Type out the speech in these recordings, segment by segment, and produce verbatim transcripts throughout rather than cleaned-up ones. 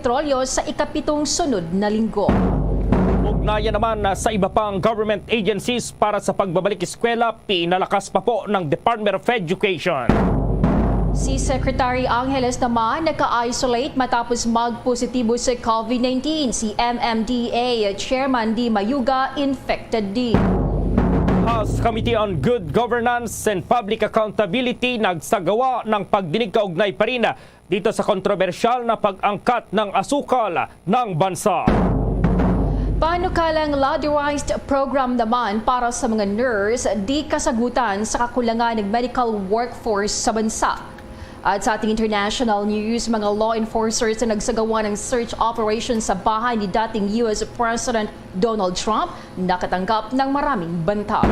petrolyo sa ikapitong sunod na linggo. Ugnayan naman na sa iba pang government agencies para sa pagbabalik eskwela, pinalakas pa po ng Department of Education. Si Secretary Angeles naman naka-isolate matapos magpositibo sa COVID nineteen. Si M M D A Chairman Di Mayuga infected din. House Committee on Good Governance and Public Accountability nagsagawa ng pagdinig kaugnay pa rin dito sa kontrobersyal na pag-angkat ng asukal ng bansa. Panukalang lotterized program naman para sa mga nurse, di kasagutan sa kakulangan ng medical workforce sa bansa. At sa ating international news, mga law enforcers na nagsagawa ng search operation sa bahay ni dating U S President Donald Trump nakatanggap ng maraming banta.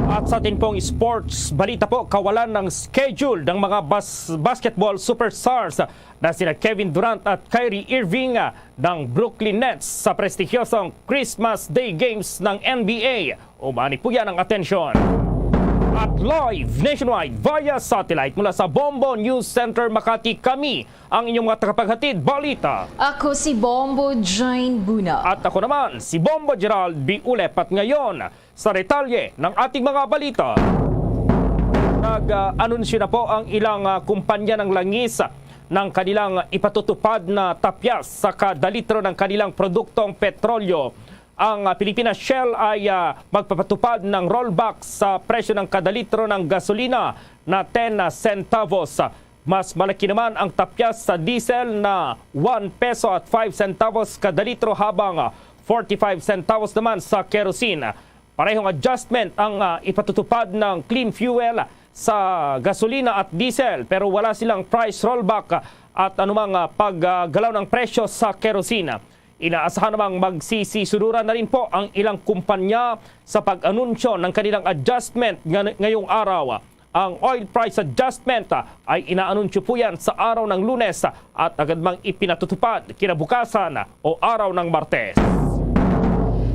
At sa atin pong sports balita po, kawalan ng schedule ng mga bas- basketball superstars na sina Kevin Durant at Kyrie Irving ng Brooklyn Nets sa prestigyosong Christmas Day Games ng N B A. Umani po yan ang atensyon. At live nationwide via satellite mula sa Bombo News Center Makati, kami ang inyong mga tagapaghatid balita. Ako si Bombo Jane Buna. At ako naman, si Bombo Gerald B. Ulepat. Ngayon, sa detalye ng ating mga balita. Nag-anunsyo na po ang ilang, ah, kumpanya ng langis ng kanilang ipatutupad na tapyas sa kada litro ng kanilang produktong petrolyo. Ang, ah, Pilipinas Shell ay, ah, magpapatupad ng rollback sa presyo ng kada litro ng gasolina na ten centavos. Mas malaki naman ang tapyas sa diesel na one peso at five centavos kada litro, habang, ah, forty-five centavos naman sa kerosene. Parehong adjustment ang, ah, ipatutupad ng clean fuel sa gasolina at diesel, pero wala silang price rollback at anumang, ah, paggalaw ng presyo sa kerosene. Inaasahan namang magsisisunuran na rin po ang ilang kumpanya sa pag-anunsyo ng kanilang adjustment nga-, ngayong araw. Ang oil price adjustment, ah, ay inaanunsyo po yan sa araw ng Lunes, ah, at agad mang ipinatutupad kinabukasan, ah, o araw ng Martes.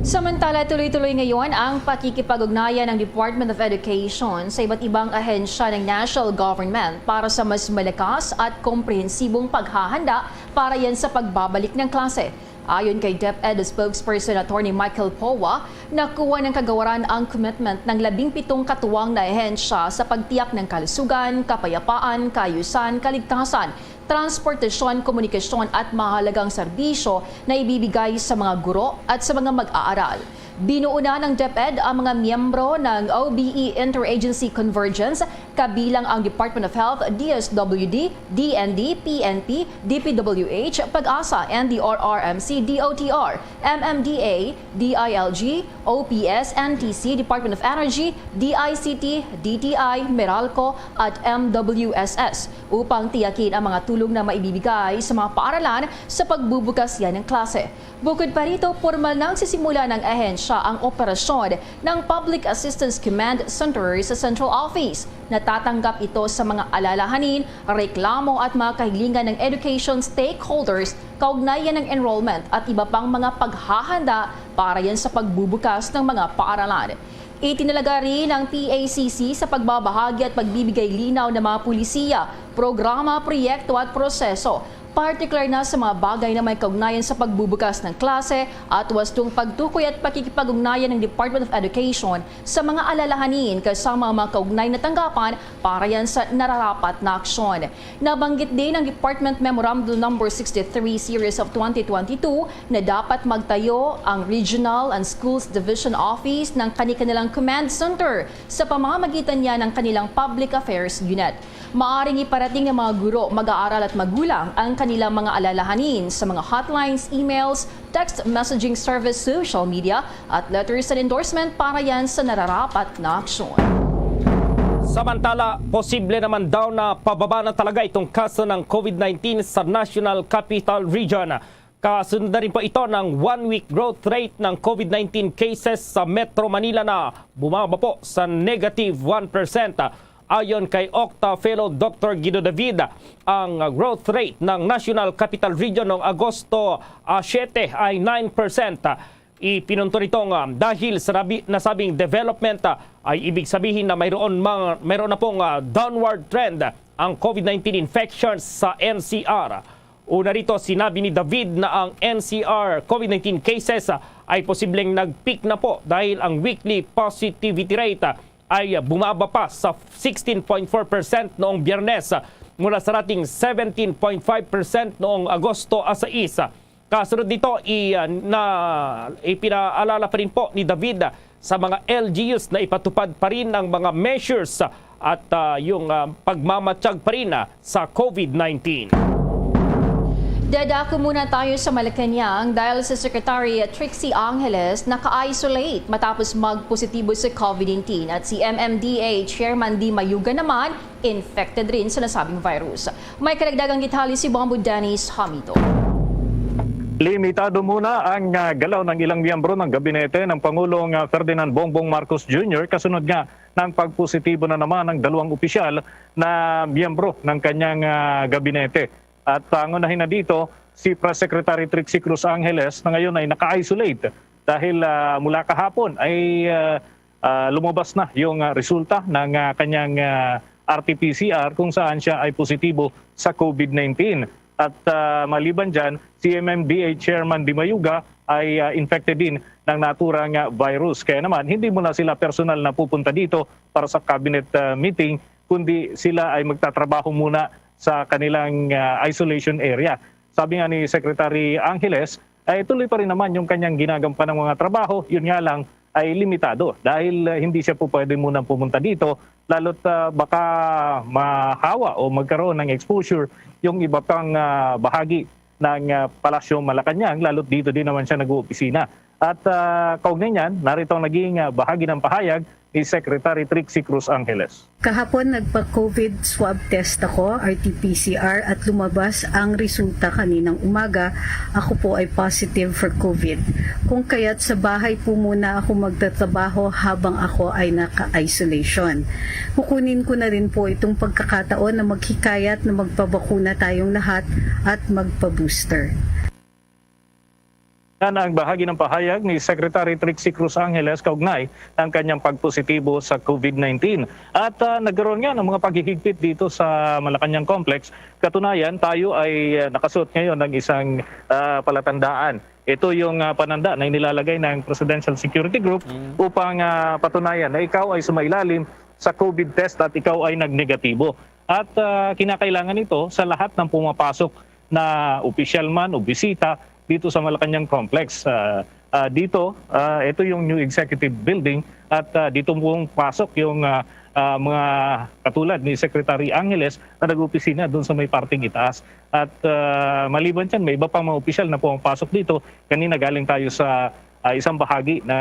Samantala, tuloy-tuloy ngayon ang pakikipag-ugnayan ng Department of Education sa iba't ibang ahensya ng national government para sa mas malakas at komprehensibong paghahanda para yan sa pagbabalik ng klase. Ayon kay DepEd spokesperson Attorney Michael Poa, nakuha ng kagawaran ang commitment ng labing pitong katuwang na ahensya sa pagtiyak ng kalusugan, kapayapaan, kaayusan, kaligtasan, transportasyon, komunikasyon at mahalagang serbisyo na ibibigay sa mga guro at sa mga mag-aaral. Binuo na ng DepEd ang mga miyembro ng O B E Interagency Convergence, kabilang ang Department of Health, D S W D, D N D, P N P, D P W H, PAGASA, N D R R M C, D O T R, M M D A, D I L G, O P S, N T C, Department of Energy, D I C T, D T I, Meralco, at M W S S upang tiyakin ang mga tulong na maibibigay sa mga paaralan sa pagbubukas yan ng klase. Bukod pa rito, pormal nang sisimula ng ahensya ang operasyon ng Public Assistance Command Center sa Central Office. Natatanggap ito sa mga alalahanin, reklamo at mga kahilingan ng education stakeholders kaugnayan ng enrollment at iba pang mga paghahanda para yan sa pagbubukas ng mga paaralan. Itinalaga rin ang P A C C sa pagbabahagi at pagbibigay linaw ng mga pulisiya, programa, proyekto at proseso, partikular na sa mga bagay na may kaugnayan sa pagbubukas ng klase at wastong pagtukoy at pakikipag-ugnayan ng Department of Education sa mga alalahanin kasama ang mga kaugnay na tanggapan para yan sa nararapat na aksyon. Nabanggit din ang Department Memorandum Number sixty-three Series of twenty twenty-two na dapat magtayo ang Regional and Schools Division Office ng kani-kanilang Command Center sa pamamagitan niya ng kanilang Public Affairs Unit. Maaring iparating ng mga guro, mag-aaral at magulang ang kanilang mga alalahanin sa mga hotlines, emails, text messaging service, social media, at letters and endorsement para yan sa nararapat na aksyon. Samantala, posible naman daw na pababa na talaga itong kaso ng COVID nineteen sa National Capital Region. Kasunod na rin po ito ng one-week growth rate ng COVID nineteen cases sa Metro Manila na bumaba po sa negative one percent. Ayon kay Octa Fellow Doctor Guido David, ang growth rate ng National Capital Region noong Agosto, ah, siyete ay nine percent. Ipinunto nito nga dahil sa nabi-, nasabing development, ah, ay ibig sabihin na mayroon mang, mayroon na pong, ah, downward trend ang COVID nineteen infections sa N C R. Una rito, sinabi ni David na ang N C R COVID nineteen cases ay posibleng nag-peak na po dahil ang weekly positivity rate ay bumaba pa sa sixteen point four percent noong Biyernes mula sa dating seventeen point five percent noong Agosto sais. Kasunod nito, i-, na, ipinaalala pa rin po ni David sa mga L G Us na ipatupad pa rin ang mga measures at, ah, yung, ah, pagmamatyag pa rin, ah, sa COVID nineteen. Dadako muna tayo sa Malacañang dahil si Secretary Trixie Angeles naka-isolate matapos magpositibo sa COVID nineteen at si M M D A Chairman Di Mayuga naman infected rin sa nasabing virus. May karagdagang detalye si Bombo Dennis Hamito. Limitado muna ang, ah, galaw ng ilang miyembro ng gabinete ng Pangulong, ah, Ferdinand Bongbong Marcos Junior kasunod nga ng pagpositibo na naman ng dalawang opisyal na miyembro ng kanyang, ah, gabinete. At pangunahin na dito, si Press Secretary Trixie Cruz Angeles na ngayon ay naka-isolate dahil, ah, mula kahapon ay, ah, ah, lumabas na yung, ah, resulta ng, ah, kanyang, ah, R T P C R kung saan siya ay positibo sa COVID nineteen. At, ah, maliban dyan, si M M D A Chairman Di Mayuga ay, ah, infected din ng naturang, ah, virus. Kaya naman, hindi muna sila personal na pupunta dito para sa cabinet, ah, meeting, kundi sila ay magtatrabaho muna sa kanilang, ah, isolation area. Sabi nga ni Secretary Angeles, ay tuloy pa rin naman yung kanyang ginagampan ng mga trabaho. Yun nga lang, ay limitado dahil, ah, hindi siya po pwede munang pumunta dito, lalo't, ah, baka mahawa o magkaroon ng exposure yung iba pang, ah, bahagi ng, ah, Palasyo Malacañang, lalo't dito din naman siya nag-oopisina. At, ah, kaugnay niyan, narito ang naging, ah, bahagi ng pahayag ni Secretary Trixie Cruz Angeles. Kahapon, nagpa-COVID swab test ako, R T P C R, at lumabas ang resulta kaninang umaga. Ako po ay positive for COVID. Kung kaya't sa bahay po muna ako magtatrabaho habang ako ay naka-isolation. Kukunin ko na rin po itong pagkakataon na maghikayat na magpabakuna tayong lahat at magpa-booster. Yan ang bahagi ng pahayag ni Secretary Trixie Cruz Angeles kaugnay ng kanyang pagpositibo sa COVID nineteen. At, ah, nagkaroon nga ng mga paghihigpit dito sa Malacañang Complex. Katunayan, tayo ay, ah, nakasuot ngayon ng isang, ah, palatandaan. Ito yung, ah, pananda na inilalagay ng Presidential Security Group Mm. upang, ah, patunayan na ikaw ay sumailalim sa COVID test at ikaw ay nagnegatibo. At, ah, kinakailangan ito sa lahat ng pumapasok na opisyal man o bisita dito sa Malacañang Complex. Ah, ah, dito, ah, ito yung new executive building at, ah, dito pong pasok yung, ah, ah, mga katulad ni Secretary Angeles na nag-opisina doon sa may parting itaas. At, ah, maliban dyan, may iba pang mga opisyal na pumapasok dito. Kanina galing tayo sa, ah, isang bahagi na,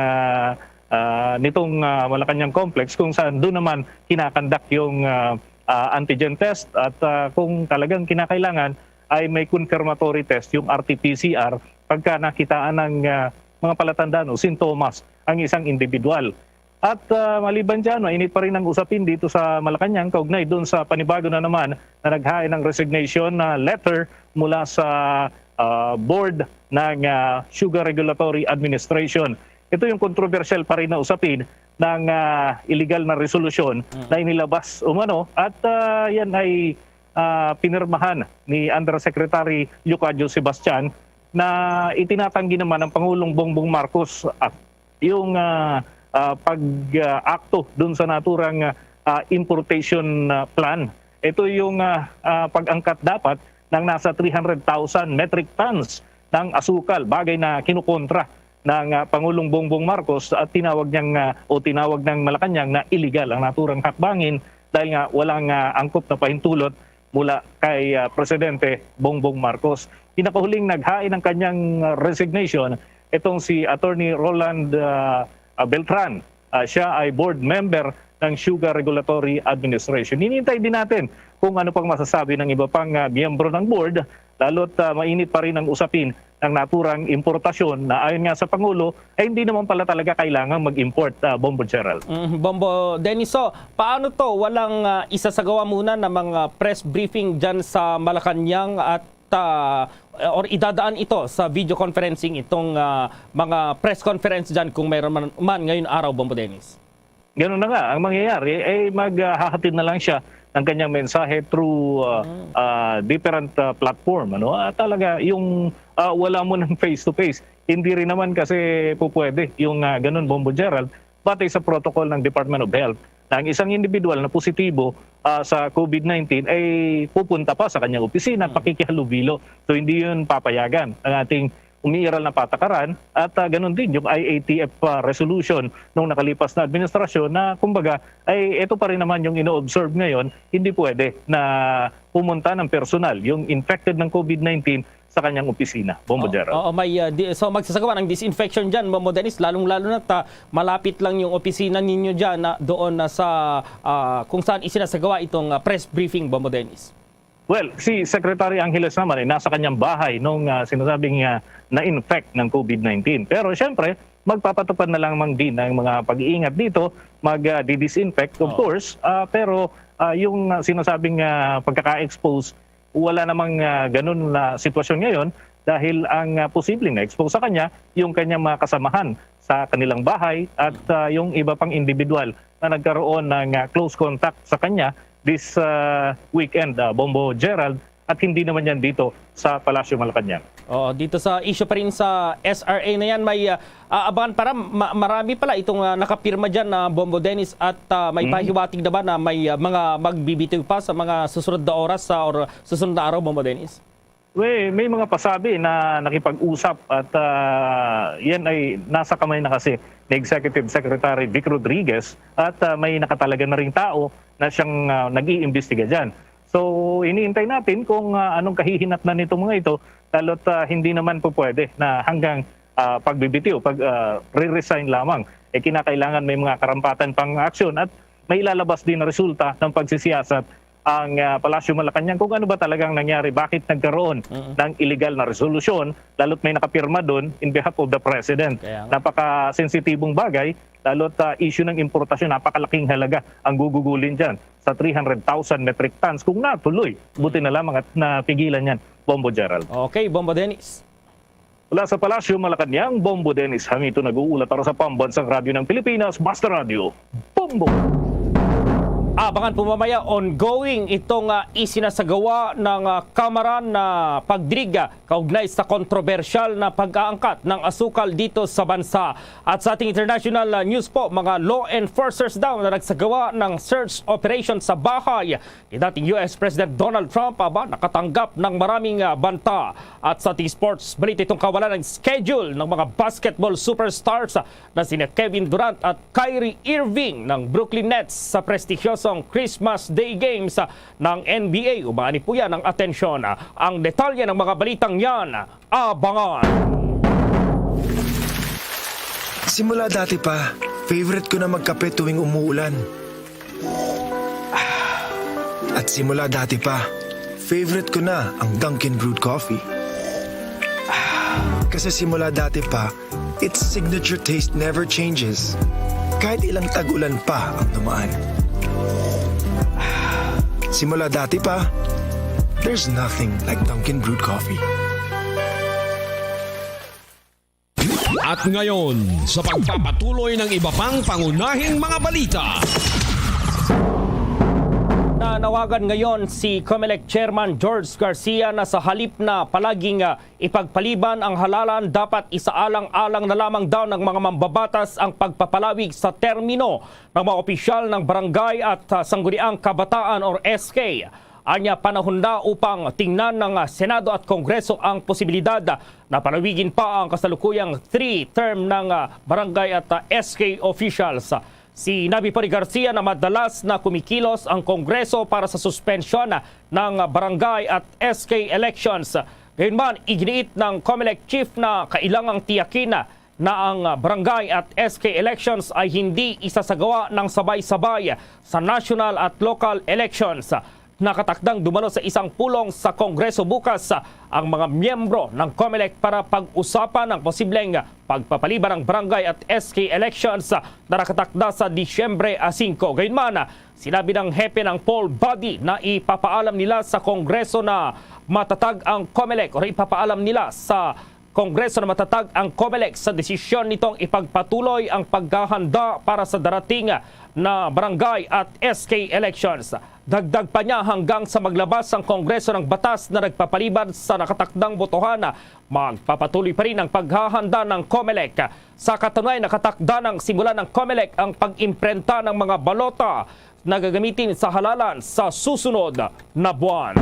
ah, nitong, ah, Malacañang Complex kung saan doon naman kinakandak yung, ah, ah, antigen test at, ah, kung talagang kinakailangan ay may confirmatory test, yung R T P C R, pagka nakitaan ng, ah, mga palatandaan o sintomas ang isang individual. At, ah, maliban dyan, mainit pa rin ang usapin dito sa Malacañang kaugnay doon sa panibago na naman na naghain ng resignation na letter mula sa, ah, board ng, ah, Sugar Regulatory Administration. Ito yung kontrobersyal pa rin na usapin ng, ah, illegal na resolusyon Mm. na inilabas umano at, ah, yan ay, ah, pinirmahan ni Undersecretary Leocadio Sebastian na itinatanggi naman ng Pangulong Bongbong Marcos, ah, yung, ah, ah, pag, ah, akto dun sa naturang, ah, importation, ah, plan. Ito yung, ah, ah, pag-angkat dapat ng nasa three hundred thousand metric tons ng asukal, bagay na kinukontra ng, ah, Pangulong Bongbong Marcos at tinawag niyang, ah, o tinawag ng Malacañang na illegal ang naturang hakbangin dahil nga walang, ah, angkop na pahintulot mula kay, ah, Presidente Bongbong Marcos. Pinakahuling naghain ng kanyang, ah, resignation itong si Attorney Roland, ah, ah, Beltran. Ah, siya ay board member ng Sugar Regulatory Administration. Hinihintay din natin kung ano pang masasabi ng iba pang, ah, miyembro ng board, lalo't, ah, mainit pa rin ang usapin ng naturang importasyon na ayon nga sa Pangulo, ay hindi naman pala talaga kailangang mag-import, ah, Bombo Gerald. Mm, Bombo Dennis, so, paano 'to? Walang, ah, isasagawa muna na mga press briefing diyan sa Malacañang at, ah, or idadaan ito sa video conferencing itong, ah, mga press conference diyan kung mayroon man, man ngayon araw, Bombo Dennis? Ganun na nga ang mangyayari, eh, maghahatid na lang siya ng kanyang mensahe through, ah, Mm. ah, different, ah, platform, ano? Ah, talaga, yung, ah, wala mo ng face-to-face. Hindi rin naman kasi po pwede yung, ah, ganun, Bombo Gerald, batay sa protocol ng Department of Health, na ang isang individual na positibo, ah, sa COVID nineteen ay pupunta pa sa kanyang opisina at Mm. pakikihalubilo. So, hindi yun papayagan ng ating umiiral na patakaran at, ah, ganun din yung I A T F, ah, resolution nung nakalipas na administrasyon na, kumbaga, ay ito pa rin naman yung ino-observe ngayon, hindi pwede na pumunta ng personal yung infected ng COVID nineteen sa kanyang opisina. Bombo Oh, Gerald. Oo, may, ah, di-, so magsasagawa ng disinfection dyan, Bombo Dennis, lalong-lalo na ta, malapit lang yung opisina ninyo dyan na doon na sa, ah, kung saan isinasagawa itong, ah, press briefing, Bombo Dennis. Well, si Secretary Angeles naman ay nasa kanyang bahay nung, ah, sinasabing, ah, na-infect ng COVID nineteen. Pero siyempre, magpapatupad na lamang din ang mga pag-iingat dito, mag, ah, di-disinfect, of Oo. course, ah, pero, ah, yung, ah, sinasabing, ah, pagkaka-expose, wala namang, ah, ganun na sitwasyon ngayon dahil ang, ah, posibleng na-expose sa kanya yung kanyang mga kasamahan sa kanilang bahay at, ah, yung iba pang individual na nagkaroon ng, ah, close contact sa kanya this, ah, weekend, ah, Bombo Gerald, at hindi naman yan dito sa Palasyo Malacañang. Oo, dito sa issue pa rin sa S R A na yan, may, ah, ah, abangan para ma-, marami pala itong, ah, nakapirma dyan na Bombo Dennis at, ah, may Mm. pahiwatig na ba na may, ah, mga magbibitiw pa sa mga susunod na oras, ah, or susunod na araw, Bombo Dennis? We, may mga pasabi na nakipag-usap at, ah, yan ay nasa kamay na kasi ni Executive Secretary Vic Rodriguez at, ah, may nakatalaga na ring tao na siyang, ah, nag-iimbestiga dyan. So, iniintay natin kung, ah, anong kahihinatnan nitong mga ito, lalo't, ah, hindi naman po pwede na hanggang, ah, pagbibitiw, pag, ah, re-resign lamang. Eh, kinakailangan may mga karampatan pang aksyon at may ilalabas din na resulta ng pagsisiyasat ang, ah, Palasyo Malacañang kung ano ba talagang nangyari, bakit nagkaroon Mm. ng illegal na resolusyon, lalo't may nakapirma dun in behalf of the president. Kaya nga. Napakasensitibong bagay, lalo't, ah, issue ng importasyon, napakalaking halaga ang gugugulin dyan sa three hundred thousand metric tons kung natuloy. Buti Mm. na lamang at napigilan yan, Bombo Gerald. Okay, Bombo Dennis. Mula sa Palasyo, Malacañang, Bombo Dennis Hamito nag-uulat para sa Pambansang Radyo ng Pilipinas, Basta Radyo, Bombo! Abangan po mamaya, ongoing itong, ah, isinasagawa ng, ah, Kamara na pagdinig, ah, kaugnay sa kontrobersyal na pag-aangkat ng asukal dito sa bansa. At sa ating international, ah, news po, mga law enforcers daw na nagsagawa ng search operation sa bahay ni dating U S President Donald Trump, aba, nakatanggap ng maraming, ah, banta. At sa ating sports balita, itong kawalan ng schedule ng mga basketball superstars, ah, na sina Kevin Durant at Kyrie Irving ng Brooklyn Nets sa prestigyosong Christmas Day Games, ah, ng N B A. Umaani po yan ang atensyon. Ah, ang detalye ng mga balitang yan, abangan. Simula dati pa, favorite ko na magkape tuwing umuulan. At simula dati pa, favorite ko na ang Dunkin' Brewed Coffee. Kasi simula dati pa, its signature taste never changes. Kahit ilang tag-ulan pa ang dumaan. Simula dati pa, there's nothing like Dunkin' Brewed Coffee. At ngayon, sa pagpapatuloy ng iba pang pangunahing mga balita. Nanawagan ngayon si Comelec Chairman George Garcia na sa halip na palaging, ah, ipagpaliban ang halalan, dapat isaalang-alang na lamang daw ng mga mambabatas ang pagpapalawig sa termino ng mga opisyal ng barangay at, ah, sangguniang kabataan or S K. Anya, panahon na upang tingnan ng, ah, Senado at Kongreso ang posibilidad na palawigin pa ang kasalukuyang three-term ng, ah, barangay at, ah, S K officials. Sinabi pa ni Garcia na madalas na kumikilos ang Kongreso para sa suspensyon ng barangay at S K elections. Gayunman, iginiit ng Comelec chief na kailangang tiyakin na ang barangay at S K elections ay hindi isasagawa ng sabay-sabay sa national at local elections. Nakatakdang dumalo sa isang pulong sa Kongreso bukas ang mga miyembro ng Comelec para pag-usapan ang posibleng pagpapaliban ng barangay at S K elections na nakatakda sa Disyembre, ah, singko. Gayunman, sinabi ng hepe ng poll body na ipapaalam nila sa Kongreso na matatag ang Comelec, o ipapaalam nila sa Kongreso na matatag ang Comelec sa desisyon nitong ipagpatuloy ang paghahanda para sa darating na barangay at S K elections. Dagdag pa niya, hanggang sa maglabas ang Kongreso ng batas na nagpapalibad sa nakatakdang botohan, magpapatuloy pa rin ang paghahanda ng COMELEC. Sa katunayan, nakatakda ng simulan ng COMELEC ang pag-imprenta ng mga balota na gagamitin sa halalan sa susunod na buwan.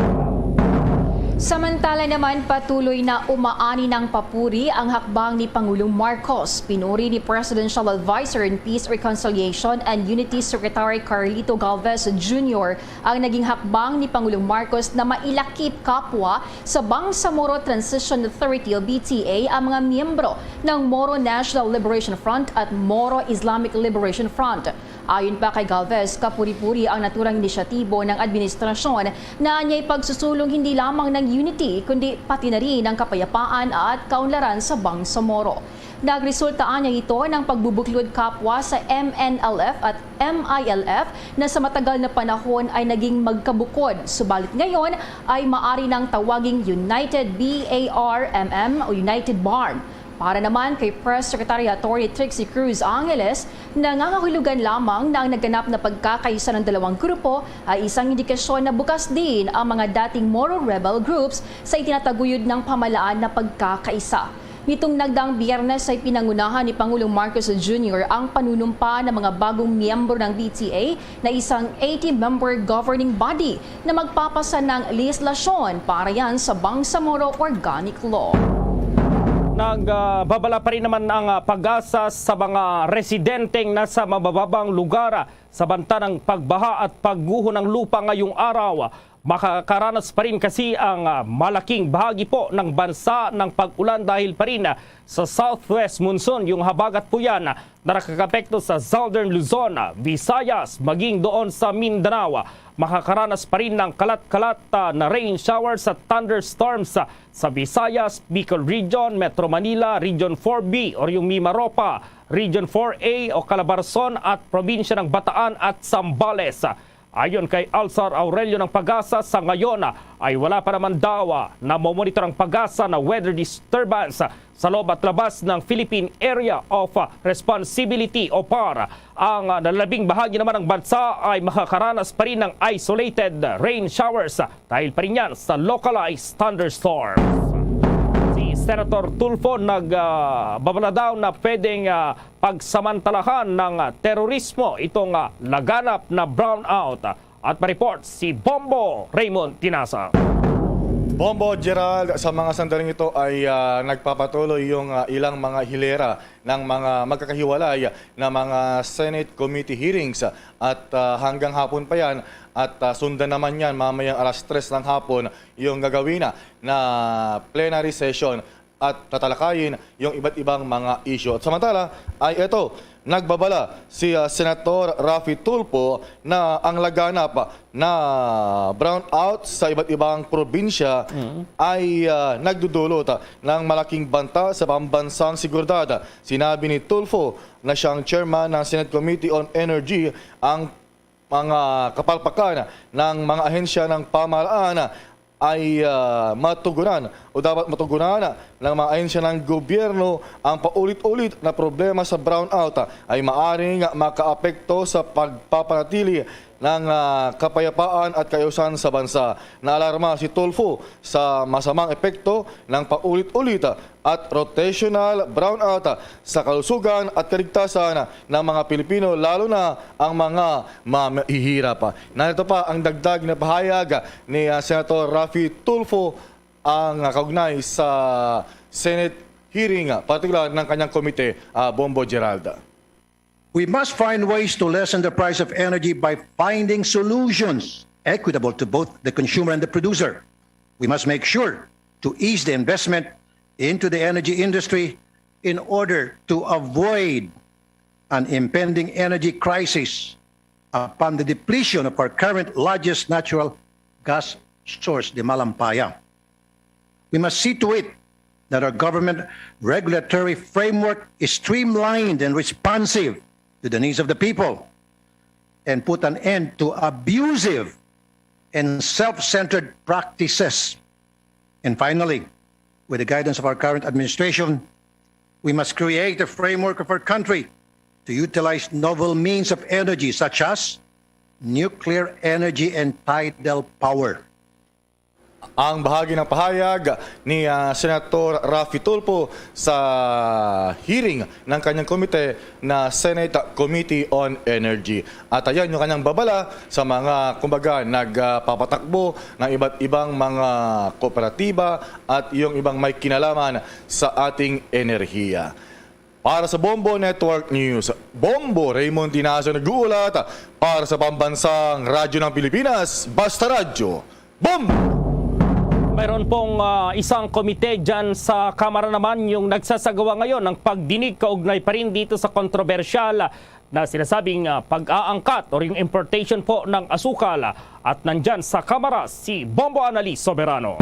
Samantala naman, patuloy na umaani ng papuri ang hakbang ni Pangulong Marcos. Pinuri ni Presidential Advisor in Peace, Reconciliation and Unity Secretary Carlito Galvez Junior ang naging hakbang ni Pangulong Marcos na mailakip kapwa sa Bangsamoro Transition Authority o B T A ang mga miyembro ng Moro National Liberation Front at Moro Islamic Liberation Front. Ayon pa kay Galvez, kapuri-puri ang naturang inisyatibo ng administrasyon na anyay pagsusulong hindi lamang ng unity kundi pati na rin ang kapayapaan at kaunlaran sa Bangsamoro. Nagresulta anya ito ng pagbubuklod kapwa sa M N L F at M I L F na sa matagal na panahon ay naging magkabukod, subalit ngayon ay maari nang tawaging United B A R M M o United BARM. Para naman kay Press Secretary Attorney Trixie Cruz Angeles, nangangahulugan lamang na ang nagganap na pagkakaisa ng dalawang grupo ay isang indikasyon na bukas din ang mga dating Moro rebel groups sa itinataguyod ng pamahalaan na pagkakaisa. Nitong nagdaang Biyernes ay pinangunahan ni Pangulong Marcos Junior ang panunumpa ng mga bagong miyembro ng B T A na isang eighty-member governing body na magpapasa ng lehislasyon para yan sa Bangsamoro Organic Law. Nagbabala pa rin naman ang, ah, PAGASA sa mga residenteng nasa mabababang lugar, ah, sa banta ng pagbaha at pagguho ng lupa ngayong araw. Makakaranas pa rin kasi ang, ah, malaking bahagi po ng bansa ng pag-ulan dahil pa rin, ah, sa southwest monsoon, yung habagat po yan na nakakapekto sa Southern Luzon, Visayas, maging doon sa Mindanao. Makakaranas pa rin ng kalat-kalat, ah, na rain showers at thunderstorms, ah, sa Visayas, Bicol Region, Metro Manila, Region four B o yung Mimaropa, Region four A o Calabarzon at probinsya ng Bataan at Zambales. Ayon kay Alzar Aurelio ng PAGASA, sa ngayon ay wala pa naman daw, ah, namomonitor ang PAGASA na weather disturbance sa loob at labas ng Philippine Area of Responsibility o PAR. Ang, ah, nalalabing bahagi naman ng bansa ay makakaranas pa rin ng isolated rain showers dahil pa rin yan sa localized thunderstorms. Si Senator Tulfo nagbabala daw na pwedeng, ah, pagsamantalahan ng, ah, terorismo itong, ah, laganap na brownout. At ma-report si Bombo Raymond Tinasa. Bombo Gerald, sa mga sandaling ito ay, ah, nagpapatuloy yung, ah, ilang mga hilera ng mga magkakahiwalay na mga Senate Committee hearings at, ah, hanggang hapon pa yan at, ah, sundan naman yan mamayang alas tres ng hapon yung gagawin na, na plenary session at tatalakayin yung iba't ibang mga isyu. At samantala ay ito, nagbabala si, ah, Senator Raffy Tulfo na ang laganap na brownout sa iba't ibang probinsya ay, ah, nagdudulot ng malaking banta sa pambansang seguridad. Sinabi ni Tulfo na siyang chairman ng Senate Committee on Energy ang mga kapalpakan ng mga ahensya ng pamahalaan ay, ah, matugunan o dapat matugunan ng mga ahensya ng gobyerno ang paulit-ulit na problema sa brownout ay maaring makaapekto sa pagpapanatili ng, ah, kapayapaan at kaayusan sa bansa. Naalarma si Tulfo sa masamang epekto ng paulit-ulit at rotational brownout sa kalusugan at kaligtasan ng mga Pilipino, lalo na ang mga mahihirap. Narito pa ang dagdag na pahayag ni, ah, Senator Raffy Tulfo ang, ah, kaugnay sa Senate hearing, ah, partikular ng kanyang komite, ah, Bombo Geralda. We must find ways to lessen the price of energy by finding solutions equitable to both the consumer and the producer. We must make sure to ease the investment into the energy industry in order to avoid an impending energy crisis upon the depletion of our current largest natural gas source, the Malampaya. We must see to it that our government regulatory framework is streamlined and responsive to the needs of the people and put an end to abusive and self-centered practices. And finally, with the guidance of our current administration, we must create a framework of our country to utilize novel means of energy such as nuclear energy and tidal power. Ang bahagi ng pahayag ni, ah, Senator Raffy Tulfo sa hearing ng kanyang komite na Senate Committee on Energy. At ayan yung kanyang babala sa mga, kumbaga, nagpapatakbo ng iba't ibang mga kooperatiba at yung ibang may kinalaman sa ating enerhiya. Para sa Bombo Network News, Bombo Raymond Tinazo nag-uulat para sa Pambansang Radyo ng Pilipinas, Basta Radyo, Bombo! Mayroon pong, ah, isang komite dyan sa Kamara naman yung nagsasagawa ngayon ng pagdinig kaugnay pa rin dito sa kontrobersyal na sinasabing, ah, pag-aangkat o yung importation po ng asukal. At nandyan sa Kamara si Bombo Annalise Soberano.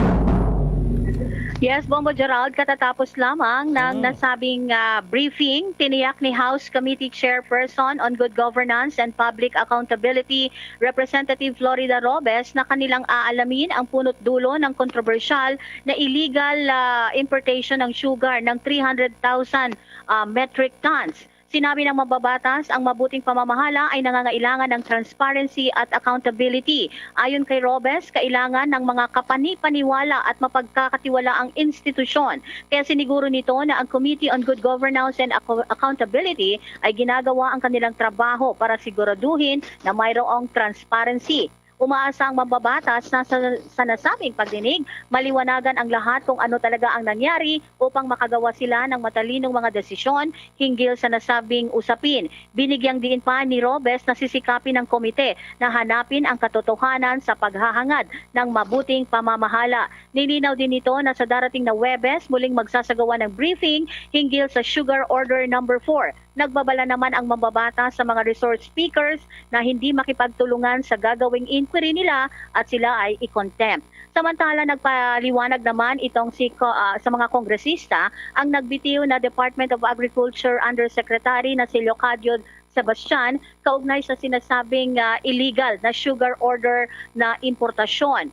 Yes, Bombo Gerald, katatapos lamang ng Mm. nasabing, ah, briefing, tiniyak ni House Committee Chairperson on Good Governance and Public Accountability, Representative Florida Robes, na kanilang aalamin ang punot dulo ng kontrobersyal na illegal, ah, importation ng sugar ng three hundred thousand, ah, metric tons. Sinabi ng mambabatas, ang mabuting pamamahala ay nangangailangan ng transparency at accountability. Ayon kay Robes, kailangan ng mga kapanipaniwala at mapagkakatiwalaang institusyon. Kaya siniguro nito na ang Committee on Good Governance and Acco-, Accountability ay ginagawa ang kanilang trabaho para siguraduhin na mayroong transparency. Umaasa ang mambabatas na sa, sa nasabing pagdinig, maliwanagan ang lahat kung ano talaga ang nangyari upang makagawa sila ng matalinong mga desisyon hinggil sa nasabing usapin. Binigyang diin pa ni Robes na sisikapin ng komite na hanapin ang katotohanan sa paghahangad ng mabuting pamamahala. Nilinaw din nito na sa darating na Huwebes, muling magsasagawa ng briefing hinggil sa Sugar Order Number Four. Nagbabala naman ang mambabatas sa mga resource speakers na hindi makipagtulungan sa gagawing inquiry nila at sila ay i-contempt. Samantala, nagpaliwanag naman itong si ko-, ah, sa mga kongresista ang nagbitiw na Department of Agriculture Undersecretary na si Leocadio Sebastian kaugnay sa sinasabing, ah, illegal na sugar order na importasyon.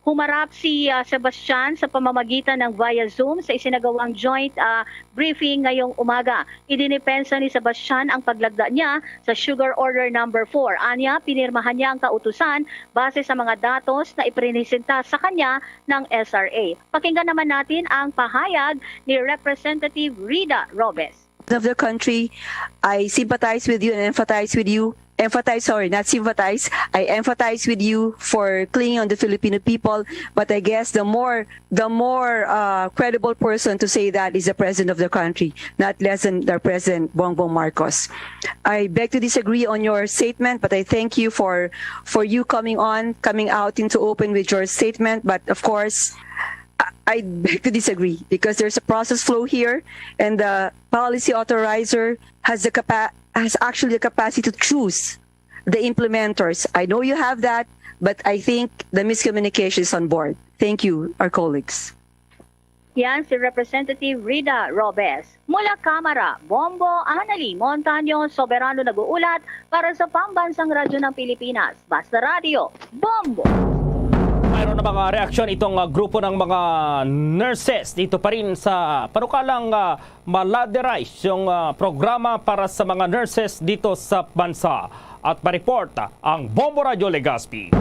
Humarap si, ah, Sebastian sa pamamagitan ng via Zoom sa isinagawang joint, ah, briefing ngayong umaga. Idinepensa ni Sebastian ang paglagda niya sa Sugar Order Number Four. Anya, pinirmahan niya ang kautusan base sa mga datos na iprenesenta sa kanya ng S R A. Pakinggan naman natin ang pahayag ni Representative Rida Robes. Of the country, I sympathize with you and empathize with you. Empathize, sorry, not sympathize. I empathize with you for clinging on the Filipino people. But I guess the more, the more uh, credible person to say that is the president of the country, not less than the President Bongbong Marcos. I beg to disagree on your statement, but I thank you for for you coming on, coming out into open with your statement. But of course, I, I beg to disagree because there's a process flow here, and the policy authorizer has the capa- has actually the capacity to choose the implementers. I know you have that, but I think the miscommunication is on board. Thank you, our colleagues. Yan si Representative Rida Robes. Mula Kamara, Bombo Anali Montaño Soberano nag-uulat para sa Pambansang Radyo ng Pilipinas. Basta Radyo, Bombo! Mayroon na mga reaksyon itong, ah, grupo ng mga nurses dito pa rin sa panukalang, ah, maladerize yung, ah, programa para sa mga nurses dito sa bansa. At ma-report ang Bombo Radyo Legazpi.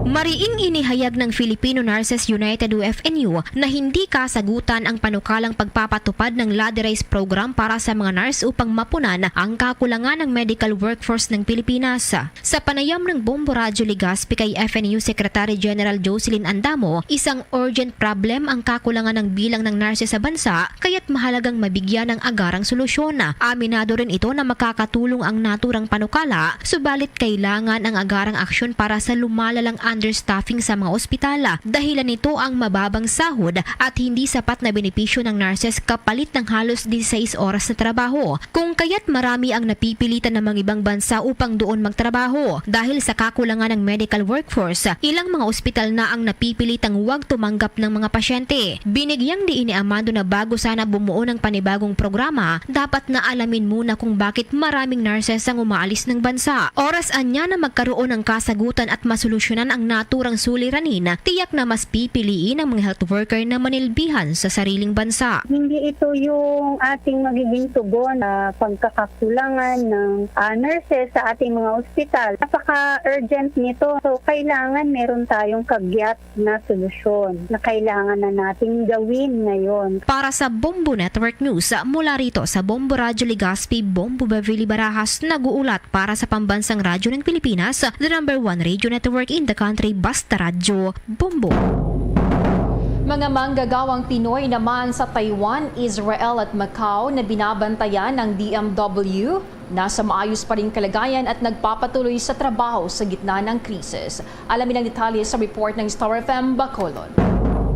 Mariing inihayag ng Filipino Nurses United o F N U na hindi kasagutan ang panukalang pagpapatupad ng laderize program para sa mga nurse upang mapunan ang kakulangan ng medical workforce ng Pilipinas. Sa panayam ng Bombo Radyo Legazpi kay F N U Secretary General Jocelyn Andamo, isang urgent problem ang kakulangan ng bilang ng nurses sa bansa, kaya't mahalagang mabigyan ng agarang solusyon. Aminado rin ito na makakatulong ang naturang panukala, subalit kailangan ang agarang aksyon para sa lumalalang understaffing sa mga ospital. Dahilan nito ang mababang sahod at hindi sapat na benepisyo ng nurses kapalit ng halos disisais oras na trabaho. Kung kaya't marami ang napipilitan na mangibang bansa upang doon magtrabaho dahil sa kakulangan ng medical workforce, ilang mga ospital na ang napipilitang huwag tumanggap ng mga pasyente. Binigyang diin ni Amando na bago sana bumuo ng panibagong programa, dapat na alamin muna kung bakit maraming nurses ang umaalis ng bansa. Oras anya na magkaroon ng kasagutan at masolusyonan ang naturang suliranin, tiyak na mas pipiliin ang mga health worker na manilbihan sa sariling bansa. Hindi ito yung ating magiging tugon na pagkakakulangan ng, ah, nurses sa ating mga ospital. Napaka-urgent nito. So, kailangan meron tayong kagyat na solusyon na kailangan na nating gawin ngayon. Para sa Bombo Network News, mula rito sa Bombo Radyo Legazpi, Bombo Beverly Barajas, nag-uulat para sa Pambansang Radyo ng Pilipinas, the number one radio network in the country, Basta Radyo, Bombo. Mga manggagawang Pinoy naman sa Taiwan, Israel at Macau na binabantayan ng D M W, nasa maayos pa ring kalagayan at nagpapatuloy sa trabaho sa gitna ng krisis. Alamin ang detalye sa report ng Star F M Bacolod.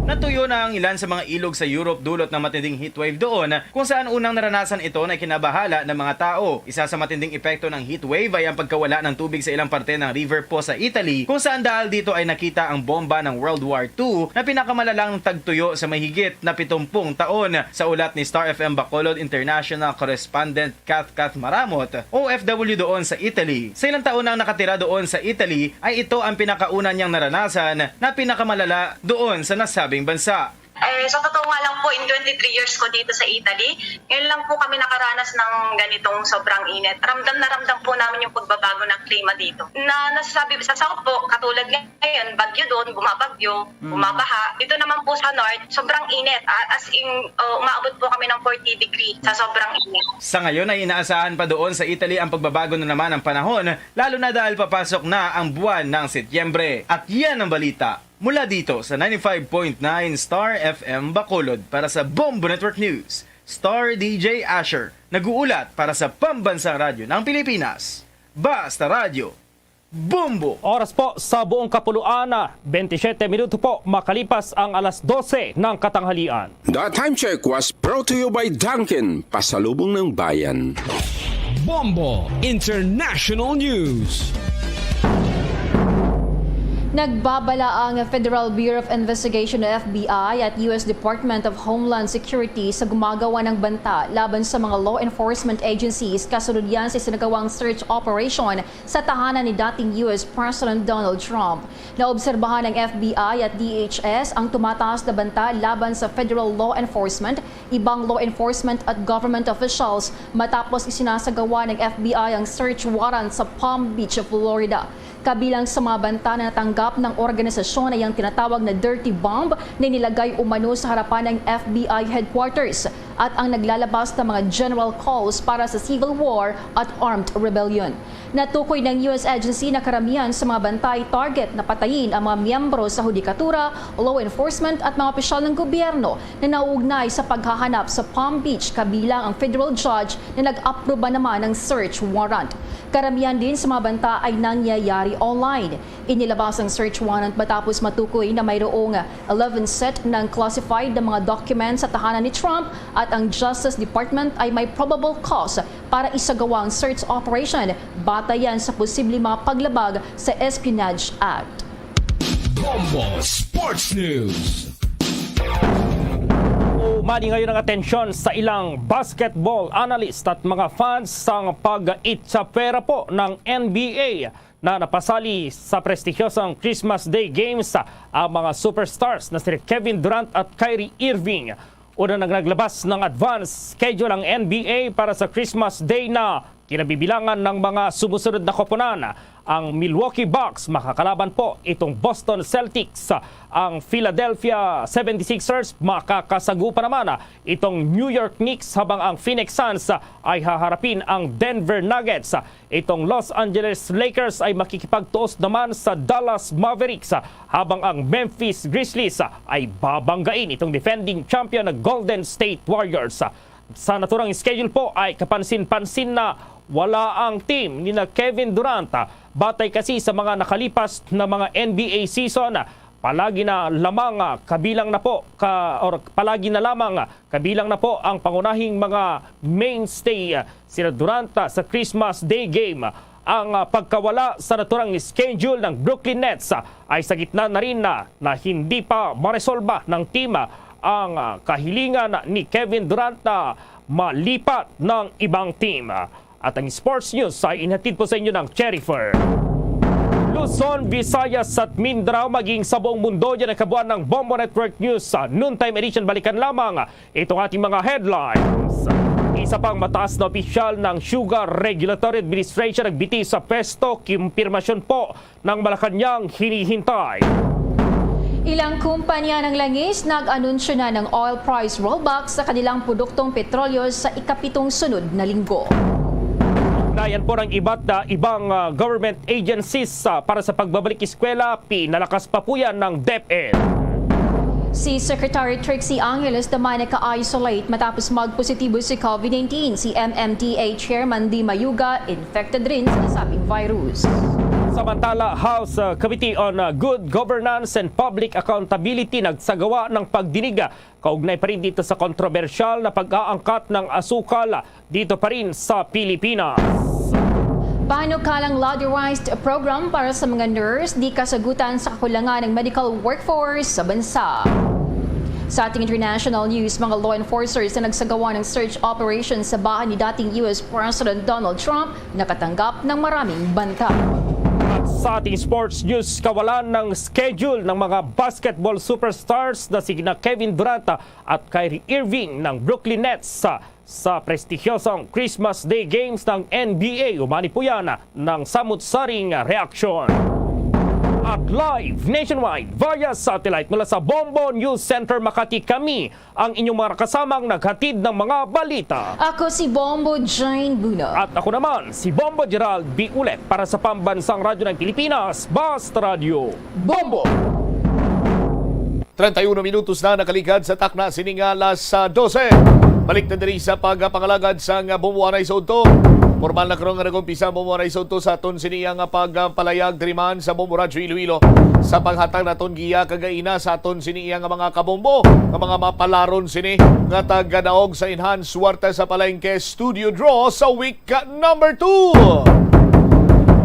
Natuyo na ang ilan sa mga ilog sa Europe dulot ng matinding heatwave doon, kung saan unang naranasan ito na kinabahala ng mga tao. Isa sa matinding epekto ng heatwave ay ang pagkawala ng tubig sa ilang parte ng River Po sa Italy, kung saan dahil dito ay nakita ang bomba ng World War Two na pinakamalalang tagtuyo sa mahigit na pitumpung taon. Sa ulat ni Star F M Bacolod international correspondent Kath Kath Maramot, O F W doon sa Italy. Sa ilang taon nang nakatira doon sa Italy, ay ito ang pinakauna niyang naranasan na pinakamalala doon sa nasabing bansa. Eh, sa totoo nga lang po, in twenty-three years ko dito sa Italy, ngayon lang po kami nakaranas ng ganitong sobrang init. Ramdam na ramdam po namin yung pagbabago ng klima dito. Na nasasabi, sa South po, katulad ngayon, bagyo doon, bumabagyo, Mm. bumabaha. Dito naman po sa North, sobrang init. Ah, as in, uh, umaabot po kami ng forty degree sa sobrang init. Sa ngayon ay inaasahan pa doon sa Italy ang pagbabago na naman ng panahon, lalo na dahil papasok na ang buwan ng Setyembre. At yan ang balita mula dito sa ninety-five point nine Star F M Bacolod. Para sa Bombo Network News, Star D J Asher, nag-uulat para sa Pambansang Radyo ng Pilipinas, Basta Radyo, Bombo! Oras po sa buong kapuluan, bentisiete minuto po makalipas ang alas dose ng katanghalian. The time check was brought to you by Dunkin, pasalubong ng bayan. Bombo International News. Nagbabala ang Federal Bureau of Investigation o F B I at U S Department of Homeland Security sa gumagawa ng banta laban sa mga law enforcement agencies kasunod yan sa isinagawang search operation sa tahanan ni dating U S President Donald Trump. Naobserbahan ng F B I at D H S ang tumataas na banta laban sa federal law enforcement, ibang law enforcement at government officials matapos isinasagawa ng F B I ang search warrant sa Palm Beach, Florida. Kabilang sa mga banta na natanggap ng organisasyon ay ang tinatawag na dirty bomb na nilagay umano sa harapan ng F B I headquarters at ang naglalabas ng mga general calls para sa civil war at armed rebellion. Natukoy ng U S agency na karamihan sa mga bantay target na patayin ang mga miyembro sa hudikatura, law enforcement at mga opisyal ng gobyerno na nauugnay sa paghahanap sa Palm Beach, kabilang ang federal judge na nag-aproba naman ng search warrant. Karamihan din sa mga banta ay nangyayari online. Inilabas ang search warrant matapos matukoy na mayroong eleven set ng classified na mga documents sa tahanan ni Trump at ang Justice Department ay may probable cause para isagawa ang search operation batay yan sa posibleng mga paglabag sa Espionage Act. Bombo Sports News. Umani ngayon ang atensyon sa ilang basketball analyst at mga fans sang pag-itsapwera po ng N B A na napasali sa prestigyosong Christmas Day Games ang mga superstars na si Kevin Durant at Kyrie Irving. Una nang naglabas ng advance schedule ang N B A para sa Christmas Day na kinabibilangan ng mga sumusunod na koponan. Ang Milwaukee Bucks makakalaban po itong Boston Celtics. Ang Philadelphia seventy-sixers makakasagupa naman itong New York Knicks, habang ang Phoenix Suns ay haharapin ang Denver Nuggets. Itong Los Angeles Lakers ay makikipagtuos naman sa Dallas Mavericks, habang ang Memphis Grizzlies ay babanggain itong defending champion na Golden State Warriors. Sa naturang schedule po ay kapansin-pansin na wala ang team ni na Kevin Durant. Batay kasi sa mga nakalipas na mga N B A season, palagi na lamang, ah, kabilang na po ka, or palagi na lamang, ah, kabilang na po ang pangunahing mga mainstay, ah, sila Durant, ah, sa Christmas Day game. Ang, ah, pagkawala sa naturang schedule ng Brooklyn Nets, ah, ay sa gitna na rin na, na hindi pa maresolba ng team, ah, ang, ah, kahilingan ni Kevin Durant na malipat ng ibang team. At ang sports news ay inhatid po sa inyo ng Cherry Fur. Luzon, Visayas at Mindanao, maging sa buong mundo. Yan ang kabuuan ng Bombo Network News sa Noontime Edition. Balikan lamang itong ating mga headlines. Isa pang mataas na opisyal ng Sugar Regulatory Administration nagbiti sa pwesto, kumpirmasyon po ng Malacañang hinihintay. Ilang kumpanya ng langis nag-anunsyo na ng oil price rollback sa kanilang produktong petrolyo sa ikapitong sunod na linggo. Ugnayan po ng iba't, ah, ibang, ah, government agencies, ah, para sa pagbabalik eskwela, pinalakas pa po yan ng DepEd. Si Secretary Trixie Angeles naman naka-isolate matapos magpositibo si COVID nineteen. Si M M D A Chairman Di Mayuga infected rin sa nasabing virus. Samantala, House, uh, Committee on, uh, Good Governance and Public Accountability nagsagawa ng pagdinig, uh, kaugnay pa rin dito sa kontrobersyal na pag-aangkat ng asukal dito pa rin sa Pilipinas. Panukalang lotterized program para sa mga nurse di kasagutan sa kakulangan ng medical workforce sa bansa. Sa ating international news, mga law enforcers na nagsagawa ng search operation sa bahay ni dating U S President Donald Trump nakatanggap ng maraming banta. At sa ating sports news, kawalan ng schedule ng mga basketball superstars na sina Kevin Durant at Kyrie Irving ng Brooklyn Nets sa, sa prestihiyosong Christmas Day Games ng N B A. Umani po yan ng samot-saring reaksyon. At live nationwide via satellite mula sa Bombo News Center Makati, kami ang inyong mga kasamang naghatid ng mga balita. Ako si Bombo Jane Buno. At ako naman, si Bombo Gerald B. Ulet para sa Pambansang Radyo ng Pilipinas, Basta Radyo Bombo. Treinta y uno minutos na nakaligad sa takna sini nga alas, ah, dose. Balik na diri sa pagpangalagad sang Bombo Anay sa Udto. Formal na karon nga nag-umpisa ang Bombo Anay sa Udto sa aton sini nga pagpalayag diri man sa Bombo Radyo Iloilo sa paghatag naton giya kagaina sa aton sini nga mga kabombo nga mga mapalaron sini nga tagadaog sa Enhance Suwerte sa Palengke Studio Draw sa week number two.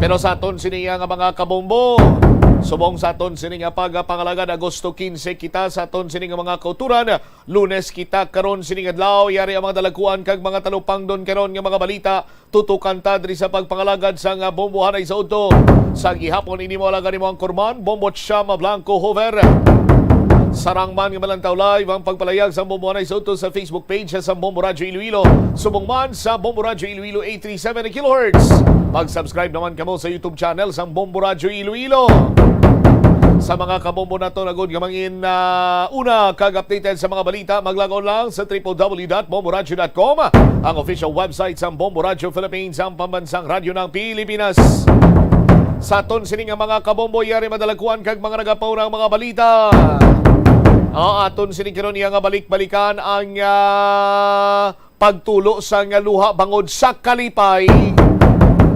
Pero sa aton sini nga mga kabombo, subong sa aton sini nga pagpangalagad, Agosto quince kita sa aton sini nga mga kauturan. Lunes kita karon sining adlaw. Yari ang mga dalagkuan kag mga talupangdon karon nga mga balita. Tutukan ta diri sa pagpangalagad sang Bombo Anay sa Udto. Sa gihapon, ini mo alagad nimo ang kurman, Bombo Chama Blanco Hover. Sarang man nga malantaw live ang pagpalayag sang Bombo Anay sa Udto sa Facebook page sa Bombo Radyo Iloilo. Subong man sa Bombo Radyo Iloilo eight three seven kilohertz. Mag-subscribe naman kamo sa YouTube channel sang Bombo Radyo Iloilo. Sa mga kabombo nato, nagod nga mangin, ah, una kag updated sa mga balita, maglagon lang sa triple W dot bomboradyo dot com, ang official website sang Bombo Radyo Philippines, ang pambansang radyo ng Pilipinas. Sa aton sini nga mga kabombo, yari madalakuan kag mga nagapauna ang mga balita. Ah, aton sini karon iya nga balik-balikan ang, ah, pagtulo sang luha bangod sa kalipay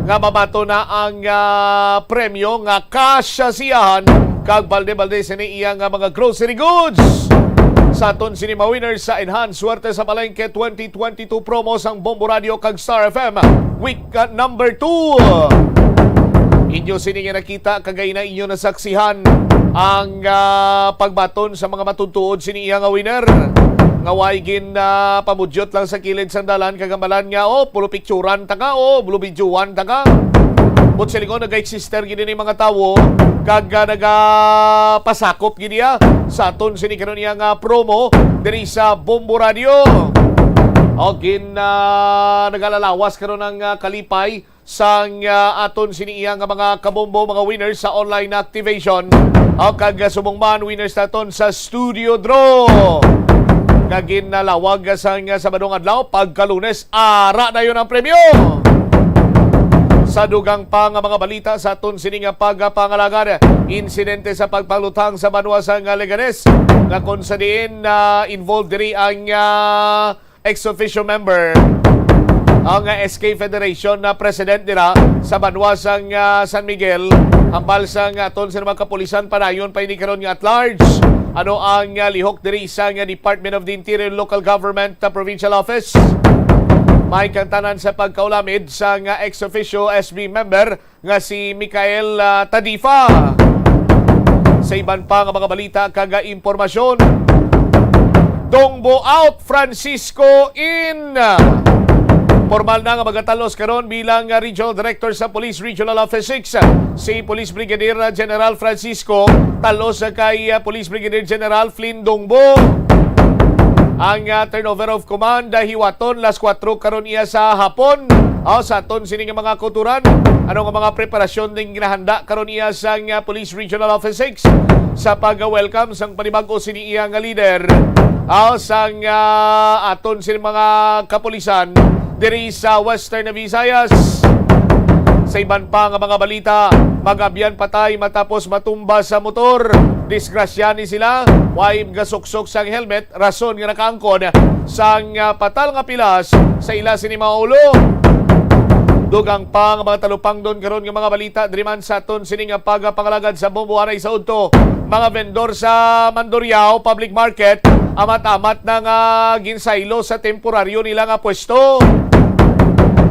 nga mabaton na ang, ah, premyo nga cash sa iyahan kag balde-balde sini iya nga mga grocery goods. Sa aton sini mga winners sa Enhance Suwerte sa Palengke twenty twenty-two promo sang Bombo Radio kag Star F M, week, ah, number two. Inyo sini nga nakita, kagaina inyo nasaksihan ang, ah, pagbaton sa mga matutuod sini iya nga winner. Nga way gin, ah, pamudyot lang sa kilid sang dalan kag amalan nga, "Oh, pulo picturan ta ka, oh, pulo videoan ta ka." But silingon, naga-exister gid ini mga tawo kag, ah, nagapasakop gid iya sa aton sini karon iya nga promo diri sa Bombo Radio. O, gin, ah, nagalalawas karon ang, ah, kalipay sang, ah, aton sini iya nga mga kabombo, mga winners sa online activation. O, kag, ah, subong man, winners naton sa studio draw nga ginalawag sang, ah, Sabadong adlaw, pagka Lunes, ara dayon ang premyo. Sa dugang pa nga mga balita sa aton sini nga pagpangalagad, insidente sa pagpangluthang sa banwa sang Leganes nga kung sa diin na involved diri ang, ah, ex officio member, ang, ah, S K Federation na president nila sa banwa sang, ah, San Miguel, hambal sang aton sa mga kapulisan, padayon pa ini karon nga at large. Ano ang, ah, lihok diri sa, ah, Department of the Interior Local Government, ah, Provincial Office? May kantanan sa pagkaulamid sang, ah, ex officio S B member nga si Michael, ah, Tadifa. Sa iban pa nga mga balita kag impormasyon, Dongbo out, Francisco in. Formal na nga magatal-os karon bilang, ah, Regional Director sa Police Regional Office six, si Police Brigadier, ah, General Francisco, tal-os, ah, kay, ah, Police Brigadier General Flynn Dongbo. Ang, ah, turnover of command, ah, hiwaton las kuwatro karon iya sa hapon. Aw, sa aton sini nga mga kauturan, ano nga mga preparasyon ning ginahanda karon iya sang, ah, Police Regional Office six sa pag-welcome sang panibag-o sini iya nga leader? Aw, sang, ah, aton sini mga kapulisan diri sa Western Visayas. Sa iban pa nga mga balita, mag-abyan patay matapos matumba sa motor. Disgrasya ni sila, way gasuksok sang helmet, rason nga nakaangkon sang, ah, patal nga pilas sa ila sini mga ulo. Dugang pa nga mga talupangdon karon nga mga balita diri man sa aton sini nga pagpangalagad sa Bombo Anay sa Udto. Mga vendor sa Mandurriao Public Market, amat-amat na nga ginsaylo sa temporaryo nila nga pwesto.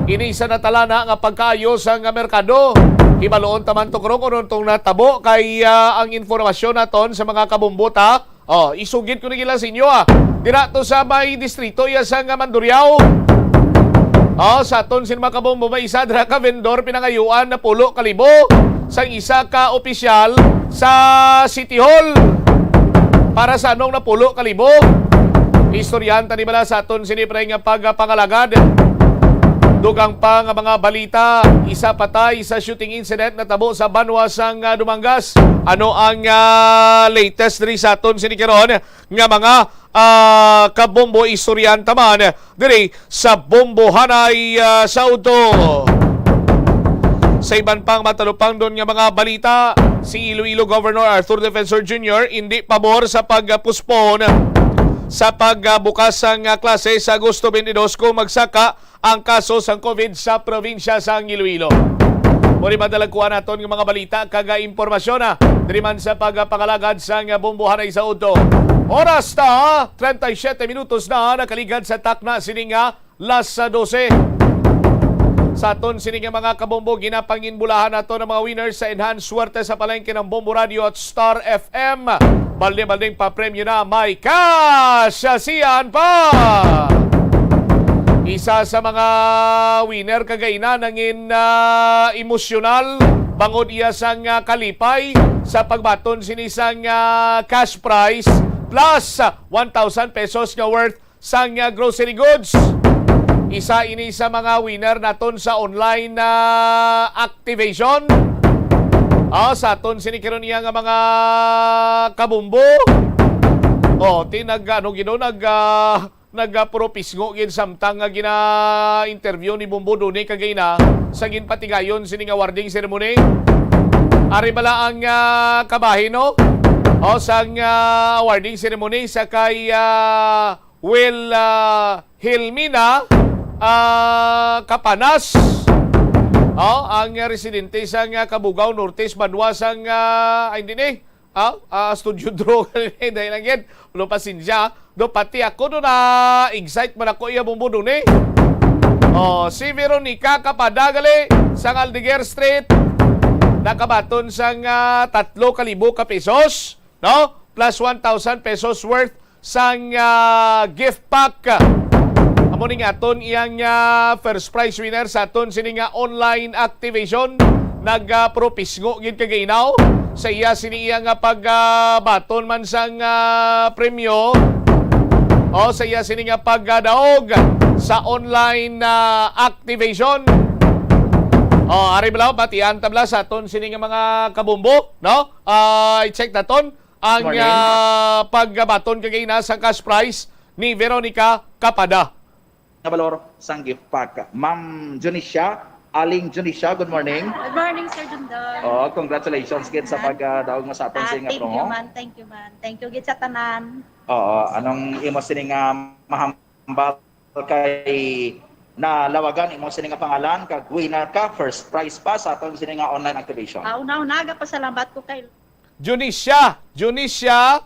Ini sa natalana nga pagkaayo sang merkado. Hibaluon ta man, Tukrong, kung ano tong natabo kay, ah, ang informasyon naton sa mga kabombo ta. Oh, isugid ko ni kila sa inyo, ah. Dira to sa may distrito iya sang Mandurriao. Oh, sa aton sin mga kabombo, may isa dira ka vendor pinangayuan na pulo ka libo sang isa ka opisyal sa City Hall. Para sa anong napulo ka libo? Istoryahan ta ni bala sa aton sini, pre, nga pagpangalagad. Dugang pa nga mga balita, isa patay sa shooting incident natabo sa banwa sang, ah, Dumangas. Ano ang, ah, latest diri sa aton sini karon nga mga, ah, kabombo? Istoryahan ta man diri sa Bombohanay, ah, sa Udto. Sa iban pang matalupangdon nga mga balita, si Iloilo Governor Arthur Defensor Junior indi pabor sa pag-postpone sa pagbukas sang, ah, klase sa Agosto twenty-two kung magsaka ang kaso sang COVID sa probinsya sang Iloilo. Mao ni madalagkuan naton nga mga balita kag, ah, impormasyon, ah, diri man sa pagpangalagad sang, ah, Bombohanay sa Udto. Oras ta, treinta y siete minutos na nakaligad sa takna sining, ah, las, ah, dose. Sa aton sini nga mga kabombo, ginapanginbulahan nato ang mga winners sa Enhanced Swerte sa Palengke ng Bombo Radio at Star F M. Balde-baldeng papremyo na, may cash siyan pa. Isa sa mga winner kagina nangin, ah, emosyonal bangod iya sang, ah, kalipay sa pagbaton sini sang, ah, cash prize plus one thousand pesos nga worth sang, ah, grocery goods. Isa ini sa mga winner naton sa online na activation. Ah, sa aton sini karon iya nga mga kabumbo. Oh, ti nag, ano gid, oh, nag, ah, nag, ah, puro pisngo gid samtang nga gina-interview ni Bumbo Duni kagina sa ginpatigayon sini nga awarding ceremony. Ari bala ang, ah, kabahin, no? O, sang, ah, awarding ceremony sa kay, ah, Will, ah, Hilmina, ah, Kapanas. O, ang, ah, residente sa, ah, Cabugao Norte, sa banwa sang, ah, ay, hindi ni. Ah, ah, Studio Draw. Dahil lang yan. Wala, pasensya. Do, pati ako do na-excite man ako iya Bumbo Duni. O, si Veronica Kapada gali sang Aldeguer Street. Nakabaton sang, ah, tatlo ka libo ka pesos, no? Plus one thousand pesos worth sang, ah, gift pack. Amo ni nga aton iyang, ah, first prize winner sa aton sini nga online activation. Nag, ah, propisngo gid kaginaw sa iya sini iya nga pag, ah, baton man sang, ah, premyo o sa iya sini nga pagdaog sa online, ah, activation. O, ari bala, batian ta bala sa aton sini nga mga kabumbo, no? Ah, i-check naton ang, Morning. Ah, pagbaton kagina sa cash prize ni Veronica Kapada. Nga balor sang gift pack. Ma'am Junicia, Aling Junicia, good morning. Good morning, Sir Dundon. Oh, congratulations gid sa pagdaog mo sa aton Ah, sa inyo thank you, promo. Man. Thank you, man. Thank you gid sa tanan. Oo, anong imo sini nga mahambal kay nalawagan imo sini nga pangalan kag winner ka, first prize pa sa aton sini nga online activation? Ah, una-una, nagapasalamat ko kay Junisia, Junisia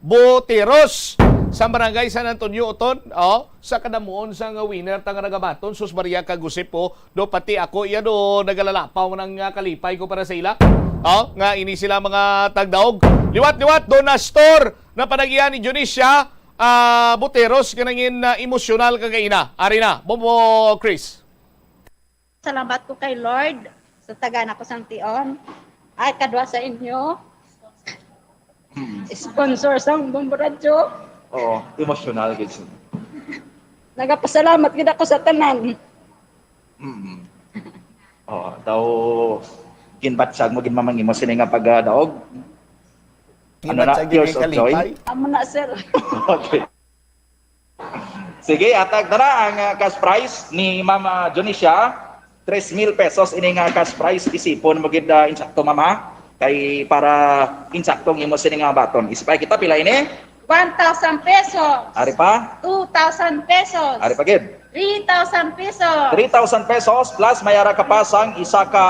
Buteros sa Barangay San Antonio, Oton. Oh, sa kadamuon sa nga winner ta nga nagabaton, sus Maria kag Josep, oh. Do, pati ako iya do nagalalapaw ng, ah, kalipay ko para sa ila. Oh, nga ini sila mga tagdaog. Liwat-liwat, Don Astor, na panagian ni Junisia, ah, Buteros nga nangin, ah, emosyonal ka kaina. Ari na, Bombo Chris. Salamat ko kay Lord sa taga na ko sang tion. Ay, kadwa sa inyo. Hmm. Sponsor sang Bombo Radyo. Oo, emosyonal gid siya. Nagapasalamat gid ako sa tanan. Mm. Oo, daw ginbatyag mo, ginmamangin mo sini nga pagdaog. Ano na, tears of joy? Amo na, sir. Okay. Sige, atag dara ang, ah, cash prize ni Mama Dionisia. Tres mil pesos ini nga cash prize. Isipon mo gid, ah, insakto, mama. Kay para insakto ang imo sini nga baton. Isipay kita, pila ini? One thousand pesos. Ari pa? Two thousand pesos. Ari pa gid? Three thousand pesos. Three thousand pesos plus may ara ka pa sang isa ka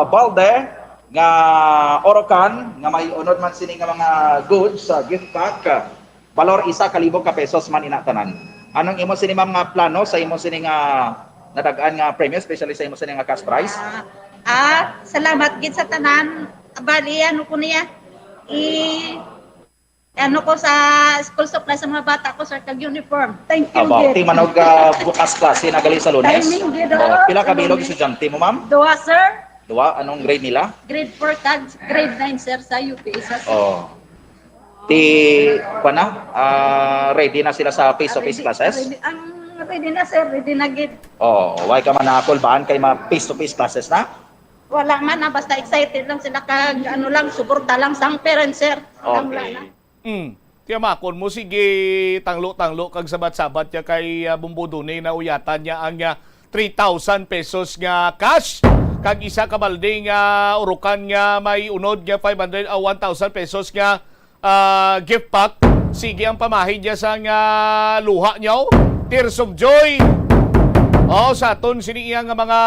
balde nga orokan nga may unod man sini nga mga goods sa gift pack. Balor isa ka libo ka pesos man ina tanan. Anong imo sini, ma'am, nga plano sa imo sini nga nadag-an nga premyo, especially sa imo sini nga cash prize? Ah, ah, salamat gid sa tanan. Bali, ano ko niya? I, ano ko sa school supply sa mga bata ko, sir, kag uniform. Thank you, Aba, gid. Ti manog, ah, bukas klase na gali sa Lunes. Timing, gid, Oh, oh. Pila ka bilog estudyante mo, ma'am? Duha, sir. Duha? Anong grade nila? Grade four kag grade nine, sir, sa U P S. Oh. Ti, kuwan na? Ah, ready na sila sa face-to-face Ready, classes? ready. Ang ready na, sir. Ready na, gid. Oh, why ka man nakulbaan kay ma face-to-face classes na? Wala man, ah, basta excited lang sila kag ano lang, suporta lang sang parents, sir. Ang wala na. Okay. Mm. Tiyamakon mo, sige, tanglo-tanglo kag sabat-sabat niya kay, ah, Bumbo Duni na uyatan niya ang, ah, three thousand pesos nga cash kag isa ka balde nga urukan nga may unod nga five hundred, ah, one thousand pesos nga, ah, gift pack. Sige ang pamahid niya sa nga luha niya, oh. Tears of joy. Oh, sa aton sini iya nga mga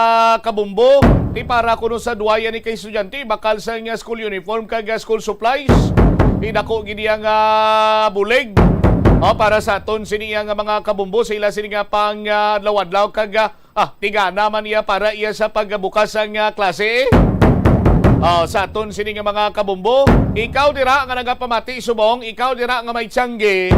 kabumbo, ti para kuno sa duwaya ni kay estudyante, bakal sa nga school uniform kag, ah, school supplies. Idako gid iya nga bulig. Oh, para sa aton sini iya nga mga kabumbo, sa ila sini nga pang, ah, adlaw-adlaw kag, ah, ah, tigana man iya para iya sa pagbukas sang, ah, klase. Oh, sa aton sini nga mga kabumbo, ikaw dira nga nagapamati subong, ikaw dira nga may tiyangge.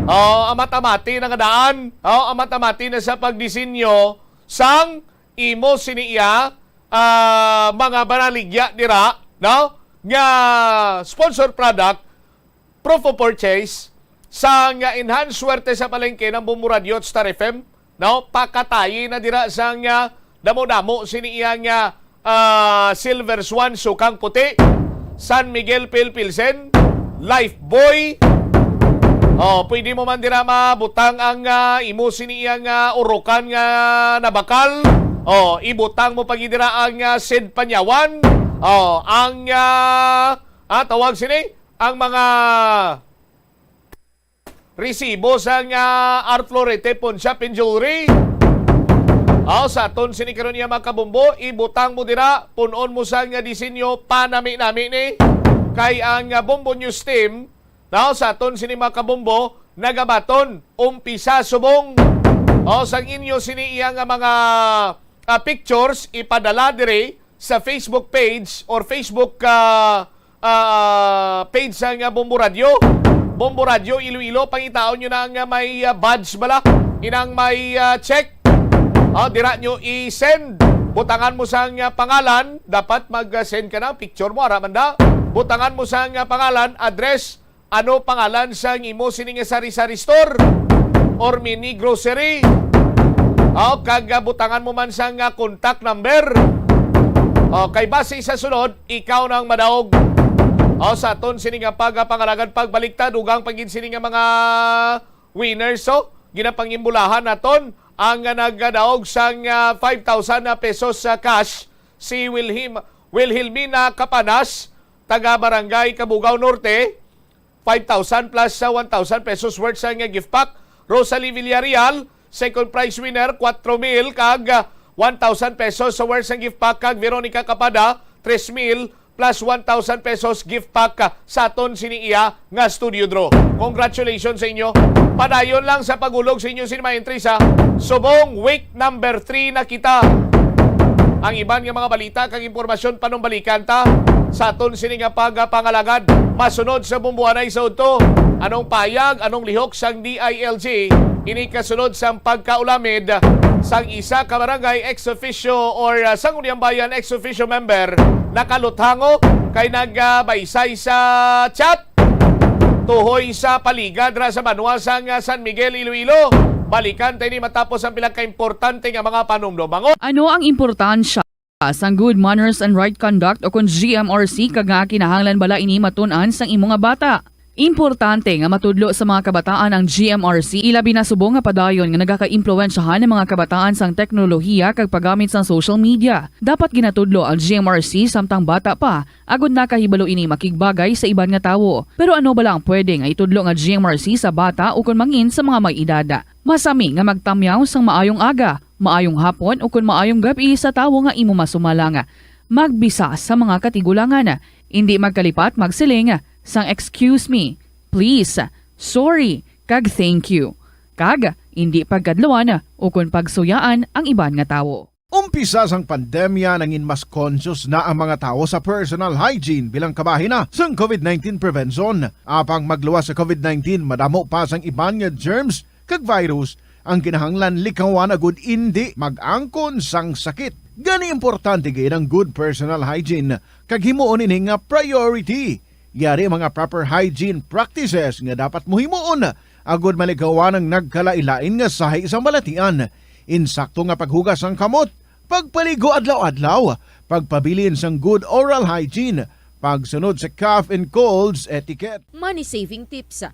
Oh, amat-amati na nga daan. Oh, amat-amati na sa pagdisenyo sang imo sini iya, ah, mga banaligya dira, no? Nga sponsor product, proof of purchase, sa nga enhanced swerte sa palengke ng Bumbo Radio at Star F M, no? Pakatayi na dira sa nga damo-damo sini iya nga, ah, Silver Swan, Sukang Puti, San Miguel Pale Pilsen, Lifebuoy. Oh, pwede mo man dira mabutang ang, ah, imo sini iya nga urukan nga nabakal. Oh, ibutang mo pa gid dira ang, ah, Sid Panyawan. Oh, ang, ah, ah, tawag sini, ang mga resibo sang, ah, Art Florete Pawn Shop and Jewelry. Aw, sa aton sini karon niya, mga kabumbo, ibutang mo dira, punon mo sang, ah, disenyo, panami-nami ni. Kay ang, ah, Bombo News Team, no, sa aton sini, mga kabumbo, nagabaton, umpisa subong. O, sang inyo sini iya nga mga, ah, pictures, ipadala diri sa Facebook page or Facebook, ah, ah, page sang, ah, Bombo Radio. Bombo Radio Iloilo, pangitaon nyo na nga may, ah, badge bala, inang may, ah, check. Ah, dira nyo i-send. Butangan mo sang, ah, pangalan, dapat mag-send ka na, picture mo, ara man da. Butangan mo sang, ah, pangalan, address, ano pangalan sang imo sini nga sari-sari store or mini grocery? O, kag, ah, butangan mo man sang, ah, contact number. O, kay base sa sunod, ikaw nang madaog. O, sa aton sini nga pagpangalagad, pagbaliktad, dugang pa gid sini nga mga winners, so, ginapangimbulahan naton ang, ah, nagadaog sang, ah, five thousand na pesos sa cash, si Wilhelm-, Wilhelmina Capanas, taga Barangay Cabugao Norte, five thousand plus sa one thousand pesos worth sa nga gift pack. Rosalie Villarreal, second prize winner, kwatro mil kag, ah, one thousand pesos sa worth sa gift pack, kag Veronica Capada, tres mil plus one thousand pesos gift pack, ah, sa aton sini iya nga studio draw. Congratulations sa inyo. Padayon lang sa pagulog sa inyo sini mga entries, ha. Subong week number three na kita. Ang iban nga mga balita kag impormasyon panumbalikan ta sa aton sini nga pagpangalagad masunod sa bumbuanay sa udto. Anong payag, anong lihok sang D I L G? Ini kasunod sang pagkaulamid sang isa ka barangay ex officio or, ah, Sangguniang Bayan ex officio member nakaluthango kay nagbaysay sa chat tuhoy sa palibot ra sa banwa sang, ah, San Miguel, Iloilo. Balikan ta ini matapos ang pila ka importante nga mga panumdom. Mango. Ano ang importansya sang good manners and right conduct o kon G M R C, kag nga kinahanglan bala ini matun-an sang imo nga bata? Importante nga matudlo sa mga kabataan ang G M R C, ilabi na subong nga padayon nga nagakaimpluwensyahan ang mga kabataan sang teknolohiya kag paggamit sang social media. Dapat ginatudlo ang G M R C samtang bata pa, agod nakahibalo ini makigbagay sa iban nga tawo. Pero ano bala ang pwede nga itudlo nga G M R C sa bata ukon mangin sa mga may edad? Masami nga magtamyaw sang maayong aga, maayong hapon, ukon maayong gab-i sa tawo nga imo masumalang. Magbisa sa mga katigulangan. Indi magkalipat magsiling sang "Excuse me", "Please", "Sorry", kag "Thank you". Kag indi pagkadluan ukon pagsuyaan ang iban nga tawo. Umpisa sang pandemya, nangin mas conscious na ang mga tawo sa personal hygiene bilang kabahin na sang COVID nineteen prevention. Apang magluwas sa COVID nineteen, madamo pa sang iban nga germs kag virus ang kinahanglan likawan agud indi mag-angkon sang sakit. Gani, importante gid ang good personal hygiene kag himuon ini nga priority. Yari ang mga proper hygiene practices nga dapat mo himuon agud malikawan ang nagkalain-lain nga sahi sang balatian. Insakto nga paghugas sang kamot, pagpaligo adlaw-adlaw, pagpabilin sang good oral hygiene, pagsunod sa cough and colds etiquette. Money saving tips.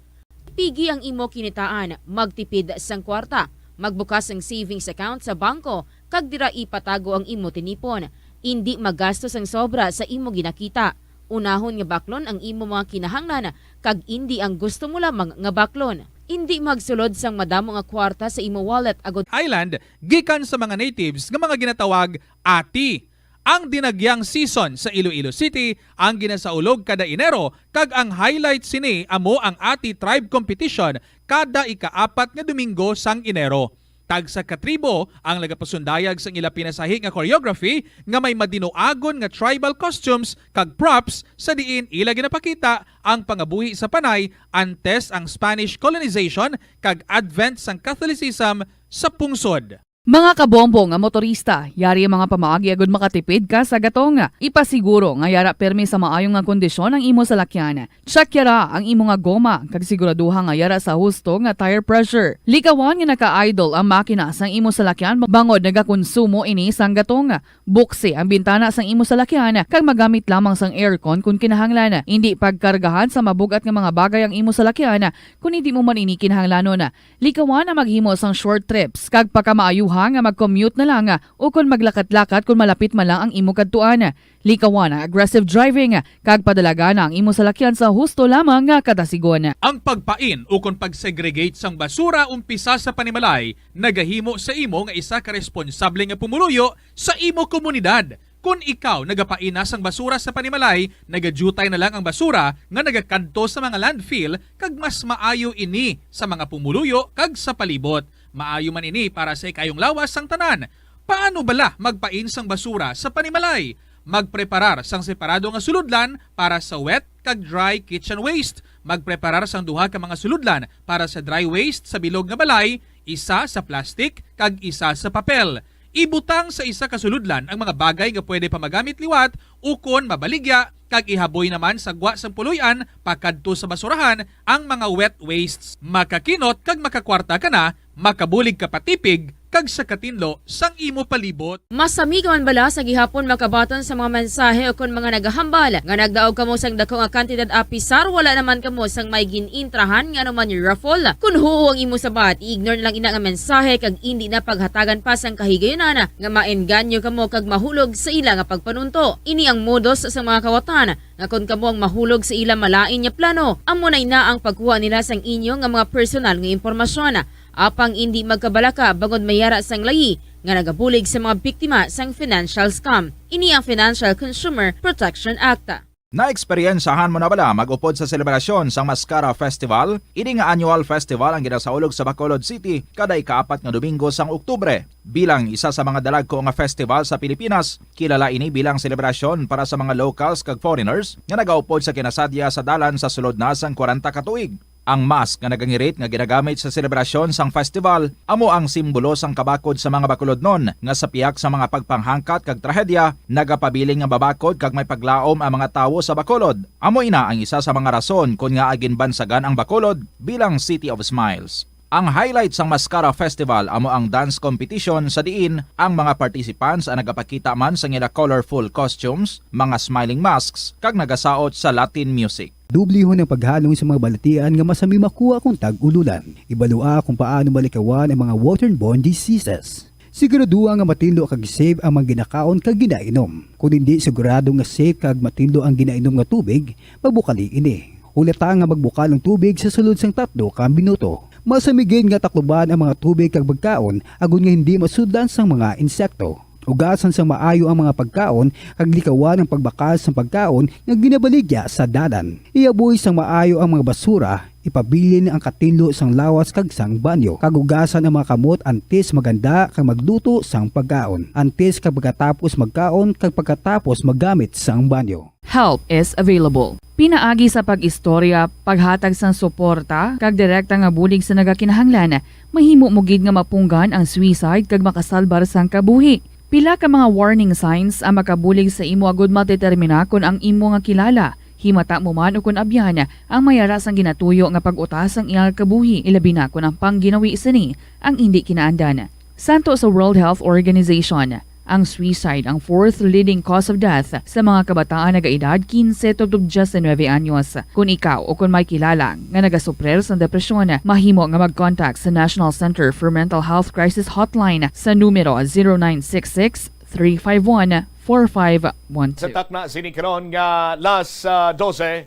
Pigi ang imo kinitaan, magtipid sang kwarta, magbukas sang savings account sa bangko, kag dira ipatago ang imo tinipon. Indi magasto sang sobra sa imo ginakita. Unahon nga baklon ang imo mga kinahanglan kag indi ang gusto mo lamang nga baklon. Indi magsulod sang madamo nga kwarta sa imo wallet agud Island gikan sa mga natives nga mga ginatawag ati. Ang dinagyang season sa Iloilo City ang ginasaulog kada Enero, kag ang highlight sini amo ang Ati Tribe Competition kada ikaapat nga Domingo sang Enero. Tagsa ka tribo ang nagapasundayag sang ila pinasahi nga choreography nga may madinuagon nga tribal costumes kag props, sa diin ila ginapakita ang pangabuhi sa Panay antes ang Spanish colonization kag advent sang Catholicism sa pungsod. Mga kabombo nga motorista, yari ang mga pamaagi agud makatipid ka sa gatong. Ipasiguro nga yara pirmi sa maayo nga kondisyon ang imo salakyan. Check yara ang imo nga goma, kag siguraduha nga yara sa husto nga tire pressure. Likawan nga naka-idle ang makina sang imo salakyan bangod nagakonsumo ini sang gatong. Buksi ang bintana sang imo salakyan, kag magamit lamang sang aircon kon kinahanglan. Indi pagkargahan sa mabug-at nga mga bagay ang imo salakyan kon hindi mo man ini kinahanglanon. Likawan ang maghimo sang short trips, kag pakamaayuha nga mag-commute na lang, ukon maglakat-lakat kon malapit man lang ang imo kadtuan. Likawan ang aggressive driving, kag padalagana ang imo salakyan sa husto lamang nga kadasigon. Ang pagpain ukon pag-segregate sang basura umpisa sa panimalay nagahimo sa imo nga isa ka responsable nga pumuluyo sa imo komunidad. Kon ikaw nagapain na sang basura sa panimalay, nagadyutay na lang ang basura nga nagakadto sa mga landfill, kag mas maayo ini sa mga pumuluyo kag sa palibot. Maayo man ini para sa ikayong lawas sang tanan. Paano bala magpain sang basura sa panimalay? Magpreparar sang separado nga sulodlan para sa wet kag dry kitchen waste. Magpreparar sang duha ka mga sulodlan para sa dry waste sa bilog nga balay, isa sa plastic kag isa sa papel. Ibutang sa isa ka sulodlan ang mga bagay nga pwede pa magamit liwat ukon mabaligya, kag ihaboy naman sa gwa sang puloy-an pakadto sa basurahan ang mga wet wastes. Makakinot kag makakwarta ka na, makabulig ka pa tipig kag sa katinlo sang imo palibot. Masami ka man bala sa gihapon makabaton sa mga mensahe ukon mga nagahambal nga nagdaog kamo sang dako nga kantidad apisar wala naman kamo sang may gin-intrahan nga anuman raffle? Kon huo ang imo sabat, i-ignore na lang ina nga mensahe kag indi na paghatagan pa sang kahigayunan nga maengganyo kamo kag mahulog sa ila nga pagpanunto. Ini ang modus sa mga kawatan nga kon kamo ang mahulog sa ila malain nga plano, amo na ina ang pagkuha nila sang inyo nga mga personal nga impormasyon. Apang indi magkabalaka bangod may yara sang layi nga nagabulig sa mga biktima sang financial scam. Ini ang Financial Consumer Protection Act. Naeksperyensahan mo na bala mag-upod sa selebrasyon sang Mascara Festival? Ini nga annual festival ang ginasaulog sa Bacolod City kada ikaapat nga Domingo sang Oktubre. Bilang isa sa mga dalagko nga festival sa Pilipinas, kilala ini bilang selebrasyon para sa mga locals kag foreigners nga nagaupod sa kinasadya sa dalan sa sulod na sang kwarenta ka tuig. Ang mask nga nagangirit nga ginagamit sa selebrasyon sang festival amo ang simbolo sang kabakod sa mga Bacolodnon nga sa pihak sa mga pagpanghangkat kag trahedya nagapabilin nga mabakod kag may paglaom ang mga tawo sa Bacolod. Amo ina ang isa sa mga rason kon ngaa ginbansagan ang Bacolod bilang City of Smiles. Ang highlight sang Mascara Festival amo ang dance competition sa diin ang mga participants ang nagapakita man sang ila colorful costumes, mga smiling masks, kag nagasaot sa Latin music. Dublihon ang paghalong sa mga balatian nga masami makuha kon tag-ululan. Ibalua kung paano malikawan ang mga waterborne diseases. Siguraduha nga matinlo kag safe ang mga ginakaon kag ginainom. Kon indi sigurado nga safe kag matinlo ang ginainom nga tubig, pabukali ini. Hulata nga magbukal ang tubig sa sulod sang tatlo ka minuto. Masami gid nga takluban ang mga tubig kag pagkaon agod nga hindi masudlan sang mga insekto. Ugasan sang maayo ang mga pagkaon kag likawan ang pagbakal sang pagkaon nga ginabaligya sa dalan. Ihaboy sang maayo ang mga basura, ipabilin ang katinlo sang lawas kag sang banyo, kag ugasan ang mga kamot antes maghanda kag magluto sang pagkaon, antes kag pagkatapos magkaon kag pagkatapos maggamit sang banyo. Help is available. Pinaagi sa pag-istorya, paghatag sang suporta, kag direkta nga bulig sa nagakinahanglan, mahimo mo gid nga mapunggan ang suicide kag makasalbar sang kabuhi. Pila ka mga warning signs ang makabulig sa imo agud madetermina kon ang imo nga kilala, himata mo man ukon abyan, ang may ara sang ginatuyo nga pag-utas sang iya nga kabuhi, ilabi na kon ang pangginawi sini ang indi kinaandan. Santo sa World Health Organization, ang suicide ang fourth leading cause of death sa mga kabataan nagaedad kinse tubtob diyes nuebe anyos. Kon ikaw o kon may kilala nga nagasuprir sang depresyon, mahimo nga mag-contact sa National Center for Mental Health Crisis Hotline sa numero zero nine six six, three five one, four five one two. Sa takna sini karon nga las, ah, dose,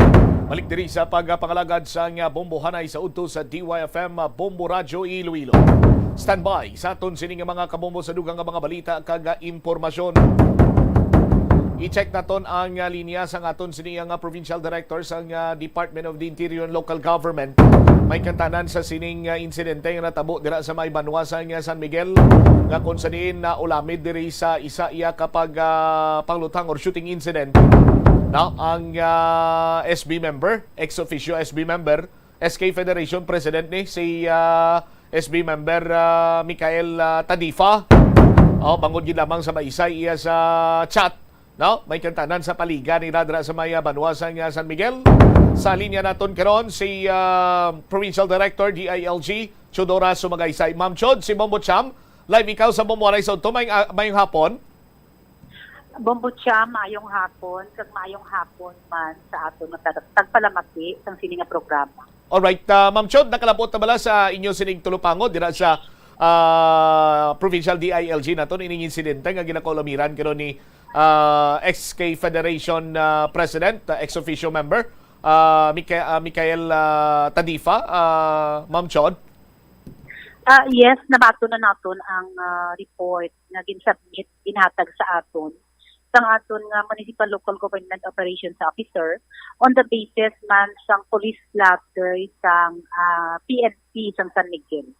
balik diri sa pagpangalagad sang, ah, Bombo Hanay sa udto sa D Y F M, ah, Bombo Radyo Iloilo. Standby sa aton sini nga mga kabombo sa dugang nga mga balita kag, ah, impormasyon. I-check naton ang, ah, linya sang aton sini nga provincial director sang, ah, Department of the Interior and Local Government. May kantanan sa sining, ah, insidente nga natabo dira sa may banwa sang, ah, San Miguel nga kung sa diin naulamid diri sa isa iya ka pag, ah, pangluthang or shooting incident, no, ang, ah, S B member, ex officio S B member, S K Federation President ni si, ah, S B member, ah, Michael, ah, Tadifa. Oh, bangod gid lamang sa maisay iya sa chat, no? May kantanan sa paliga ni Radra sa may, ah, banwa sang, ah, San Miguel. Sa linya naton karon si, ah, Provincial Director D I L G, Chodora Sumagaysay. Ma'am Chod, si Bombo Cham, live ikaw sa Bombo Hanay sa udto. May, ah, mayong hapon. Bombo Cham, maayong hapon, kag maayong hapon man sa aton nga tag-, tagpalamati sang sini nga programa. Alright, ah, Ma'am Chod, nakalabot na bala sa inyo sining tulupangod dira sa, ah, Provincial D I L G naton ining insidente nga ginakaulamiran karon ni, ah, ex K Federation, ah, President, ah, ex officio member, ah, Mica-, ah, Michael, ah, Tadifa, ah, Ma'am Chod? Ah, yes, nabaton na naton ang, ah, report nga ginsubmit, ginhatag sa aton sang aton nga Municipal Local Government Operations Officer on the basis man sang police blotter sang, ah, P N P sang San Miguel.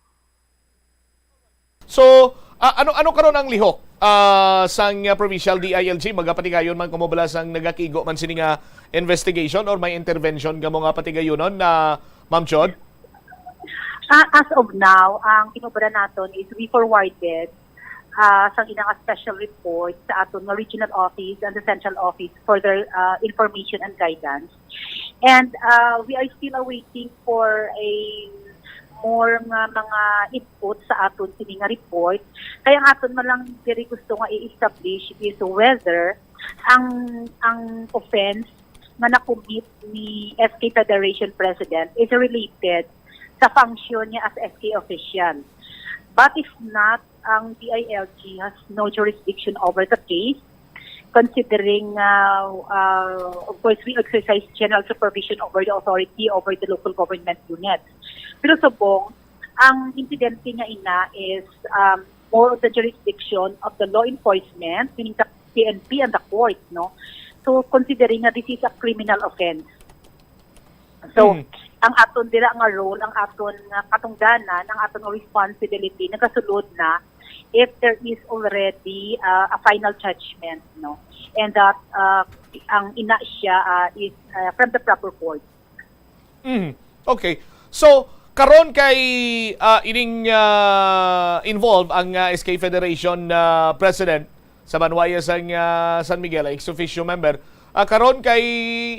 So, ah, ano, ano karon ang lihok, ah, sang, ah, Provincial D I L G? Magapatigayon man kamo bala sang nagakigo man sini nga investigation or may intervention kamo nga patigayunon na, Ma'am Chod? Ah, as of now, ang ginobra naton is we forwarded, ah, sang ina nga special report sa aton nga regional office and the central office for their, ah, information and guidance. And, ah, we are still awaiting for a more nga mga input sa aton sini nga report. Kaya ang aton man lang diri gusto nga i-establish is whether ang, ang offense nga na-commit ni S K Federation President is related sa function niya as S K official. But if not, ang D I L G has no jurisdiction over the case, considering, uh, uh, of course, we exercise general supervision over the authority, over the local government unit. Pero subong, ang insidente nga ina is, um, more of the jurisdiction of the law enforcement, meaning the P N P and the court, no? So, considering nga this is a criminal offense. So, Hmm. ang aton dira nga role, ang aton nga katungdanan, ang aton nga responsibility, nagasulod na if there is already, uh, a final judgment, no? And that, uh, ang ina siya, uh, is, uh, from the proper court. Mm. Okay. So, karon kay, ah, ining, ah, involved ang, ah, S K Federation, ah, President sa Banwaya sang, ah, San Miguel, ex officio member. Ah, karon kay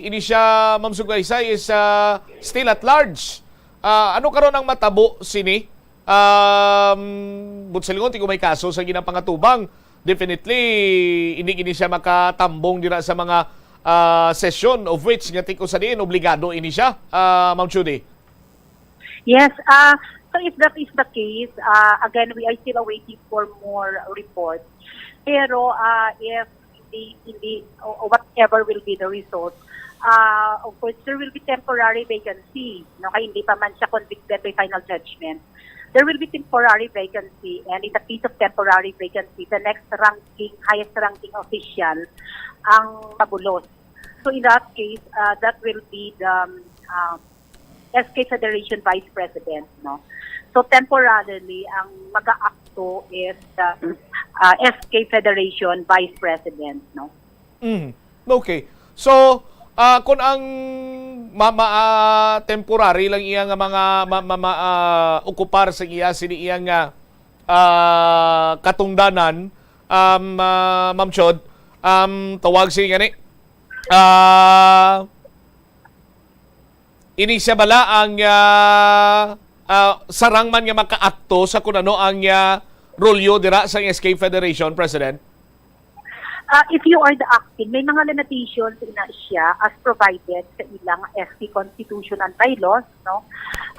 ini siya, Ma'am Suglaysay, is, ah, still at large. Ah, ano karon ang matabo sini? Um, but silingon, ti kung may kaso sa ginapangatubang, definitely, hindi gini siya makatambong dira sa mga, ah, session, of which nga ti kung sa diin obligado ini siya, ah, Ma'am Judy. Yes, uh, so if that is the case, uh, again, we are still awaiting for more reports. Pero uh, if hindi, hindi, o whatever will be the result, uh, of course, there will be temporary vacancy. No? Kaya hindi pa man siya convicted by final judgment. There will be temporary vacancy, and in the case of temporary vacancy, the next ranking, highest ranking official ang mabulos. So in that case, uh, that will be the um, uh, S K Federation Vice President, no? So temporarily, ang mag-aakto is the uh, S K Federation Vice President, no? Mm. Okay. So, ah, kung ang mama ah, temporary lang iya nga mga ma, ma, ma, ah, okupar sa iya sini iya nga ah, katungdanan, um, ah, Ma'am Chod, um, tawag siya gani, ah, ini siya bala ang ah, ah, sarang man nga makaakto sa kung ano ang ah, rolyo dira sa S K Federation, President? Uh, if you are the acting, may mga limitations na siya as provided sa ilang S K constitution and bylaws, no?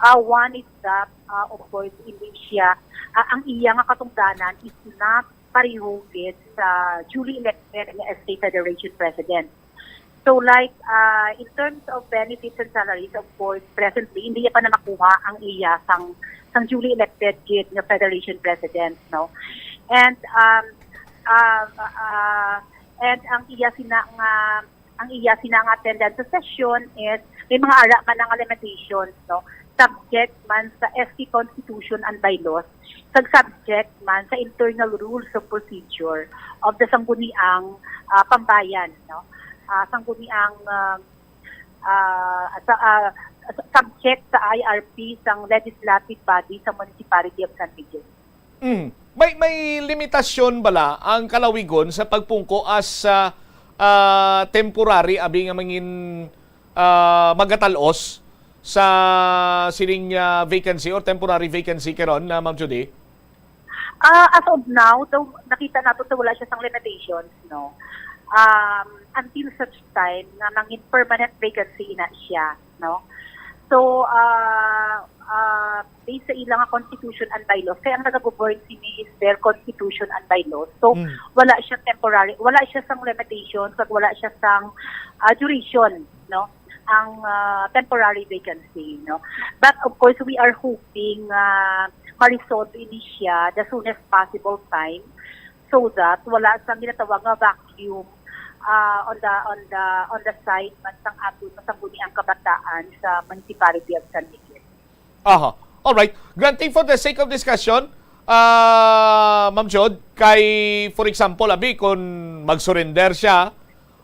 Uh, one is that, uh, of course, hindi siya, uh, ang iya nga katungdanan is not pareho with sa duly elected nga S K Federation President. So like, uh, in terms of benefits and salaries, of course, presently, hindi niya pa na makuha ang iya sang, sang duly elected gid nga Federation President, no? And, um, uh, uh, and ang iya sina nga, ang iya sina nga attendance sa session is may mga ara man nga limitations, no? Subject man sa S K Constitution and bylaws, kag subject man sa internal rules of procedure of the Sangguniang ah, Pambayan, no? Ah, Sangguniang ah, ah, sa, ah, sa- subject sa I R P sang legislative body sa Municipality of San Miguel. Mm. May may limitasyon bala ang kalawigon sa pagpungko as ah, ah, temporary abi nga mangin ah, magatal-os sa sining ah, vacancy or temporary vacancy karon na Ma'am Judy? Ah, as of now, daw nakita nato sa wala siya sang limitations, no. Um, until such time nga mangin permanent vacancy na siya, no. So, ah, ah, based sa ilang constitution and bylaws, kaya ang nagagovern sini is their constitution and bylaws. So, Mm. wala siya temporary, wala siya sang limitations, kag wala siya sang ah, duration, no, ang ah, temporary vacancy, no. But of course, we are hoping uh, ma-resolve ini siya the soonest possible time so that wala sang ginatawag nga vacuum ah, on the on the on the side man sang aton Sangguniang Kabataan sa Municipality of San Miguel. Aha. All right. Granting for the sake of discussion, ah, Ma'am Chod, kay for example, abi, kung mag-surrender siya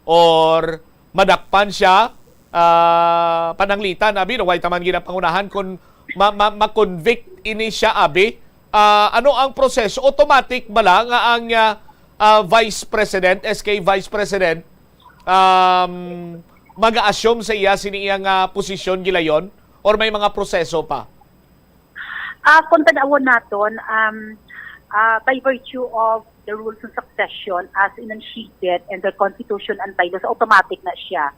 or madakpan siya, ah, pananglitan, abi, no, way taman ginapangunahan kung ma, ma, ma-convict ini siya, abi, ah, ano ang proseso? Automatic bala nga ang ah, ah, Vice President, S K Vice President, um, mag-assume sa iya sini iya nga posisyon gilayon or may mga proseso pa? Ah, kung tanawon naton, um, ah, by virtue of the rules of succession as enunciated in the Constitution and bylaws, automatic na siya.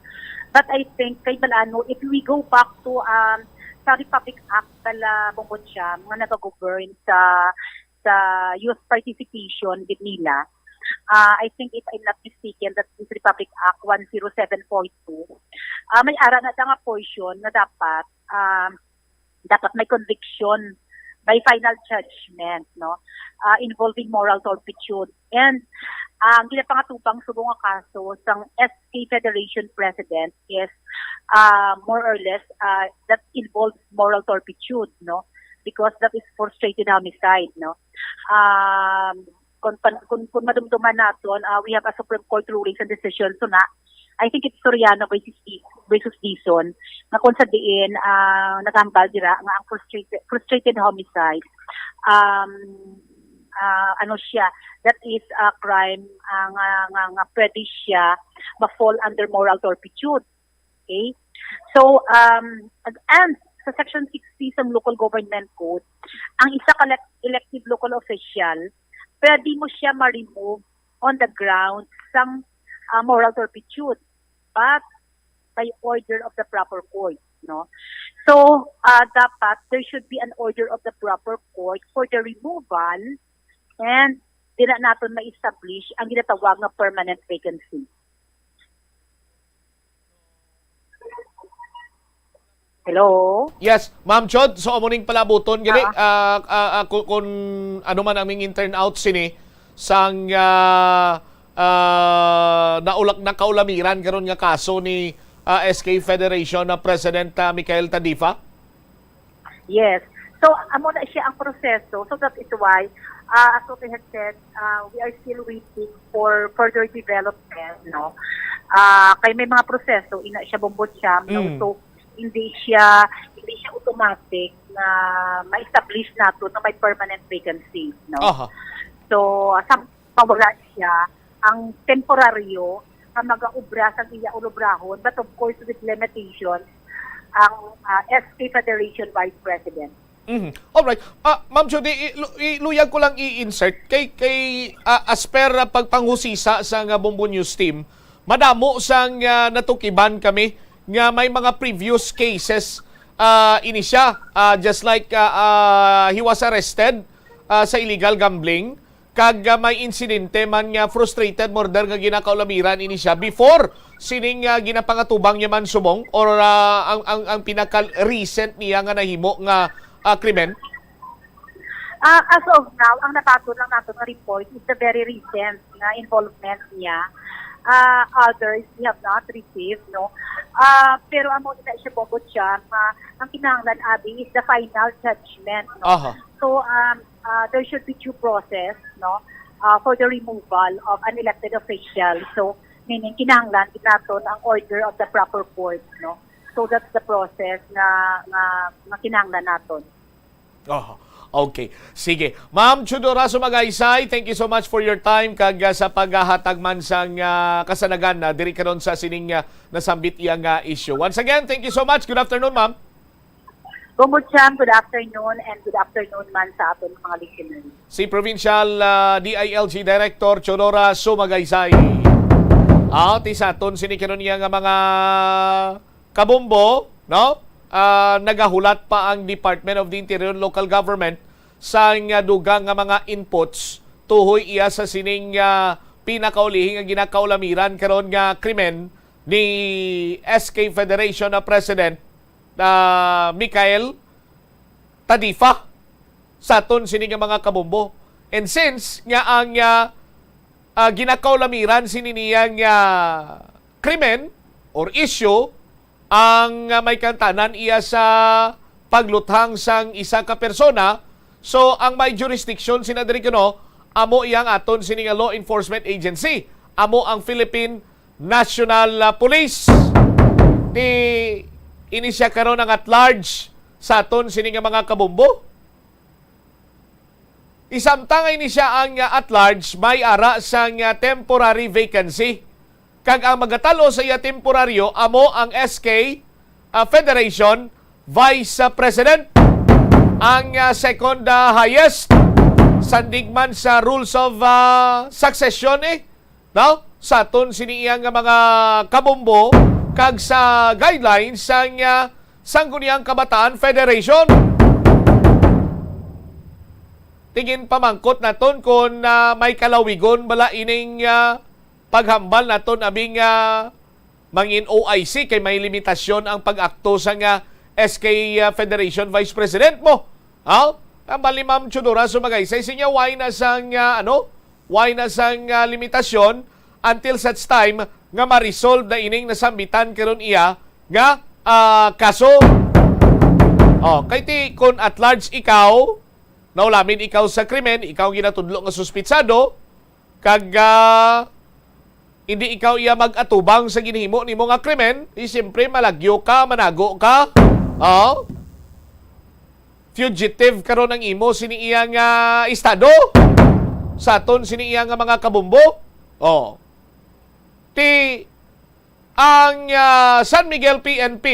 But I think, kay Balano, if we go back to um, sa Republic Act pala Bongocham nga nagagovern sa sa youth participation gid nila, ah, I think if I'm not mistaken, that is Republic Act one zero seven four two. Ah, may ara na nga portion nga dapat um, dapat may conviction by final judgment, no, ah, involving moral turpitude. And ah, ang ginapangatubang subong nga kaso sang S K Federation President is ah, more or less ah, that involves moral turpitude, no, because that is frustrated homicide, no. Um, kung, pan- kung, kung madumduman naton, ah, we have a Supreme Court rulings and decisions so na I think it's Soriano versus Di-, versus Dizon, nga kung sa diin, ah, naghambal dira nga ang frustrated, frustrated homicide, um, ah, ano siya, that is a crime, ah, nga, nga, nga pwede siya ma-fall under moral turpitude. Okay? So, um, ag-, and sa Section sixty sa Local Government Code, ang isa ka elec-, elected local official, pwede mo siya ma-remove on the grounds sang, ah, moral turpitude, but by order of the proper court, no? So, ah, dapat there should be an order of the proper court for the removal, and di na naton ma-establish ang ginatawag nga permanent vacancy. Hello? Yes, Ma'am Chod, so amo ning palabuton gani, Ah. ah, ah, ah, ku-, kun ano man ang ming turnout sini sang, ah, ah, naulak-, nakaulamiran karon nga kaso ni, ah, S K Federation na President, ah, Michael Tadifa? Yes. So, amo na siya ang proseso. So, that is why, ah, as what I had said, ah, we are still waiting for further development, no? Ah, kay may mga proseso, ina siya, Bombo Cham, no? Mm. So, hindi siya, hindi siya automatic na ma-establish nato na may permanent vacancy, no? Aha. So, sa mawala siya, ang temporaryo nga mag-aubra sa iya ulubrahon, but of course with limitations, ang, ah, S K Federation Vice President. Mhm. Alright. Ah, Ma'am Judy, i-, lu-, iluyag ko lang i-insert kay, kay, ah, as per, ah, pagpanghusisa sa nga Bombo News team, madamo sang, ah, natukiban kami nga may mga previous cases, ah, ini siya, ah, just like, ah, ah, he was arrested, ah, sa illegal gambling, kag, ah, may insidente man nga frustrated murder nga ginakaulamiran ini siya before sining, ah, ginapangatubang niya man subong, or, ah, ang, ang, ang pinaka-recent niya nga nahimo nga, ah, krimen? Ah, as of now, ang nabaton lang nato nga report is the very recent nga involvement niya. Ah, others we have not received, no? Ah, pero amo na siya, Bombo Cham, nga ang kinahanglan, abi, is the final judgment, no? Aha. So, um, ah, there should be due process, no? Ah, for the removal of an elected official. So, meaning, kinahanglan gid naton ang order of the proper court, no? So, that's the process nga, nga, nga kinahanglan naton. Oh, okay. Sige. Ma'am Chudora Sumagaysay, thank you so much for your time kag, ah, sa paghatag man sang, ah, kasanagan na diri karon sa sining, ah, nasambit iya nga issue. Once again, thank you so much. Good afternoon, ma'am. Bombo Cham, good afternoon, and good afternoon man sa aton mga listeners. Si Provincial, ah, D I L G Director Chudora Sumagaysay. Ah, ti sa aton sini karon niya nga mga kabombo, no? Ah, nagahulat pa ang Department of the Interior and Local Government sa nga dugang nga mga inputs tuhoy iya sa sining, ah, pinakaulihi nga ginakaulamiran karon nga krimen ni S K Federation na President, ah, Michael Tadifa sa aton sini nga mga kabombo. And since nga ang, ah, ah, ginakaulamiran sini niya nga krimen or issue ang, ah, may kantanan iya sa pagluthang sang isa ka persona, so ang may jurisdiction sina diri kuno amo iyang aton sini nga law enforcement agency, amo ang Philippine National, ah, Police. Ti ini siya karon ang at large sa aton sini nga mga kabombo. Isamtang ini siya ang, ah, at large, may ara sang, ah, temporary vacancy. Kag ang magatalo sa iya temporaryo amo ang S K, ah, Federation Vice, ah, President, ang, ah, second, ah, highest sandig man sa rules of, ah, succession, eh. No? Sa aton sini iya nga mga kabombo kag sa guidelines sang, ah, Sangguniang Kabataan Federation. Tingin pamangkot naton kung, ah, may kalawigon bala ining, ah, paghambal naton, abi, nga mangin O I C kay may limitasyon ang pag-akto sang S K, ah, Federation Vice President mo. Ha? Tambal ni Ma'am Chudora Sumagaysay, sinya, why na sang, ah, ano? Why na sang, ah, limitasyon until such time nga ma-resolve na ining nasambitan karon iya nga, ah, kaso? Oh, kay ti, kung at large ikaw, naulamin ikaw sa krimen, ikaw ginatudlo nga suspitsado, kag, ah, hindi ikaw iya mag-atubang sa ginhimo nimo nga krimen, di siyempre malagyo ka, manago ka. Oh? Fugitive karon ang imo sini iya nga estado. Sa aton sini iya nga mga kabombo. Oh. Ti ang, ah, San Miguel P N P,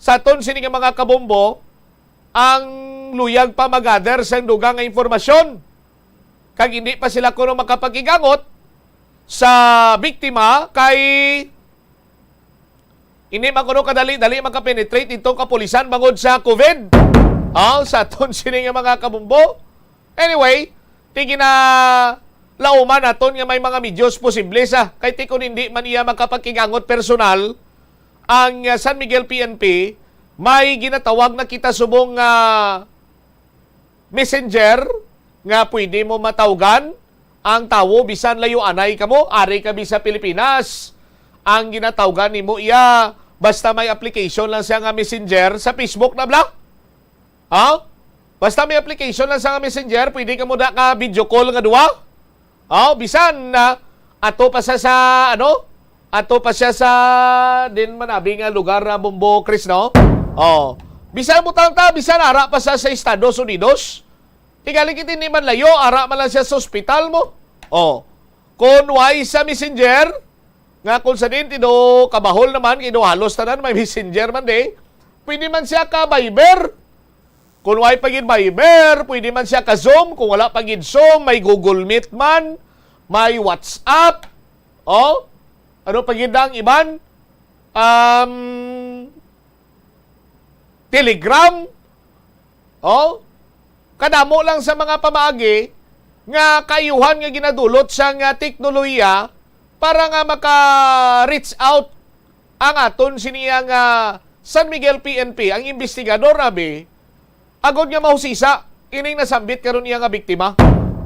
sa aton sini nga mga kabombo, ang luyag pa mag-gather sang dugang nga impormasyon. Kag hindi pa sila kuno makapag-igangot sa biktima kay hindi man kuno kadali-dali makapenetrate itong kapulisan bangod sa COVID. Ah, sa aton sini nga mga kabombo. Anyway, ti ginalauman naton nga may mga medios posible sa, kay ti kun hindi man iya makapagkigangot personal, ang, ah, San Miguel P N P, may ginatawag na kita subong nga messenger nga pwede mo matawgan ang tawo bisan layo anay kamo, ari ka bi sa Pilipinas. Ang ginatawgan nimo iya, basta may application lang siya nga messenger sa Facebook na bala. Ha? Basta may application lang sa messenger, pwede ka mo da ka video call nga duwa. Oh, bisan na ato pa sa, sa ano? Ato pa siya sa din manabi nga lugar na Bombo Chris, no? Oh. Bisan mo ta, bisan ara pa sa, sa Estados Unidos. Tingali kit hindi man layo, ara man lang siya sa ospital mo. Oh. Kung why sa messenger, nga kung sa din, tido kabahol naman, kay do halos tanan may messenger man di. Pwede man siya ka Viber. Kung way pa gid Viber, pwede man siya ka Zoom. Kung wala pa gid Zoom, may Google Meet man, may WhatsApp. Oh? Ano pa gid ang iban? Um, Telegram. Oh? Kadamo lang sa mga pamaagi nga kaayuhan nga ginadulot sang, ah, teknolohiya para nga maka-reach out ang aton siniya nga San Miguel P N P, ang investigador, abi, agod nga mahusisa ining nasambit karon niya nga biktima.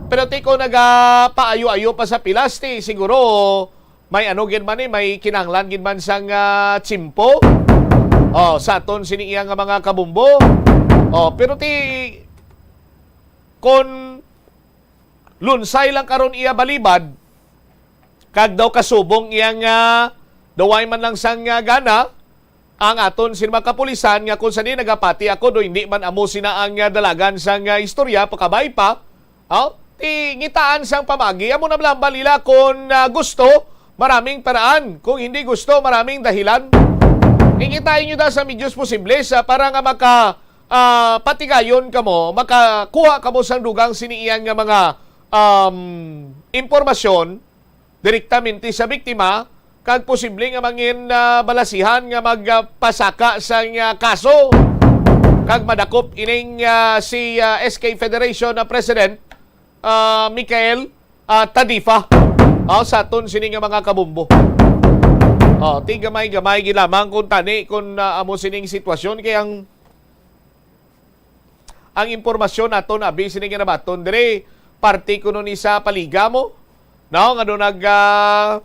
Pero ti ko nagapaayo-ayo pa sa pilas, ti siguro may ano gid man, eh, may kinahanglan gid man sang, ah, tiyempo. Oh, sa aton sini iya nga mga kabumbo. Oh, pero ti kon lunsay lang karon iya balibad, kag daw kasubong iya nga daw way man lang sang, ah, gana, ang aton sini mga kapulisan nga kung sani nagapati ako do hindi man amo sina ang, ah, dalagan sang, ah, istorya, pakabay pa. Oh, ti ngitaan sang pamagi, amo na lang balila kung, ah, gusto, maraming paraan. Kung hindi gusto, maraming dahilan. Ingitain nyo da sa medios posible sa para nga maka, ah, patigayon kamo, makakuha kamo sang dugang sini iyan nga mga, um, impormasyon direktamente sa biktima, kag posible nga mangin, ah, balasihan nga magpasaka sang, ah, kaso, kag madakop ining, ah, si, ah, S K Federation na President, ah, Michael, ah, Tadifa. Ah, sa aton sini nga mga kabumbo. Oh, ti gamay-gamay gid lamang kung tani kung, ah, amo sining sitwasyon kay ang ang impormasyon naton abi sini nga nabaton diri parte kuno ni sa paliga mo, no, nga do nag, ah,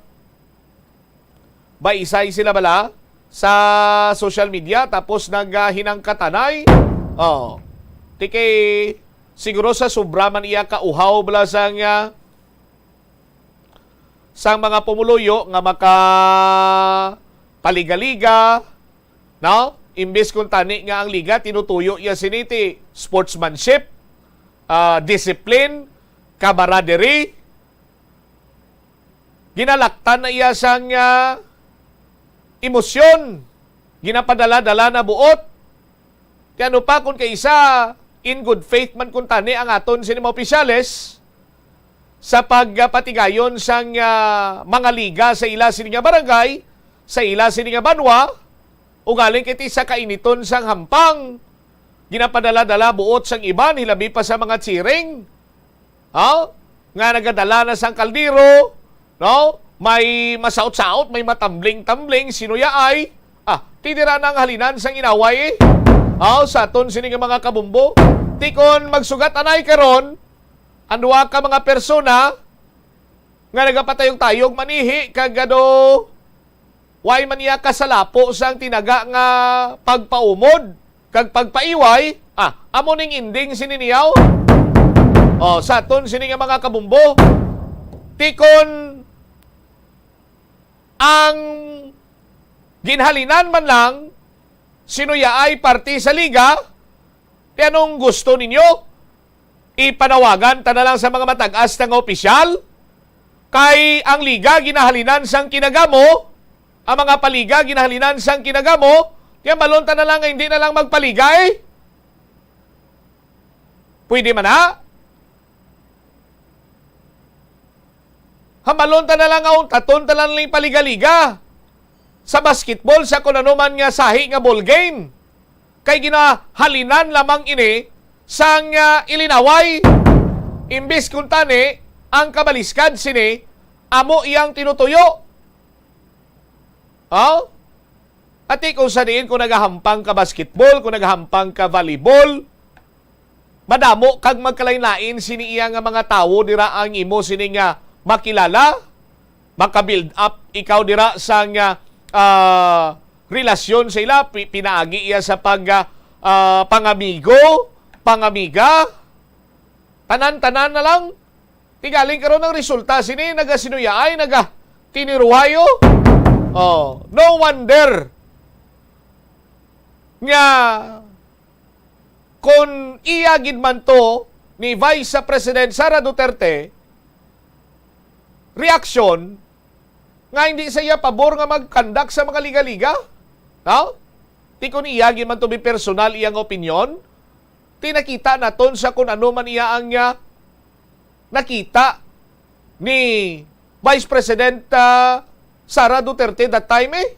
baisay sila bala sa social media tapos nag, ah, hinangkatanay. Oh. Ti kay siguro sa sobra man iya kauhaw bala sang, ah, sang mga pumuluyo nga maka paliga-liga, no? Imbis kung tani nga ang liga tinutuyo iya sini ti sportsmanship, ah, discipline, camaraderie, ginalaktan na iya sang, ah, emosyon, ginapadala-dala na buot. Ti ano pa kung kaisa, in good faith man kung tani ang aton sini mga opisyales sa pagpatigayon sang, ah, mga liga sa ila sini nga barangay, sa ila sini nga banwa, ugaling kiti sa kainiton sang hampang, ginapadala-dala buot sang iban, hilabi pa sa mga cheering. Ha? Nga nagadala na sang kaldero, no? May masaot-saot, may matambling-tambling, sino yaay? Ah, ti dira na ang halinan sang inaway, eh. Ha? Sa aton sini nga mga kabumbo. Ti kon magsugat anay karon, ang duha ka mga persona nga nagapatayog-tayog manihi kag ano, way man niya kasalapo sang tinaga nga pagpaumod kag pagpaiway, ah, amo ning ending sini niyaw. Oh, sa aton sini nga mga kabumbo, Kon ang ginhalinan man lang, sinuyaay parte sa liga, ti anong gusto ninyo? Ipanawagan ta na lang sa mga matag-as na nga opisyal? Kay ang liga ginahalinan sang kinagamo, ang mga paliga ginahalinan sang kinagamo, ti hambalon ta na lang nga hindi na lang magpaliga, eh. Pwede man na? Hambalon ta na lang nga untaton ta lang ning paliga-liga sa basketball, sa kun ano man nga sahi nga ball game. Kay ginahalinan lamang ini sang, ah, ilinaway. Imbis kuntani, ang kabaliskad sini, amo iyang tinutuyo. Oh? Ati kung sa diin, kung nagahampang ka basketball, kung nagahampang ka volleyball, madamo kag magkalain-lain sini iya nga mga tawo dira ang imo sini nga makilala, maka-build up ikaw dira sang, ah, ah, relasyon sa ila, pi-, pinaagi iya sa pag, ah, ah, pangamigo, pangamiga, tanan-tanan na lang. Ti galing karon ang resulta sini, nagasinuyaay, nagatiniruhayo. Oh, no wonder nga kon iya gid man to ni Vice President Sara Duterte, reaksyon nga hindi sa iya pabor nga mag-conduct sa mga liga-liga. No? Ti kon iya gid man to bi personal iyang opinyon, ti nakita naton sa kun ano man iya ang, ah, nakita ni Vice President, ah, Sara Duterte that time, eh.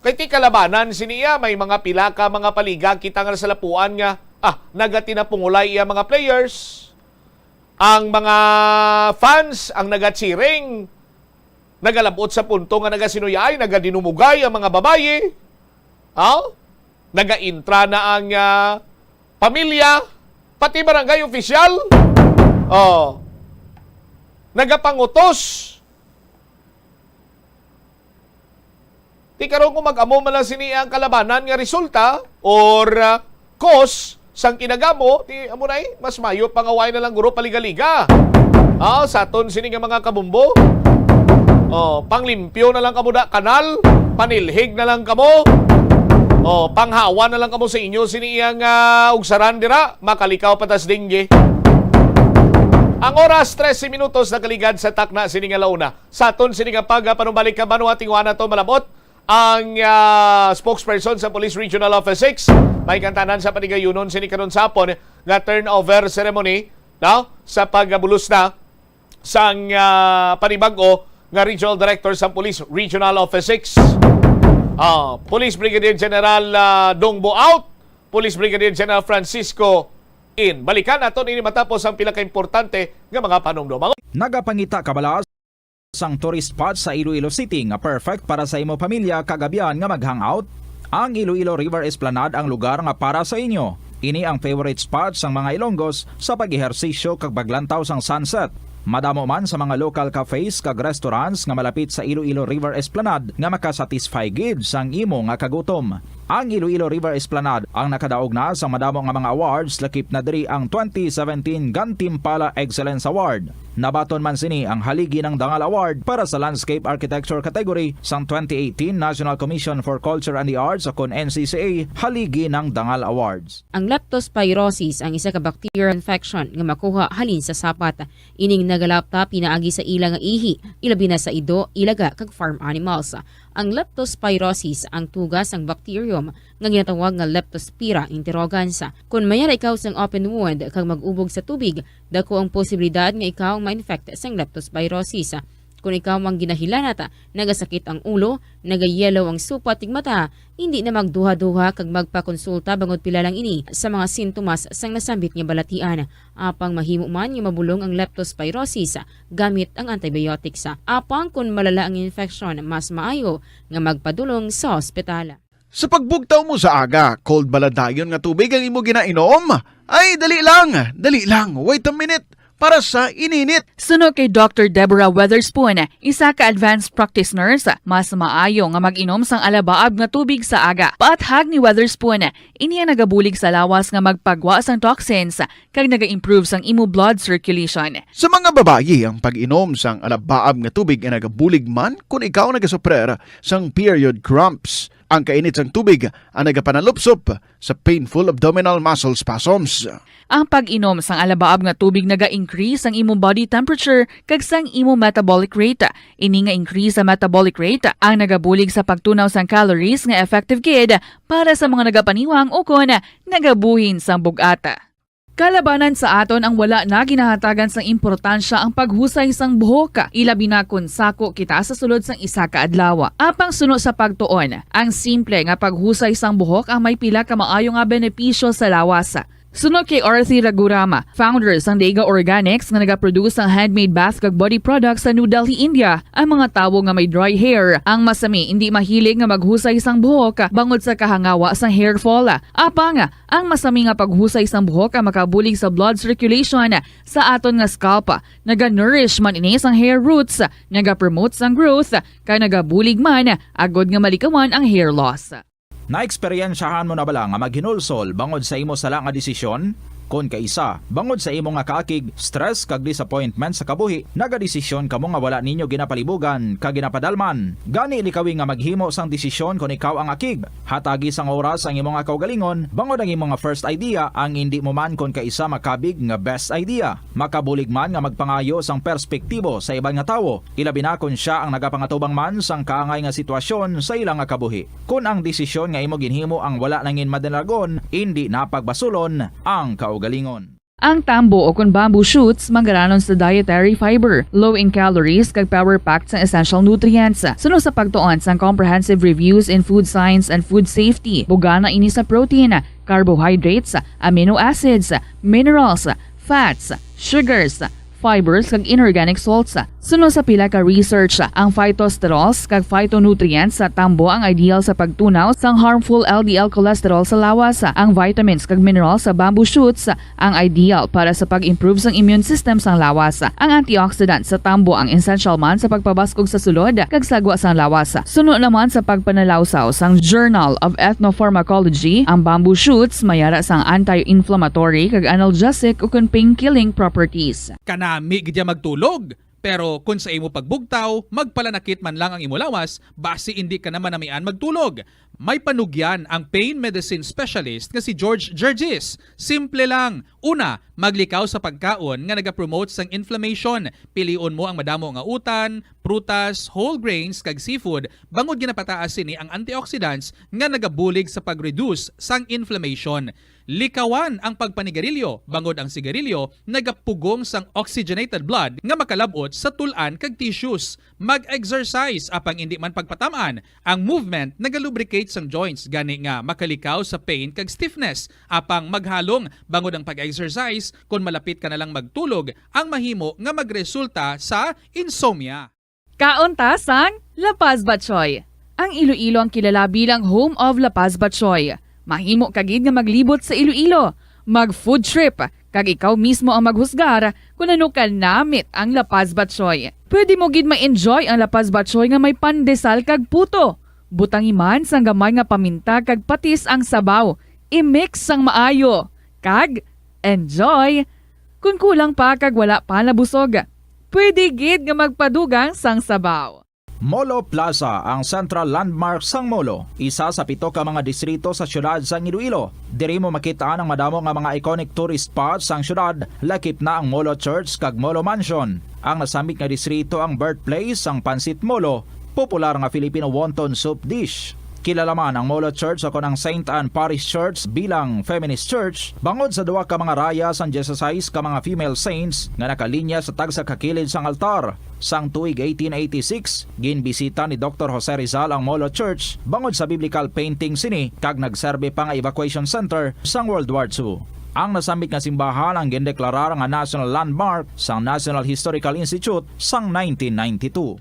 Kay ti kalabanan sini iya, may mga pila ka mga paliga kita nga nasalapuan nga, ah, nagatinapungulay iya mga players. Ang mga fans ang nagacheering, nagalabot sa punto nga nagasinuyaay, nagadinumugay ang mga babayi. Oh? Nagaintra na ang, ah, pamilya, pati barangay opisyal. Oh. Nagapangutos. Ti karon kung mag-amo man lang sini ang kalabanan nga resulta or, ah, cause sang kinagamo, ti amo na, eh, mas mayo pa nga wala na lang guro paliga-liga. Ah, sa aton sini nga mga kabumbo. Oh, panglimpyo na lang kamo da kanal, panilhig na lang kamo. Oh, panghawa na lang kamo sa inyo sini iyang, ah, ugsaran dira, makalikaw pa tas dingge. Ang oras, trese minutos nakaligad sa takna sini nga launa. Sa aton sini nga pagpanumbalik ka banwa, tingwana to malabot ang, ah, spokesperson sa Police Regional Office six, may kantanan sa panigayunon sini karon sa hapon nga turnover ceremony, no? Sa pagbulos na sang, ah, panibag-o nga Regional Director sa Police Regional Office six. Ah, Police Brigadier General, ah, Dong Buaut, Police Brigadier General Francisco In. Balikan naton ini matapos ang pila ka importante nga mga panumdum. Nagapangita ka bala sang tourist spot sa Iloilo City nga perfect para sa imo pamilya kag abyan nga mag-hangout? Ang Iloilo River Esplanade ang lugar nga para sa inyo. Ini ang favorite spot sang mga Ilonggos sa pag-ehersisyo kag paglantaw sang sunset. Madamo man sa mga local cafes kag restaurants nga malapit sa Iloilo River Esplanade nga makasatisfy gid sang imo nga kagutom. Ang Iloilo River Esplanade ang nakadaog na sa madamo nga mga awards, lakip na diri ang twenty seventeen Gantimpala Excellence Award. Nabaton man sini ang Haligi ng Dangal Award para sa Landscape Architecture category sang twenty eighteen National Commission for Culture and the Arts, o kon N C C A Haligi ng Dangal Awards. Ang leptospirosis ang isa ka bacterial infection nga makuha halin sa sapat. Ining nagalapta pinaagi sa ila nga ihi, ilabi na sa ido, ilaga, kag farm animals. Ang leptospirosis ang tuga sang bacterium nga ginatawag nga Leptospira interrogans. Kon mayara ikaw sang open wound kag mag-ubog sa tubig, dako ang posibilidad nga ikaw ma-infect sang leptospirosis. Kon ikaw ang ginahilanat, nagasakit ang ulo, nagayellow ang supat kag mata, hindi na magduha-duha kag magpakonsulta bangod pila lang ini sa mga sintomas sang nasambit nga balatian. Apang mahimo man nga mabulong ang leptospirosis gamit ang antibiotics. Apang kon malala ang infeksyon, mas maayo nga magpadulong sa ospital. Sa pagbugtaw mo sa aga, cold bala dayon nga tubig ang imo ginainom? Ay, dali lang, dali lang. Wait a minute. para sa ininit. Suno kay Doctor Deborah Weatherspoon, isa ka advanced practice nurse, mas maayo nga mag-inom sang alabaab nga tubig sa aga. Paathag ni Weatherspoon, ini ang nagabulig sa lawas nga magpagwa sang toxins kag naga-improve sang imo blood circulation. Sa mga babayi, ang pag-inom sang alabaab nga tubig ay nagabulig man kon ikaw nagasuprer sang period cramps. Ang kainit sang tubig ang nagapanalupsop sa painful abdominal muscle spasms. Ang pag-inom sang alabaab nga tubig naga-increase sang imo body temperature kag sang imo metabolic rate. Ini nga increase sa metabolic rate ang nagabulig sa pagtunaw sang calories nga effective gid para sa mga nagapaniwang ukon nagabuhin sang bug-at. Kalabanan sa aton ang wala na ginahatagan sang importansya ang paghusay sang buhok, ilabi na kon sako kita sa sulod sang isa ka adlaw. Apang suno sa pagtuon, ang simple nga paghusay sang buhok ang may pila ka maayo nga benepisyo sa lawas. Suno kay Arthi Ragurama, founder sang Dega Organics nga nagaproduce sang handmade bath kag body products sa New Delhi, India, ang mga tawo nga may dry hair ang masami indi mahilig nga maghusay sang buhok bangod sa kahangawa sang hair fall. Apang, ang masami nga paghusay sang buhok ang makabulig sa blood circulation sa aton nga scalp. Naga-nourish man ini sang hair roots, nagapromote sang growth, kag nagabulig man agod nga malikawan ang hair loss. Naeksperyensyahan mo na bala nga maghinulsol bangod sa imo sala nga desisyon? Kon kaisa, bangod sa imo nga kaakig, stress, kag disappointment sa kabuhi, nagadesisyon kamo nga wala ninyo ginapalibugan kag ginapadalman. Gani, likawi nga maghimo sang desisyon kon ikaw ang akig. Hatagi sang oras ang imo nga kaugalingon, bangod ang imo nga first idea ang indi mo man kon kaisa makabig nga best idea. Makabulig man nga magpangayo sang perspektibo sa iban nga tawo, ilabi na kon sia ang nagapangatubang man sang kaangay nga sitwasyon sa ila nga kabuhi. Kon ang desisyon nga imo ginhimo ang wala nangin madinagon, indi na pagbasulon ang kaugalingon. Ang tambo o kon bamboo shoots manggaranon sa dietary fiber, low in calories, kag power-packed sang essential nutrients. Suno sa pagtuon sang Comprehensive Reviews in Food Science and Food Safety, bugana ini sa protein, carbohydrates, amino acids, minerals, fats, sugars, fibers, kag inorganic salts. Suno sa pila ka research, ang phytosterols kag phytonutrients sa tambo ang ideal sa pagtunaw sang harmful L D L cholesterol sa lawas. Ang vitamins kag minerals sa bamboo shoots ang ideal para sa pag-improve sang immune system sang lawas. Ang antioxidant sa tambo ang essential man sa pagpabaskog sa sulod kag sagwa sang lawas. Suno naman sa pagpanalawsaw sang Journal of Ethnopharmacology, ang bamboo shoots may ara sang anti-inflammatory kag analgesic ukon pain-killing properties. Kanami gid ya magtulog, pero kon sa imo pagbugtaw, magpalanakit man lang ang imo lawas, basi indi ka na manamian magtulog. May panugyan ang pain medicine specialist nga si George Gergis. Simple lang. Una, maglikaw sa pagkaon nga nagapromote sang inflammation. Pilion mo ang madamo nga utan, prutas, whole grains, kag seafood, bangod ginapataas sini ang antioxidants nga nagabulig sa pag-reduce sang inflammation. Likawan ang pagpanigarilyo, bangod ang sigarilyo nagapugong sang oxygenated blood nga makalab-ot sa tul-an kag tissues. Mag-exercise, apang indi man pagpatam-an. Ang movement nagalubricate sang joints, gani nga makalikaw sa pain kag stiffness. Apang maghalong, bangod ang pag-exercise, kon malapit ka na lang magtulog, ang mahimo nga magresulta sa insomnia. Kaon ta sang La Paz Batchoy. Ang Iloilo ang kilala bilang home of La Paz Batchoy. Mahimo ka gid nga maglibot sa Iloilo, mag-food trip, kag ikaw mismo ang maghusgar kon ano kanamit ang La Paz Batchoy. Pwede mo gid ma-enjoy ang La Paz Batchoy nga may pandesal kag puto. Butangi man sang gamay nga paminta kag patis ang sabaw. I-mix sang maayo, kag enjoy! Kon kulang pa kag wala pa nabusog, pwede gid nga magpadugang sang sabaw. Molo Plaza, ang central landmark sang Molo, isa sa pito ka mga distrito sa siyudad sang Iloilo. Diri mo makit-an ang madamo nga mga iconic tourist spots sang siyudad, lakip na ang Molo Church kag Molo Mansion. Ang nasambit nga distrito ang birthplace sang Pancit Molo, popular nga Filipino wonton soup dish. Kilala man ang Molo Church o kon ang Saint Anne Parish Church bilang feminist church bangod sa duha ka mga raya sang dieciséis ka mga female saints nga nakalinya sa tagsa ka kilid sang altar. Sang tuig eighteen eighty-six, ginbisita ni Doktor Jose Rizal ang Molo Church bangod sa biblical painting sini kag nagserbi pa nga evacuation center sang World War Two. Ang nasambit nga simbahan ang gindeklarar nga national landmark sang National Historical Institute sang nineteen ninety-two.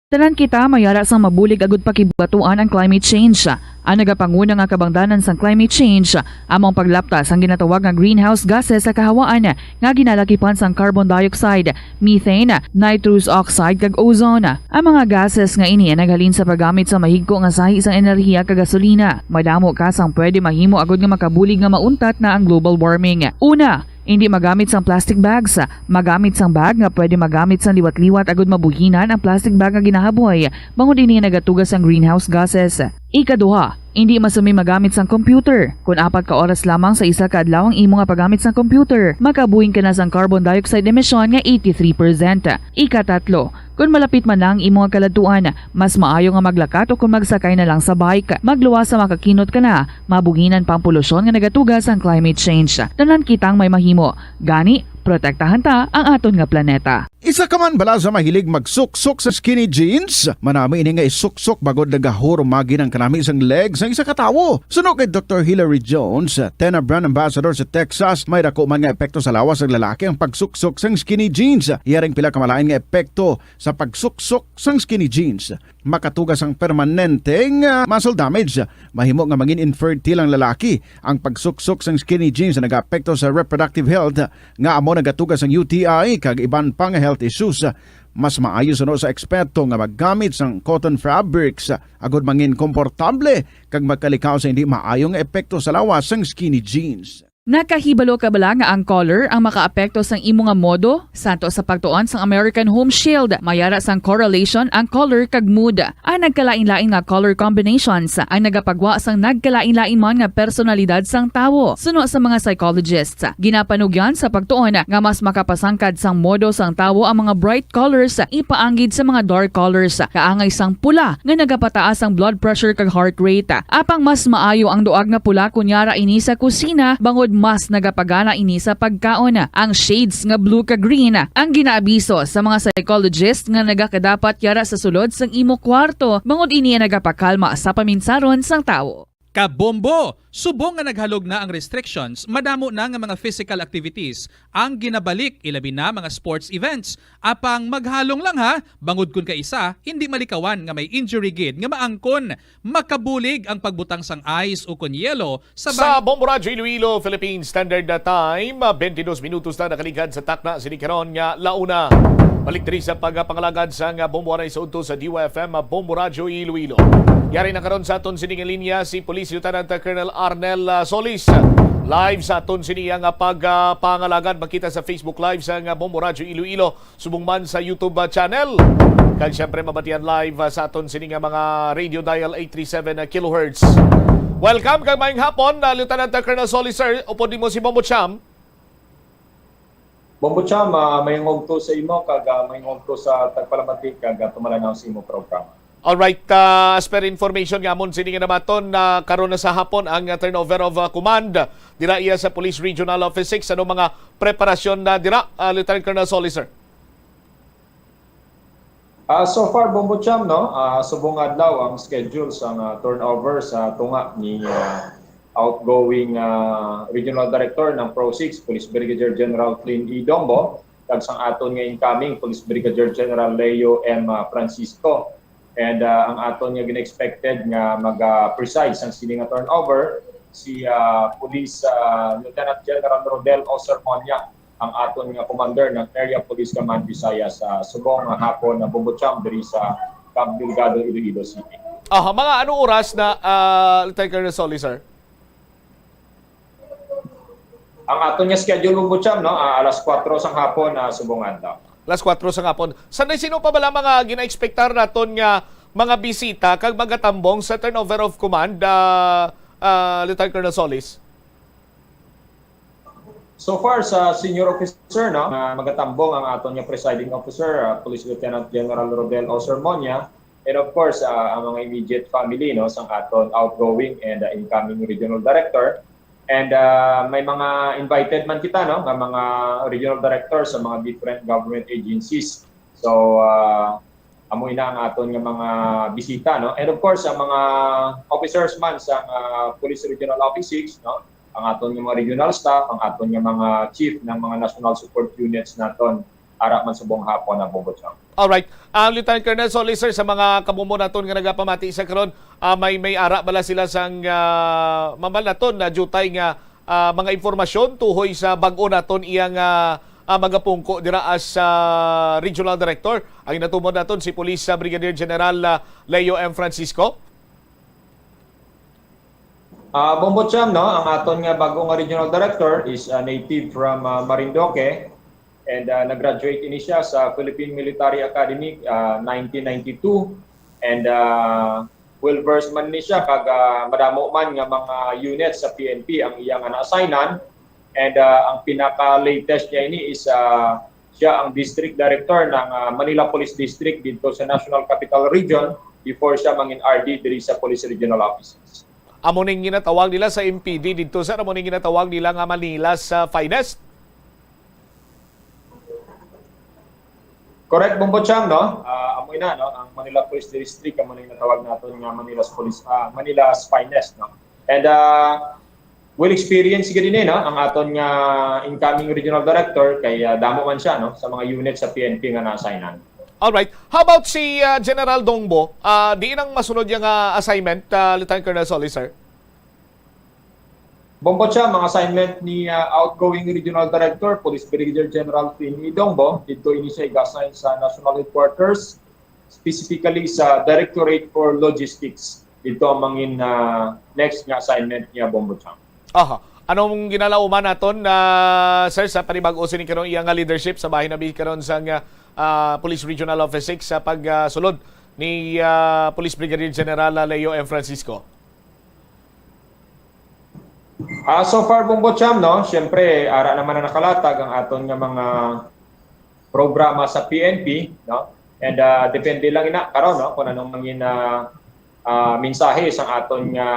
Tanan kita mayara sang mabulig agud pakibatuan ang climate change. Ang nagapanguna nga kabangdanan sang climate change amo ang paglapta sang ginatawag nga greenhouse gases sa kahawaan nga ginalakipan sang carbon dioxide, methane, nitrous oxide, kag ozone. Ang mga gases nga ini ang naghalin sa paggamit sa mahigko nga sahi sang enerhiya kag gasolina. Madamo ka sang pwede mahimo agud nga makabulig nga mauntat na ang global warming. Una, hindi magamit sang plastic bags. Magamit sang bag nga pwede magamit sang liwat-liwat agud mabuhinan ang plastic bag nga ginahaboy, bangod ini nagatuga sang greenhouse gases. Ikaduha, hindi masumi magamit sang computer. Kon apat ka oras lamang sa isa ka adlaw ang imo nga paggamit sang computer, makabuhin ka na sang carbon dioxide emission nga eighty-three percent. Ikatatlo, kon malapit man na ang imo nga kaladtuan, mas maayo nga maglakat o kon magsakay na lang sa bike. Magluwas sa makakinot ka na, mabuhinan pa ang polusyon nga nagatuga sang climate change. Tanan kitang may mahimo. Gani, protektahan ta ang aton nga planeta. Isa ka man bala sa mahilig magsuksok sa skinny jeans? Manami ini nga isuksok bangod nagahurumagi ang kanami sang leg sang isa ka tawo. Suno kay Doktor Hilary Jones, Tena brand ambassador sa Texas, may dako man nga epekto sa lawas sang lalaki ang pagsuksok sang skinny jeans. Iya ring pila ka malain nga epekto sa pagsuksok sang skinny jeans. Makatuga sang permanente nga muscle damage. Mahimo nga mangin infertile ang lalaki. Ang pagsuksok sang skinny jeans nagaapekto sa reproductive health, nga amo nagatuga sang U T I kag iban pa nga health issues. Mas maayo suno sa eksperto nga maggamit sang cotton fabrics agud mangin komportable kag magkalikaw sa hindi maayo nga epekto sa lawas sang skinny jeans. Nakahibalo ka bala nga ang color ang makaapekto sang imo nga modo? Santo sa pagtuon sang American Home Shield, may ara sang correlation ang color kag mood. Ang nagkalain-lain nga color combinations ang nagapagwa sang nagkalain-lain man nga personalidad sang tawo. Suno sa mga psychologists, ginapanugyan sa pagtuon nga mas makapasangkad sang modo sang tawo ang mga bright colors ipaanggid sa mga dark colors, kaangay sang pula nga nagapataas ang blood pressure kag heart rate. Apang mas maayo ang duag nga pula kon yara ini sa kusina, bangod mas nagapagana ini sa pagkaon. Ang shades nga blue kag green ang ginaabiso sa mga psychologist nga nagakadapat yara sa sulod sang imo kwarto, bangod ini ang nagapakalma sa paminsaron sang tawo. Kabombo! Subong nga naghalog na ang restrictions, madamo na nga mga physical activities ang ginabalik, ilabi na mga sports events. Apang maghalong lang ha, bangod kun kaisa, hindi malikawan nga may injury gid nga maangkon. Makabulig ang pagbutang sang ice o kon yelo sa Sa bay- Bombo Radyo Iloilo, Philippine Standard Time, ah, twenty-dos minutos na nakaligad sa takna sini karon nga launa. Balik diri sa pagpangalagad sang, ah, Bombo Anay sa udto sa D Y F M, ah, Bombo Radyo Iloilo. Yari na karon sa aton sini nga linya si Police Lieutenant Colonel Arnel, ah, Solis. Live sa aton sini nga pagpangalagad, makita sa Facebook Live sang, ah, Bombo Radyo Iloilo, subong man sa YouTube, ah, channel. Kag siyempre, mabatian live, ah, sa aton sini nga mga radio dial eight three seven kilohertz. Welcome kag maayong hapon, ah, Lieutenant Colonel Solis, sir. Upod nimo si Bombo Cham. Bombo Cham, ah, maayong udto sa imo kag, ah, maayong udto sa tagpalamati kag, ah, tumalanaw sa imo programa. Alright, ah, as per information nga amon sini nga namaton, na karon na sa hapon ang, ah, turnover of, ah, command dira iya sa Police Regional Office six. Ano mga preparasyon na dira, ah, Lieutenant Colonel Solis, sir? Ah, so far, Bombo Cham, no? Ah, subong adlaw ang schedule sang, ah, turnover sa tunga ni, ah, outgoing, ah, Regional Director ng Pro six, Police Brigadier General Clint E. Dombo, kag sang aton nga incoming, Police Brigadier General Leo M. Francisco. And, ah, ang aton nga gina-expected nga mag, ah, preside sang sini nga turnover, si, ah, Police, ah, Lieutenant General Rodel O. Sermonia, ang aton nga commander ng Area Police Command Visayas, sa subong nga hapon na Bombo Cham diri sa Camp Delgado, Iloilo City. Aha, mga anong oras na, ah, Lieutenant Colonel Solis, sir? Ang aton nga schedule, Bombo Cham, no? Ah, alas kuwatro sang hapon, ah, subong adlaw. Alas kuwatro sang hapon. Sanday, sino pa bala mga gina-expectar naton nga mga bisita kag magatambong sa turnover of command, ah, ah, Lieutenant Colonel Solis? So far, sa senior officer, no, nga magatambong ang aton nga presiding officer, ah, Police Lieutenant General Rodel O. Sermonia, and of course, ah, ang mga immediate family, no, sang aton outgoing and, ah, incoming regional director. And, ah, may mga invited man kita, no, nga mga regional director sa mga different government agencies. So, ah, amo ina ang aton nga mga bisita, no? And of course, ang mga officers man sa, ah, Police Regional Office six, no? Ang aton nga mga regional staff, ang aton nga mga chief ng mga national support units naton. ara man subong hapon ang Bongo Chang. Alright. Ah, Lieutenant Colonel, sorry, sir, sa mga kabumbo naton nga nagapamati sa karon, ah, may, may ara bala sila sang, ah, mabal naton na jutay nga, ah, mga impormasyon tuhoy sa bag-o naton iyang, ah, ah, magapungko dira as, ah, regional director? Ang natumod naton si Police, ah, Brigadier General, ah, Leo M. Francisco. Ah, Bombo Cham, no? Ang aton nga bag-o nga regional director is, ah, native from, ah, Marinduque, and, ah, nag-graduate ini siya sa Philippine Military Academy, ah, nineteen ninety-two, and, ah, well versed man ni siya kag, ah, madamo man nga mga units sa P N P ang iya nga na-assignan, and, ah, ang pinaka-latest niya ini is, ah, siya ang district director ng, ah, Manila Police District dito sa National Capital Region before siya mangin R D diri sa Police Regional Offices. Amo ning ginatawag nila sa M P D didto, sir? Amo ning ginatawag nila nga Manila's, ah, finest? Correct, Bombo Cham, no? Ah, amo ina, no? Ang Manila Police District, amo na yung natawag naton nga Manila's Police, ah, Manila's finest, no? And, ah, well experience gid ini, no? Ang aton nga incoming regional director kay, ah, damo man siya, no? Sa mga unit sa P N P nga na-assignan. Alright. How about si, ah, General Dongbo? Ah, diin ang masunod niya nga assignment, ah, Lieutenant Colonel Solis, sir? Bombo siya, mga assignment ni, ah, outgoing Regional Director, Police Brigadier General Finny Dongbo. Dito ini siya i-assign sa National Headquarters, specifically sa Directorate for Logistics. Dito ang mangin, ah, next nga assignment niya, Bombo Chang. Aha. Anong ginalauman naton, ah, sir, sa panibag-o sini karon iya nga leadership sa bahin abi karon sa nga, ah, Police Regional Office six sa pagsulod ni, ah, Police Brigadier General, ah, Leo M. Francisco? Ah, so far, Bombo Cham, no? Siyempre, ara naman na nakalatag ang aton nga mga programa sa P N P, no? And, ah, depende lang ina karon, no, kung anong mangin, ah, ah, mensahe sang aton nga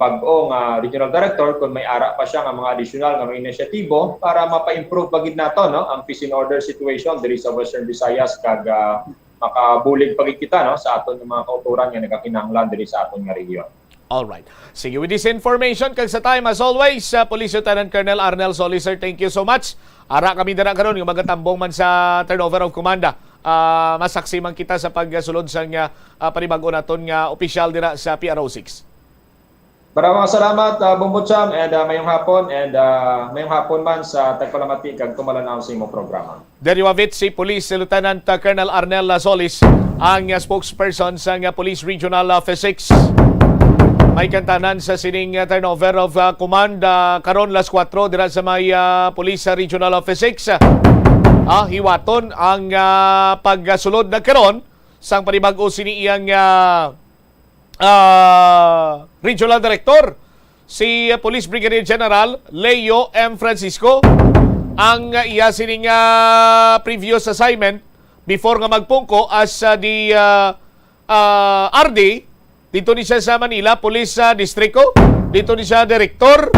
bag-o nga regional director, kung may ara pa siya nga mga additional nga mga inisyatibo para mapa-improve pa gid nato, no, ang peace and order situation diri sa Western Visayas kag, ah, makabulig pa gid kita, no, sa aton nga mga kautoran nga nagakinahanglan diri sa aton nga rehiyon. Alright. Sige, with this information, kag sa time, as always, uh, Police Lieutenant Colonel Arnel Solis, sir, thank you so much. Ara kami dira karon nga magatambong man sa turnover of command, ah. Ah, masaksi man kita sa pagsulod sa nga, ah, panibag-o naton nga opisyal dira sa P R O six. Maraming salamat, ah, Bombo Cham, and, ah, mayong hapon, and, ah, mayong hapon man sa tagpalamati kag tumalanaw sa imong programa. Diri wavit si Police Lieutenant, uh, Colonel Arnel, uh, Solis, ang, uh, spokesperson sang, uh, Police Regional, uh, Office six. May kantanan sa sining, uh, turnover of, uh, command, uh, karon las kuwatro dira sa may, uh, Police, uh, Regional Office six. Ah, hiwaton ang, uh, pagsulod na karon sang panibag-o sini iyang, uh, ah, Regional Director, si, ah, Police Brigadier General Leo M. Francisco, ang, ah, iya sining, ah, previous assignment before nga magpungko as, ah, the, ah, ah, R D, dito ni siya sa Manila Police, ah, Distrito, dito ni siya direktor,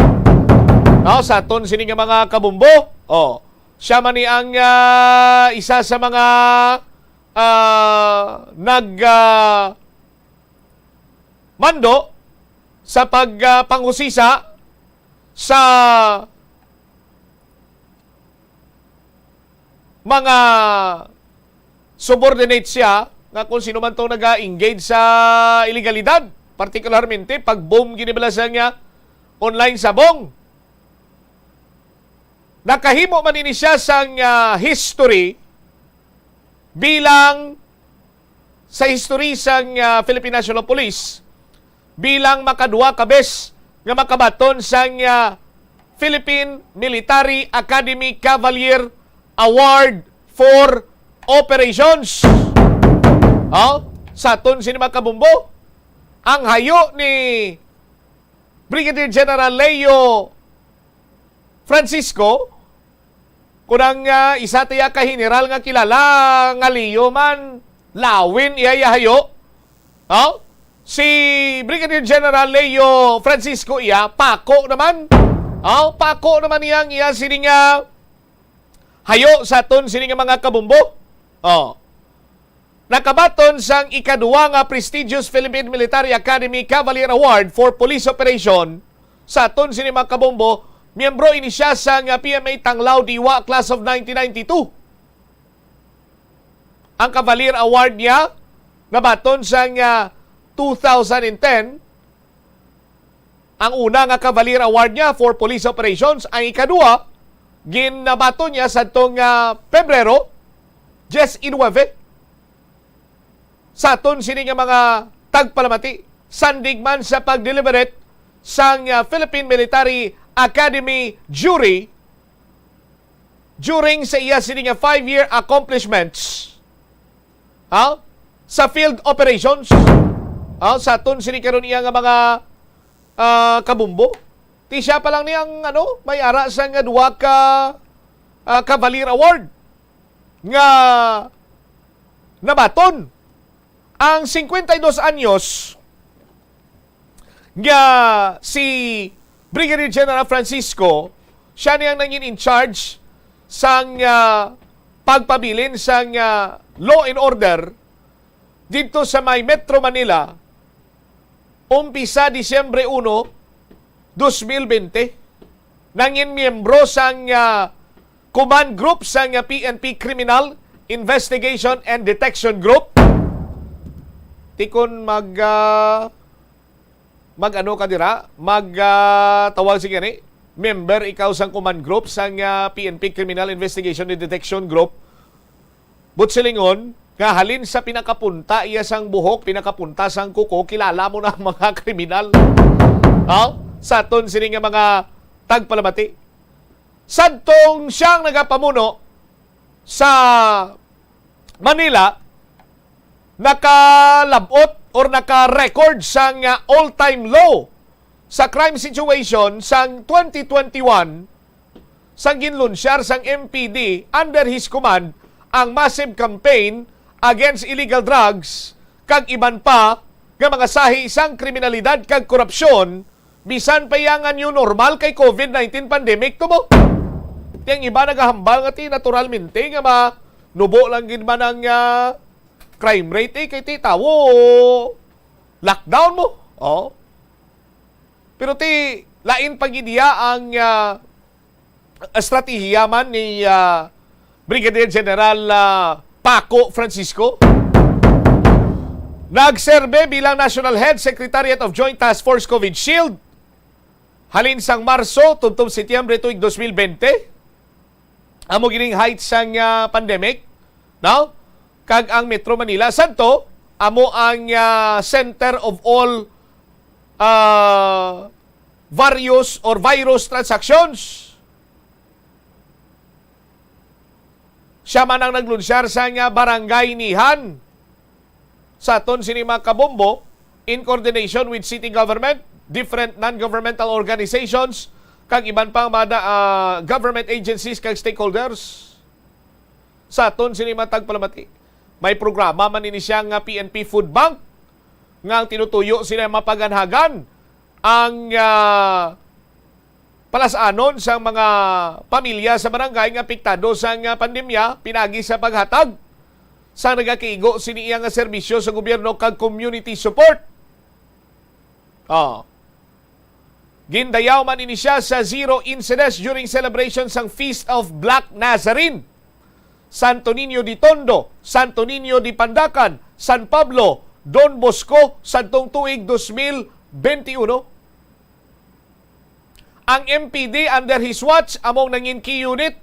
no, sa aton sini nga mga kabumbo. Oh, siya man ni ang, ah, isa sa mga, ah, nag, ah, mando sa pag, ah, panghusisa sa mga subordinate siya nga kung sino man tong naga-engage sa ilegalidad, partikularmente pag-boom gini bala sa nga online sabong. Nakahimo man ini siya sang, ah, history bilang sa history sang, ah, Philippine National Police bilang makadua ka bes nga makabaton sang, ah, Philippine Military Academy Cavalier Award for Operations. Oh, sa aton sini mga kabumbo, ang hayo ni Brigadier General Leo Francisco, kunang, ah, isa tiya ka general nga kilala nga Leo man, lawin iya, iya hayo. Oh? Si Brigadier General Leo Francisco iya, pako naman. Oh, pako naman iya ang iya sini nga hayo sa aton sini nga mga kabumbo. Oh. Nakabaton sang ikaduwa nga prestigious Philippine Military Academy Cavalier Award for Police Operation sa aton sini mga kabumbo, miyembro ini siya sang P M A Tanglaw Diwa Class of nineteen ninety-two. Ang Cavalier Award niya nabaton sang, ah, two thousand and ten. Ang una nga Cavalier Award niya for police operations, ang ikaduha ginabaton niya sadtong, ah, Pebrero diyes y nuebe. Sa aton sini nga mga tagpalamati, sandig man sa pag-deliberate sang, ah, Philippine Military Academy jury during sa iya sini nga five-year accomplishments, ha? Sa field operations, ha? Sa aton sini karon iya nga mga, ah, kabumbo. Ti siya pa lang ni ang, ano, may ara sa nga duha ka, ah, Cavalier Award nga nabaton. Ang cincuenta y dos anyos nga si Brigadier General Francisco, siya ni ang nangin in charge sang, ah, pagpabilin sang, ah, law and order didto sa may Metro Manila, umpisa Disyembre uno, dos mil bente. Nangin miyembro sang, ah, command group sang, ah, P N P Criminal Investigation and Detection Group. Ti kon mag, ah, mag-ano ka dira, mag, ah, tawag sige ni, member ikaw sang command group sang, ah, P N P Criminal Investigation and Detection Group. But silingon nga halin sa pinakapunta iya sang buhok, pinakapunta sang kuko, kilala mo na ang mga kriminal. Aw, sa aton sini nga mga tagpalamati. Sadtong siyang nagapamuno sa Manila, nakalabot or naka-record sang, ah, all-time low sa crime situation sang twenty twenty-one, sang ginlunsyar sang M P D under his command ang massive campaign against illegal drugs kag iban pa nga mga sahi sang kriminalidad kag korupsyon, bisan pa iya nga new normal kay covid nineteen pandemic tubo. Ti ang iba nagahambal nga ti naturalmente nga manubo lang gid man ang, ah, crime rate, eh, kay ti tawo lockdown mo. Oh. Pero ti lain pa gid iya ang, ah, estratehiya man ni, ah, Brigadier General, ah, Paco Francisco. Nagserbe bilang National Head Secretariat of Joint Task Force COVID Shield halin sang Marso tubtob Setyembre tuig dos mil bente. Amo gining height sang, ah, pandemic, no? Kag ang Metro Manila, sadto, amo ang, ah, center of all, ah, various or virus transactions. Siya man ang naglunsyar sang, ah, Barangay Nihan. Sa aton sini mga kabombo, in coordination with city government, different non-governmental organizations, kag iban pang mga, ah, government agencies kag stakeholders. Sa aton sini mga tagpalamati, may programa man ini siya nga P N P Food Bank nga ang tinutuyo sila mapaganhagan ang, ah, palas-anon sang mga pamilya sa barangay nga apektado sang, ah, pandemya, pinagi sa paghatag sa nagakiigo sini iya nga serbisyo sa gobyerno kag community support. Oh. Gindayaw man ini siya sa zero incidence during celebration sang Feast of Black Nazarene, Santo Niño de Tondo, Santo Niño de Pandacan, San Pablo, Don Bosco, sadtong tuig dos mil bente uno. Ang M P D under his watch among nangin key unit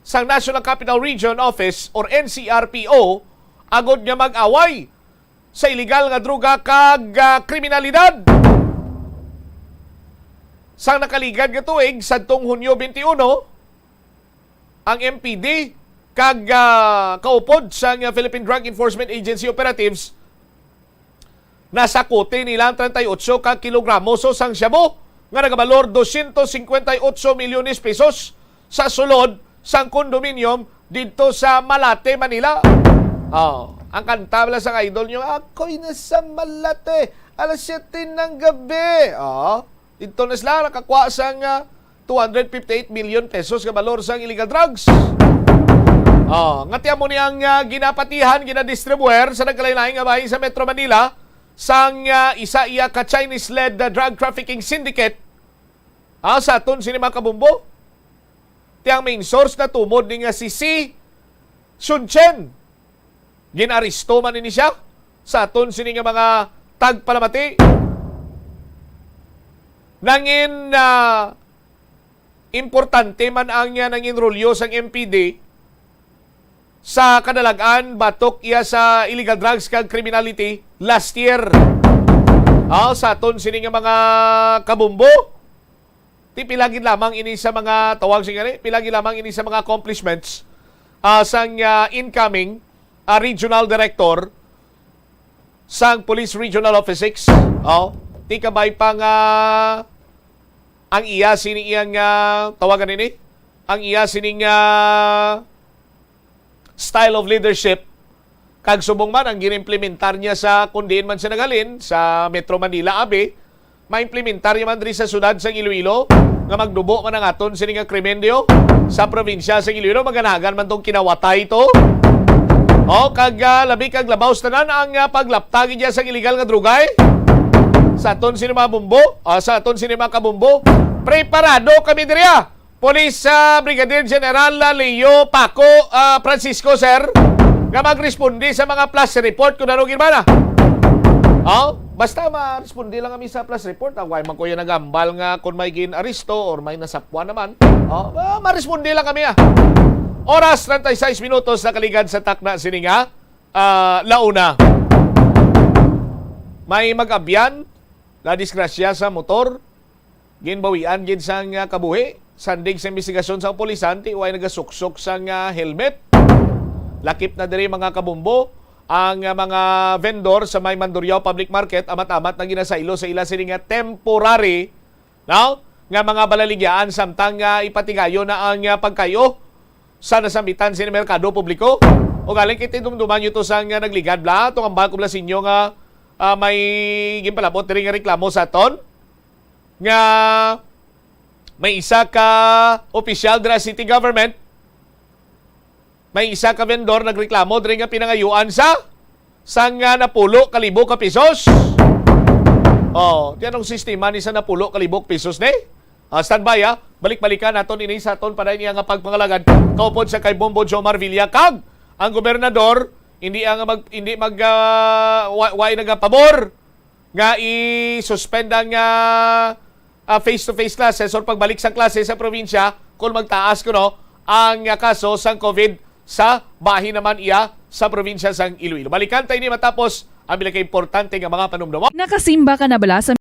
sang National Capital Region Office or N C R P O agod nga mag-away sa iligal nga droga kag, ah, kriminalidad. Sang nakaligad nga tuig, sadtong Hunyo twenty-one, ang M P D kag, ah, kaupod sang, ah, Philippine Drug Enforcement Agency operatives, nasakuti nila ang treinta y ocho ka kilogramo sang shabu nga nagabalor doscientos cincuenta y ocho milyones pesos sa sulod sang condominium didto sa Malate, Manila. Oh, ang kanta bala sang idol nyo, "Ako'y nasa Malate, alas siyete ng gabi." Oh, didto na sila nakakuha sang, ah, two hundred fifty-eight million pesos nga balor sang illegal drugs. Oh, nga ti amo ni ang, ah, ginapatihan, ginadistribuer sa nagkalain-lain nga bahin sa Metro Manila sang, ah, isa iya ka Chinese-led, ah, drug trafficking syndicate. Ah, sa aton sini mga kabumbo, ti ang main source natumod ni nga si Si Shunchen. Gin-aresto man ini siya sa aton sini nga mga tagpalamati. Nangin, ah, importante man ang, ah, nangin rolyo sang M P D sa kadalag-an batok iya sa illegal drugs kag criminality last year. Ah, sa aton sini nga mga kabumbo, ti pila gid lamang ini sa mga tawag sini, pila gid lamang ini sa mga accomplishments, ah, sang, ah, incoming, ah, regional director sang Police Regional Office six. Oh, ti kabay pa nga ang iya sini iyang, ah, tawagan ini, ang iya sining, ah, style of leadership, kag subong man ang ginimplementar niya sa kun diin man siya naghalin, sa Metro Manila, abi, maimplementar niya man diri sa syudad sang Iloilo, nga magdubo man ang aton sini nga krimen diyo sa probinsya sang Iloilo, maganagan man tong kinawatay to. O, kag, ah, labi kag labaw sa tanan ang, ah, paglapta gid niya sang illegal nga drugay sa aton sini mga bumbo, ah, sa aton sini mga kabumbo. Preparado kami diri, ah. Police, ah, Brigadier General, ah, Leo Paco, ah, Francisco, sir, nga magresponde sa mga flash report kung ano gid ba na. Oh, basta maresponde lang kami sa flash report. Ah, why man ko yung nagambal nga kung may gin-aresto or may nasapwan naman. Oh, ah, maresponde lang kami, ah. Oras, treinta y seis minutos na kaligad sa takna sini nga, ah, launa. May mag-abyan na disgrasya sa motor. Ginbawian gid sang, ah, kabuhi. Sandig sa imbestigasyon sa kapulisan, ti way nagasuksok sang, ah, helmet. Lakip na diri, mga kabumbo, ang, ah, mga vendor sa may Mandurriao Public Market, amat-amat na ginasaylo sa ila sini nga temporary, no, nga mga balaligyaan samtang, ah, ipatigayon na ang, ah, pagkayo sa nasambitan sini merkado publiko. O galing kay tinumduman nyo to sang, ah, nagligad bala, tong ambal ko bala sa inyo nga, ah, may ginpalabot diri nga reklamo sa aton nga may isa ka opisyal dira sa city government, may isa ka vendor nagreklamo diri nga pinangayuan sa sang, ah, napulo ka libo ka pesos. Oh, ti anong sistema ni sa napulo ka libo ka pesos ni? Ah, standby, ah. Balik-balikan naton ini sa aton pa niya nga pagpangalagad kaupod sa kay Bombo Jomar Villa kag ang gobernador hindi ang mag, hindi mag, ah, wa, wa nagapabor nga i-suspend ang, ah, ah, face-to-face classes or pagbalik sa klase sa probinsya kung magtaas kuno ang, ah, kaso sang COVID sa bahin naman iya sa probinsya sang Iloilo. Balikan ta ini matapos ang pila ka importante nga mga panumdumon. Nakasimba ka na bala sa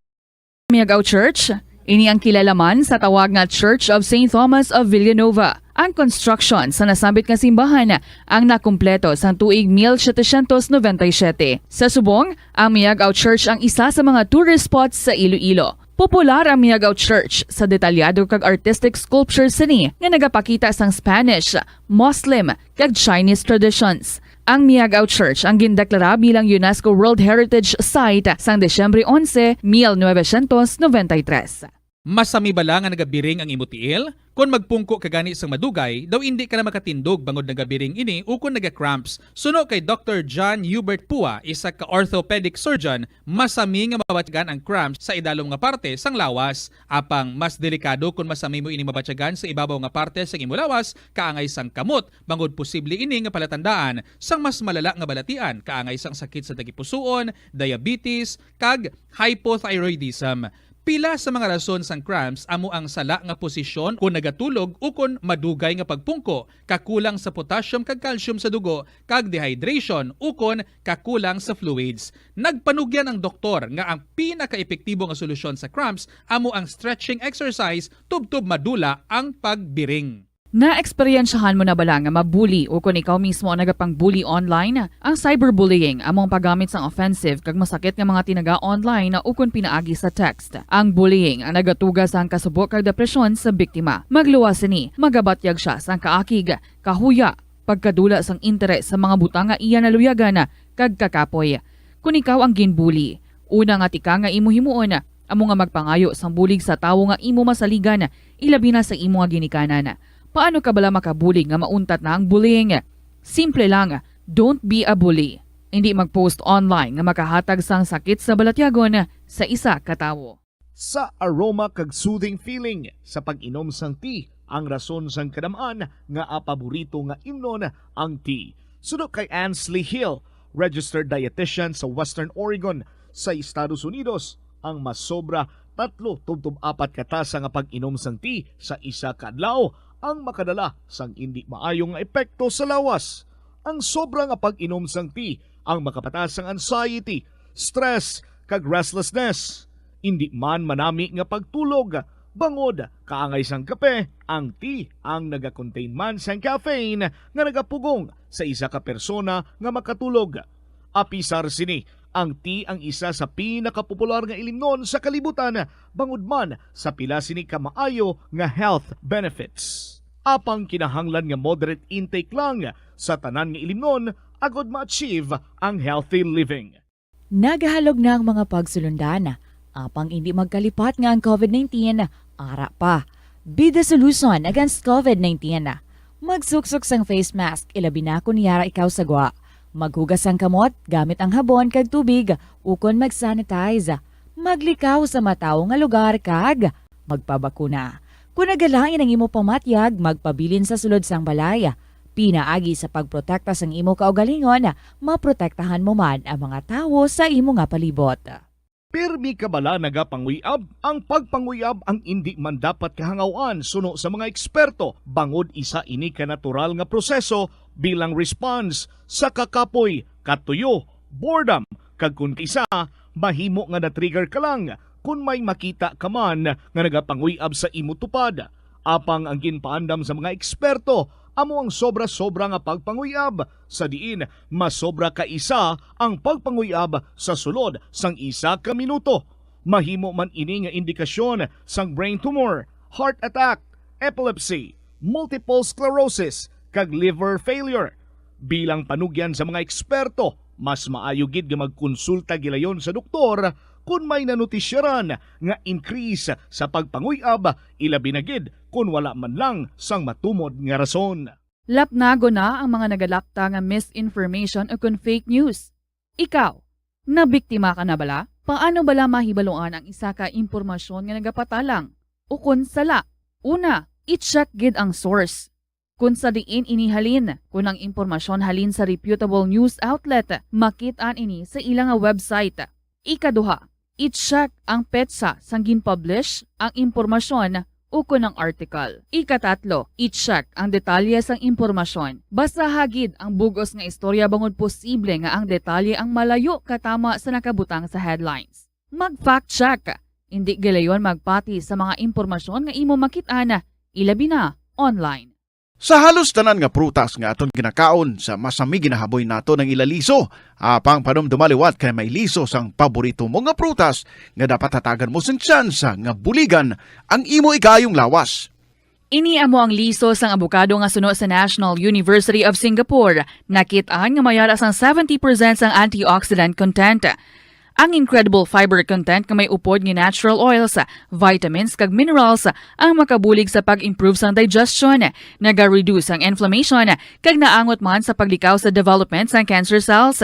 Miagao Church? Ini ang kilala man sa tawag nga Church of Saint Thomas of Villanova. Ang construction sa nasambit nga simbahan ang nakumpleto sang tuig mil setecientos noventa y siete. Sa subong, ang Miagao Church ang isa sa mga tourist spots sa Iloilo. Popular ang Miagao Church sa detalyado kag artistic sculptures sini nga nagapakita sang Spanish, Muslim, kag Chinese traditions. Ang Miagao Church ang gindeklara bilang UNESCO World Heritage Site sang Disyembre onse, mil novecientos noventa y tres. Masami bala nga nagabiring ang imo tiil? Kon magpungko ka gani sang madugay, daw indi ka na makatindog bangod nagabiring ini ukon naga-cramps. Suno kay Doctor John Hubert Pua, isa ka orthopedic surgeon, masami nga mabatyagan ang cramps sa idalom nga parte sang lawas. Apang mas delikado kon masami mo ini mabatyagan sa ibabaw nga parte sang imo lawas, kaangay sang kamot, bangod posible ini nga palatandaan sang mas malala nga balatian, kaangay sang sakit sa tagipusoon, diabetes, kag hypothyroidism. Pila sa mga rason sang cramps amo ang sala nga posisyon kon nagatulog ukon madugay nga pagpungko, kakulang sa potassium kag calcium sa dugo, kag dehydration ukon kakulang sa fluids. Nagpanugyan ang doktor nga ang pinakaepektibo nga solusyon sa cramps amo ang stretching exercise tubtob madula ang pagbiring. Naeksperyensyahan mo na bala nga ma-bully ukon ikaw mismo ang nagapang-bully online? Ang cyberbullying amo ang paggamit sang offensive kag masakit nga mga tinaga online ukon pinaagi sa text. Ang bullying ang nagatuga sang kasubo kag depresyon sa biktima. Magluwas sini, magabatyag sia sang kaakig, kahuya, pagkadula sang interes sa mga butang nga iya naluyagan kag kakapoy. Kon ikaw ang ginbully, una nga tikang nga imo himuon amo nga magpangayo sang bulig sa tawo nga imo masaligan, ilabi na sa imo nga ginikanan. Paano ka bala makabulig nga mauntat na ang bullying? Simple lang, don't be a bully. Indi mag-post online nga makahatag sang sakit sa balatyagon sa isa ka tawo. Sa aroma kag soothing feeling sa pag-inom sang tea, ang rason sang kadam-an nga paborito nga imnon ang tea. Suno kay Ansley Hill, registered dietitian sa Western Oregon sa Estados Unidos, ang masobra tatlo tubtob apat ka tasa nga pag-inom sang tea sa isa ka adlaw ang makadala sang indi maayo nga epekto sa lawas. Ang sobra nga pag-inom sang tea ang makapataas sang anxiety, stress, kag restlessness. Indi man manami nga pagtulog, bangod kaangay sang kape, ang tea ang nagakontain man sang caffeine nga nagapugong sa isa ka persona nga makatulog. Apisar sini, ang tea ang isa sa pinakapopular nga ilimnon sa kalibutan, bangod man sa pila sini ka maayo nga health benefits. Apang kinahanglan nga moderate intake lang sa tanan nga ilimnon agod ma-achieve ang healthy living. Nagahalog na ang mga pagsulundan, apang indi magkalipat nga ang covid nineteen ara pa. Be the solution against covid nineteen. Magsuksok sang face mask, ilabi na kon yara ikaw sa gwa. Maghugas sang kamot gamit ang habon kag tubig, ukon mag-sanitize. Maglikaw sa matawo nga lugar kag magpabakuna. Kon nagalain ang imo pamatyag, magpabilin sa sulod sang balay. Pinaagi sa pagprotekta sang imo kaugalingon, maprotektahan mo man ang mga tawo sa imo nga palibot. Pirmi ka bala nagapanguy-ab? Ang pagpanguy-ab ang indi man dapat kahangaw-an suno sa mga eksperto, bangod isa ini ka natural nga proseso bilang response sa kakapoy, katuyo, boredom, kag kon kaisa, mahimo nga na-trigger ka lang kon may makita ka man nga nagapanguy-ab sa imo tupad. Apang ang ginpaandam sa mga eksperto amo ang sobra-sobra nga pagpanguy-ab, sa diin masobra ka isa ang pagpanguy-ab sa sulod sang isa ka minuto. Mahimo man ini nga indikasyon sang brain tumor, heart attack, epilepsy, multiple sclerosis, kag liver failure. Bilang panugyan sa mga eksperto, mas maayo gid nga magkonsulta gilayon sa doktor kon may nanutisyaran nga increase sa pagpanguy-ab, ilabi na gid kon wala man lang sang matumod nga rason. Lapnagon na ang mga nagalapta nga misinformation o kon fake news. Ikaw, nabiktima ka na bala? Paano bala mahibaluan ang isa ka impormasyon nga nagapatalang o kon sala? Una, i-check gid ang source. Kon sa diin ini halin, kon ang impormasyon halin sa reputable news outlet, makit-an ini sa ila nga website. Ikaduha, i-check ang petsa sang gin-publish ang impormasyon ukon ang article. Ikatatlo, i-check ang detalye sang impormasyon. Basaha gid ang bug-os nga istorya bangod posible nga ang detalye ang malayo katama sa nakabutang sa headlines. Mag-fact check. Indi gilayon magpati sa mga impormasyon nga imo makit-an, ilabi na online. Sa halos tanan nga prutas nga aton ginakaon, sa masami ginahaboy naton ang ila liso. Apang panumduma liwat kay may liso sang paborito mo nga prutas nga dapat hatagan mo sing tsansa nga buligan ang imo ikaayong lawas. Ini amo ang liso sang abokado nga suno sa National University of Singapore. Nakit-an nga may ara sang seventy percent sang antioxidant content. Ang incredible fiber content nga may upod nga natural oils, vitamins, kag minerals ang makabulig sa pag-improve sang digestion, naga-reduce ang inflammation, kag naangot man sa paglikaw sa development sang cancer cells.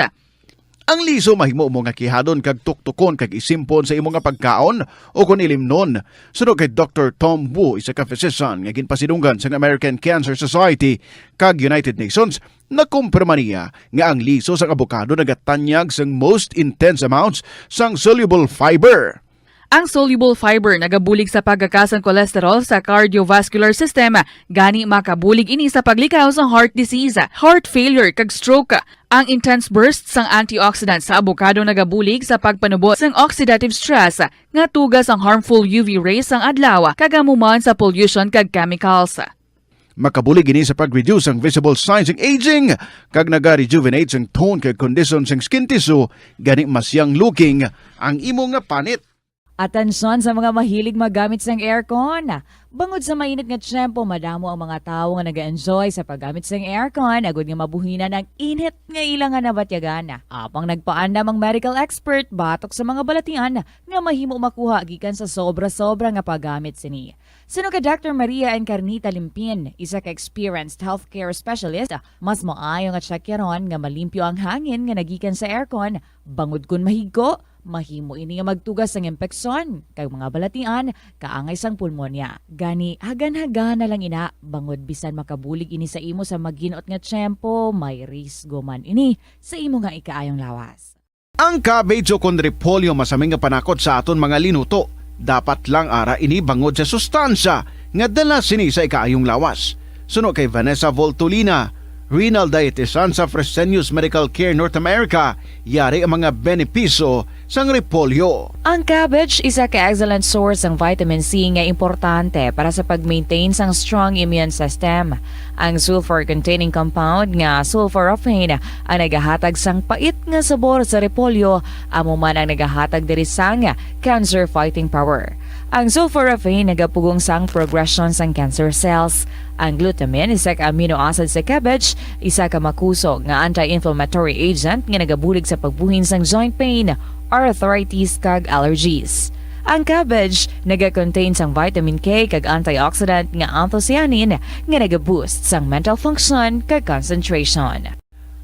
Ang liso mahimo mo nga kihadon kag tuktukon kag isimpon sa imo nga pagkaon o kon ilimnon. Suno kay Doktor Tom Wu, isa ka physician nga ginpasidunggan sang American Cancer Society kag United Nations, nakumpirma niya nga ang liso sang abokado nagatanyag sang most intense amounts sang soluble fiber. Ang soluble fiber nagabulig sa pagkaka sang cholesterol sa cardiovascular system, gani makabulig ini sa paglikaw sa heart disease, heart failure, kag stroke. Ang intense burst sang antioxidant sa abokado nagabulig sa pagpanubo sang oxidative stress nga tuga sang harmful U V rays sang adlaw kag amo man sa pollution kag chemicals. Makabulig ini sa pag-reduce ang visible signs sang aging kag naga-rejuvenate sang tone kag kondisyon sang skin tissue, gani mas young looking ang imo nga panit. Atensyon sa mga mahilig maggamit sang aircon. Bangod sa mainit nga tiyempo, madamo ang mga tawo nga nag-enjoy sa paggamit sang aircon agod nga mabuhinan ang init nga ila nga nabatyagan. Apang nagpaandam ang medical expert batok sa mga balatian nga mahimo makuha gikan sa sobra-sobra nga paggamit sini. Suno kay Doctor Maria Encarnita Limpin, isa ka experienced healthcare specialist, mas maayo nga tsakyaron nga malimpyo ang hangin nga nagikan sa aircon, bangod kon mahigko, Mahimo ini nga magtugas sang impeksyon kag mga balatian kaangay sang pulmonya. Gani, hagan-hagan na lang ina, bangod bisan makabulig ini sa imo sa maginot nga tiyempo, may risgo man ini sa imo nga ikaayong lawas. Ang cabbage o kon repolyo masami nga panakot sa aton mga linuto. Dapat lang ara ini bangod sa sustansya nga dala sini sa ikaayong lawas. Suno kay Vanessa Voltolina, renal dietitian sa Fresenius Medical Care North America, yari ang mga benepisyo sang repolyo. Ang cabbage isa ka excellent source sang vitamin C nga importante para sa pag-maintain sang strong immune system. Ang sulfur-containing compound nga sulforaphane ang nagahatag sang pait nga sabor sa repolyo, amo man ang nagahatag diri sang cancer-fighting power. Ang sulforaphane nagapugong sang progression sang cancer cells. Ang glutamine, isa ka amino acid sa cabbage, isa ka makusog nga anti-inflammatory agent nga nagabulig sa pagbuhin sang joint pain, arthritis, kag allergies. Ang cabbage naga-contain sang vitamin K kag antioxidant nga anthocyanin nga naga-boost sang mental function kag concentration.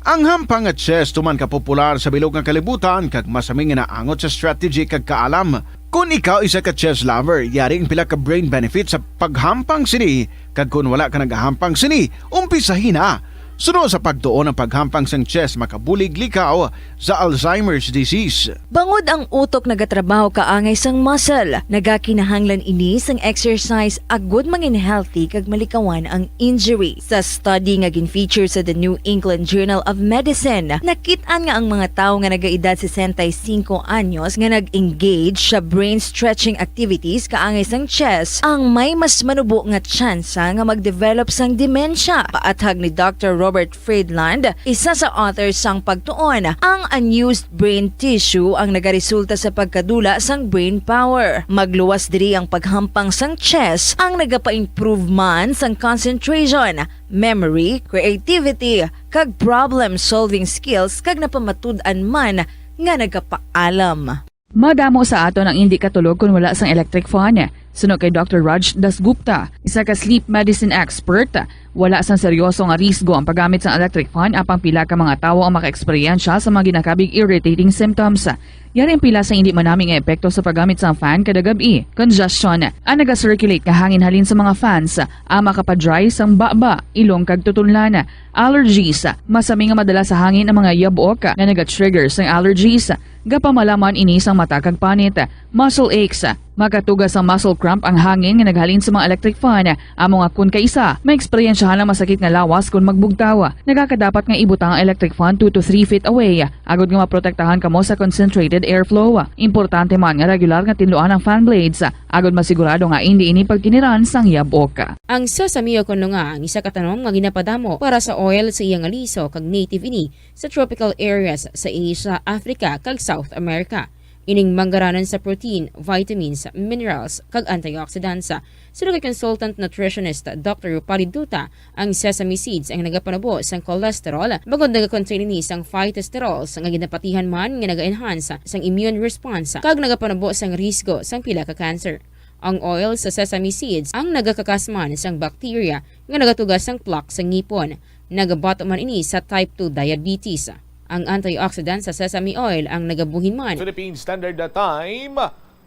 Ang hampang nga chess tuman ka popular sa bilog nga kalibutan kag masami nga naangot sa strategy kag kaalam. Kon ikaw isa ka chess lover, yari ang pila ka brain benefits sa paghampang sini, kag kon wala ka nagahampang sini, umpisahi na. Suno sa pagtuon, ang paghampang sang chess makabulig likaw sa Alzheimer's disease. Bangod ang utok nagatrabaho kaangay sang muscle, nagakinahanglan ini sang exercise agud mangin healthy kag malikawan ang injury. Sa study nga gin-feature sa The New England Journal of Medicine, nakit-an nga ang mga tawo nga nagaedad sesenta y cinco anyos nga nag-engage sa brain stretching activities kaangay sang chess ang may mas manubo nga tsansa nga mag-develop sang demensya. Paathag ni Doctor Robert Friedland, isa sa author sang pagtuon, ang unused brain tissue ang nagaresulta sa pagkadula sang brain power. Magluwas diri ang paghampang sang chess ang nagapa-improve man sang concentration, memory, creativity, kag problem-solving skills, kag napamatud-an man nga nagapaalam. Madamo sa aton ang indi katulog kon wala sang electric fan. Suno kay Doctor Raj Dasgupta, isa ka sleep medicine expert, wala sang seryoso nga risgo ang paggamit sang electric fan, apang pila ka mga tawo ang makaeksperyensya sa mga ginakabig irritating symptoms. Yari ang pila sa indi manami nga epekto sa paggamit sang fan kada gab-i: congestion, ang naga-circulate nga hangin halin sa mga fans, ang makapadry sang baba, ilong kag tutunlan, allergies, masami nga madala sa hangin ang mga yabok nga naga-trigger sang allergies, gapamalaman ini sang mata kag panit, muscle aches, makatuga sang muscle cramp ang hangin nga naghalin sa mga electric fan, amo nga kon kaisa, maeksperiensyahan ang masakit nga lawas kon magbugtaw. Nagakadapat nga ibutang ang electric fan two to three feet away, agud nga maprotektahan kamo sa concentrated airflow. Importante man nga regular nga tinluan ang fan blades, agud masigurado nga indi ini pagkiniran sang yabok. Ang sesame o kon lunga ang isa ka tanom nga ginapadamo para sa oil sa iya nga liso, kag native ini sa tropical areas sa Asia, Africa, kag South America. Ining manggaranan sa protein, vitamins, minerals, kag antioxidants. Suno kay consultant nutritionist Doctor Rupali Duta, ang sesame seeds ang nagapanubo sang cholesterol, bangod nagakontain ini sang phytosterols nga ginapatihan man nga naga-enhance sang immune response kag nagapanubo sang risgo sang pila ka cancer. Ang oil sa sesame seeds ang nagakakas man sang bacteria nga nagatuga sang plaque sa ngipon. Nagabato man ini sa type two diabetes. Ang antioxidant sa sesame oil ang nagabuhin man. Philippine Standard Time,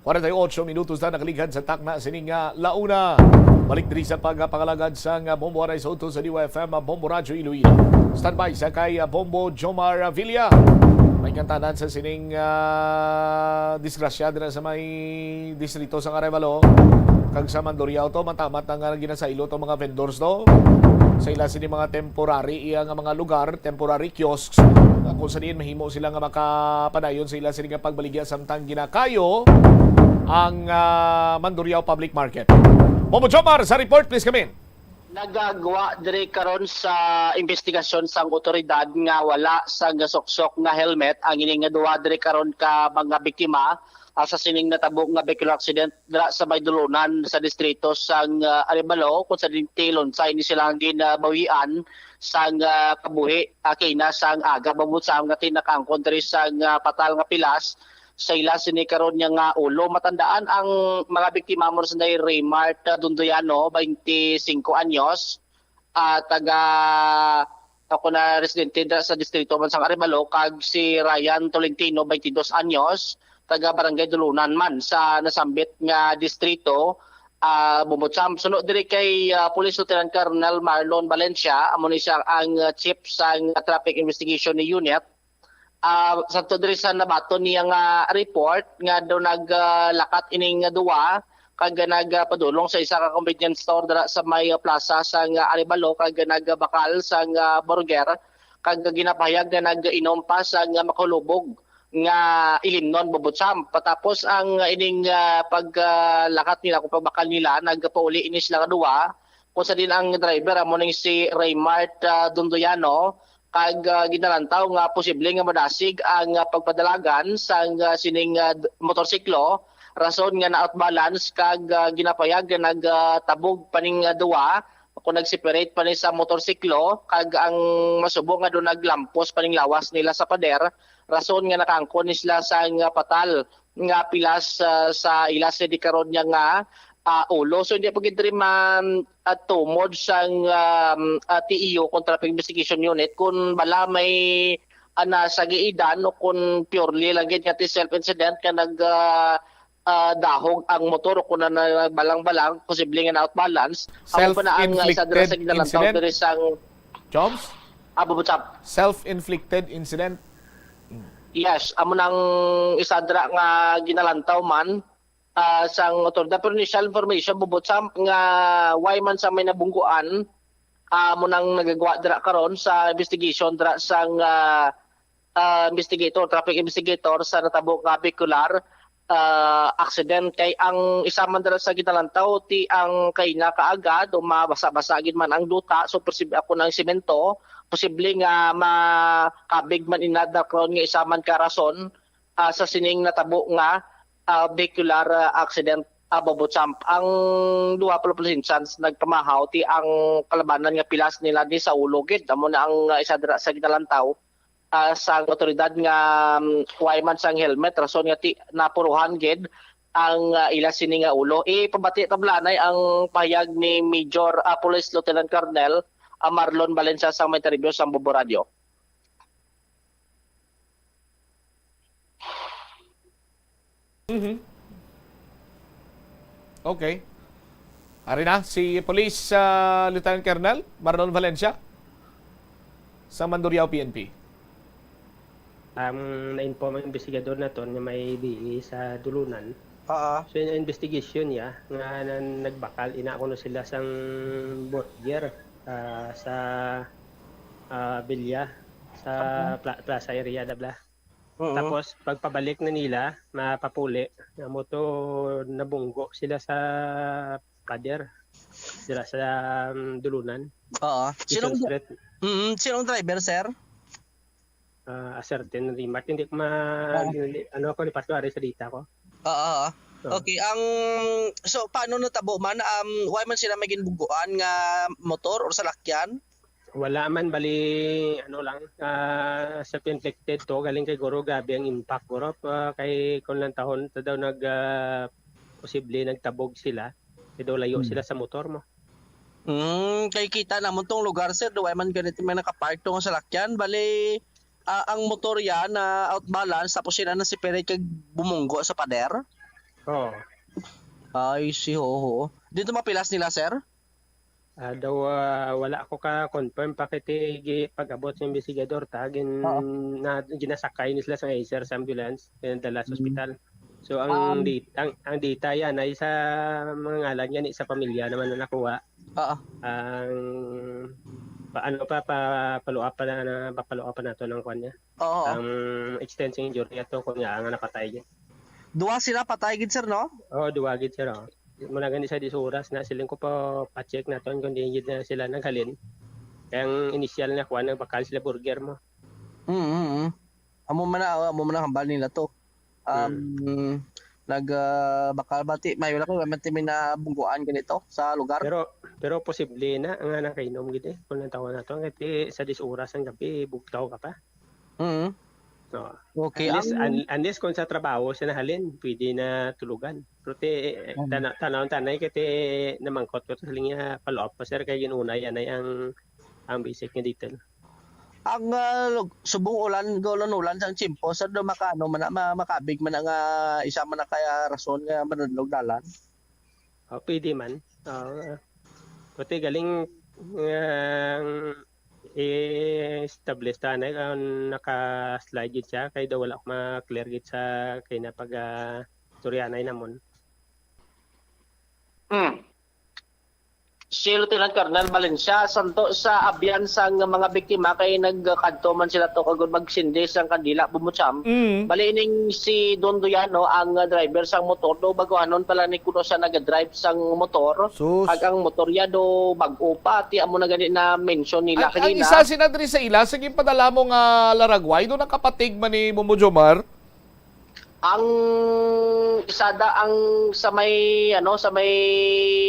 forty-eight minutos na nakaligad sa takna sining, ah, launa. Balik diri sa pagpangalagad sang, ah, Bombo Aray Soto sa D Y F M, ah, Bombo Radyo Iloilo. Standby sa kay, ah, Bombo Jomar Villa. May kantanan sa sining, ah, disgrasya dira sa may distrito sang Arevalo kag sa Mandurriao to, matamat na nga ginasaylo to mga vendors to. Sa ila sini mga temporary iya nga mga lugar, temporary kiosks, nga kung sa diin mahimo sila nga makapadayon sa ila sini nga pagbaligya samtang ginakayo ang, ah, Mandurriao Public Market. Bombo Jomar sa report, please come in. Nagagwa diri karon sa investigasyon sang otoridad nga wala sang gasuksok nga helmet ang ini nga duha diri karon ka mga biktima, ah, sa sining natabo nga vehicular accident dira sa may dulunan sa distrito sang, ah, Arevalo, kung sa dinti lunsay ni silang ginabawian sang, ah, kabuhi, ah, kaina sang aga, bangod sa nga tinakaangkon diri sang, ah, patal nga pilas sa ila sini karon niya nga ulo. Matandaan ang mga biktima mo sa Raymart, ah, Dundoyano, twenty-five anyos, ah, taga, ako na residente da, sa distrito man sang Arevalo, kag si Ryan Tolentino, twenty-two anyos, taga Barangay Dulunan man sa nasambit nga distrito. Ah, Bubutsam, suno diri kay, ah, Police Lieutenant Colonel Marlon Valencia, amo ni siya ang, ah, chief sang Traffic Investigation Unit. Ah, sa to diri sa nabaton niya nga report nga daw nag, ah, lakat ining duwa kag nagpadulong sa isa ka convenience store dira sa may plaza sang Arevalo kag nagbakal sang, ah, burger kag ginapahayag nga nag-inom pa sang makulubog nga ilimnon, Bubutsam. Patapos ang ining, ah, paglakat nila kung pagbakal nila, nagpauli ini sila nga duwa, kung sa din ang driver amo ning si Raymart, ah, Dundoyano, kag, ah, ginalantaw nga posible nga madasig ang, ah, pagpadalagan sang, ah, sining, ah, d-, motorsiklo, rason nga na-outbalance kag, ah, ginapayag nga nagtabog pa ning, ah, duwa kung nag-separate pa ni sa motorsiklo, kag ang masubo nga doon naglampos pa ning lawas nila sa pader, rason nga nakaangkon ni sila sang, ah, patal nga pilas, ah, sa ila sa di karon niya nga, ah, ulo. So, hindi pa gid diri man, ah, tumod sang, um, ah, T E U kung Traffic Investigation Unit kung bala may, ah, nasagiidan o kung purely lang gid nga ti self incident nga nag, ah, ah, dahog ang motor o kung na, na, balang-balang, posible nga na-out balance. Amo pa na ang, ah, isa dira sa Self-inflicted ginalantaw incident? Diri sang Jobs? Abo, what's up? Self-inflicted incident? Yes, amo nang isa dira nga ginalantaw man, ah, sang otoridad. Pero initial information, Bubutsam, nga why man sa may nabungguan, ah, amo nang nagagwa dira karon sa investigation dira sang, ah, ah, investigator, traffic investigator sa natabo nga vehicular, ah, accident. Kay ang isa man dira sa ginalantaw, ti ang kaina kaagad o mabasa-basa gid man ang duta, so posible ako ng semento, posible nga makabig man inad na karon nga isa man ka rason, ah, sa sining natabo nga, ah, vehicular, ah, accident, ah, Bobo Champ. Ang duha pa pala instance nagpamahaw ti ang kalabanan nga pilas nila ni sa ulo gid. Amo na ang, ah, isa dira sa ginalantaw, ah, sang otoridad nga, um, way man sang helmet, rason nga ti napuruhan gid ang, ah, ila sini nga ulo. Ipabati ta blanay ang pahayag ni Major, ah, Police Lieutenant Colonel, ah, Marlon Valencia sang may interview sa Bobo Radio. Mhm. Okay. Ari na si Police, ah, Lieutenant Colonel Marlon Valencia sa Mandurriao P N P. Ang na-inform ang investigador naton nga may D E sa Dulunan. Oo. So, yung investigation niya nga na, nagbakal, ina kuno sila sang burger, ah, sa, ah, Villa, sa Pla-, Plaza area, dabla. Oo. Tapos, pagpabalik na nila, mapapuli, amo to nabunggo sila sa pader, sila sa, um, Dulunan. Oo. Quezon Sinong, Street. Mm, sinong driver, sir? Ah, a certain remark. Hindi ko ma-, Oo. hindi, ano ako, lipat ko, ari sa data ko. Oo, oo. Oo. Okay, ang, so, paano natabo man? Um, why man sila may ginbungguan nga motor or salakyan? Wala man, bali, ano lang, ah, self-inflicted to, galing kay guro, grabe ang impact, guro. Pa, kay kung lang tahon, ta daw nag, ah, posible nagtabog sila, kay daw layo Hmm. sila sa motor mo. Hmm, kay kita namon tong lugar, sir, daw ay man ganito may nakapark tong salakyan, bali, ah, ang motor yan na out balance, tapos sila na separate kag bumunggo sa pader? Oo. Ay, si, oo, oo. Dito mapilas nila, sir? Ah, daw, ah, wala ako ka-confirm pa kay ti gi-, pag-abot sa investigador ta, gin-, Oo. na, ginasakay ni sila sa Acer sa ambulance, kaya dala sa Mm. ospital. So, ang Um, di-, ang, ang data yan ay sa mga ngalan yan, sa pamilya naman na nakuha. Oo. Ang pa-, ano pa, pa-, follow up pa na, na, pa-follow up pa nato ng kwan niya. Oo. Ang extent sing injury ato kung nga nga napatay gid. Duwa sila patay gid, sir, no? Oo, duwa gid, sir, oh. Muna gani sa dis oras na siling ko pa, pa-check naton kung di gid na sila naghalin. Kaya ang initial na kuan, nagbakal sila burger mo. Mm, mm, mm. Amo man na, amo man na hambal nila to. Um, Hmm. nag, ah, bakal ba ti, may wala ko, may, may nabungguan ganito sa lugar? Pero, pero posible na nga nakainom gid eh. Kung ang tawag nato, nga ti sa dis oras ang gabi, bugtaw ka pa. Mm. So, Okay, unless, ang un-, unless kung sa trabaho siya nahalin, pwede na tulugan. Pero ti, Mm. tana-, tanaw-tanay kay ti namangkot ko to, siling niya, follow up pa, sir, kay ginunay, anay ang, ang basic nga detail. Ang ah, lug- subong ulan, gaulan-ulan sang tiyempo, sa do makaano man na, ma- makabig man na nga isa man na kaya rason nga manadlog dalan. Oh, pwede man. Oh, pati galing nga i-establish ta na uh, naka-slide gid siya kay daw wala ko ma-clear gid sa kay na pag uh, istoryanay namon. Hmm. Si Lieutenant Colonel Valencia, santo sa abyan sang mga biktima kay nagkadto man sila to kagud magsindi sang kandila, Bombo Cham. Mm. Bali ining si Don Doyano ang uh, driver sang motor, do baguhanon pa lang ni kuno siya nag-drive sang motor. Sus. Kag ang motor ya do bag-o pa, ti amo na gani na mention nila Ang, ang kanina. Isa sina diri sa ila sa ginpadala mo nga laragway, do nakapatig man ni Bombo Jomar. Ang isa da ang sa may ano, sa may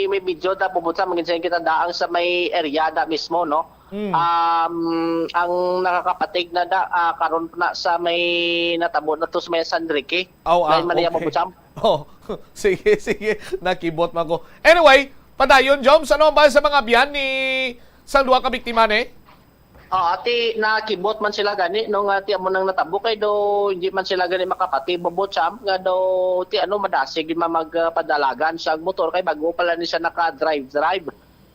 may video da, Bombo Cham, magin kita da ang sa may area da mismo, no. Mm. Um, ang nakakapatig na da ah, karon na sa may natabo na to sa may San Enrique. Aw, ah, Lain man niya, okay. Bombo Cham. Oh, sige, sige. Nakibot man ko. Anyway, padayon, Joms, ano ang ba sa mga biyan ni sang duha ka biktima ni? Ah, ati nakibot man sila gani no nga ti amo nang natabo kay do hindi man sila gani makapati, Bombo Cham, nga do ti ano madasig gid man magpadalagan sa motor kay bago pala ni siya naka-drive drive.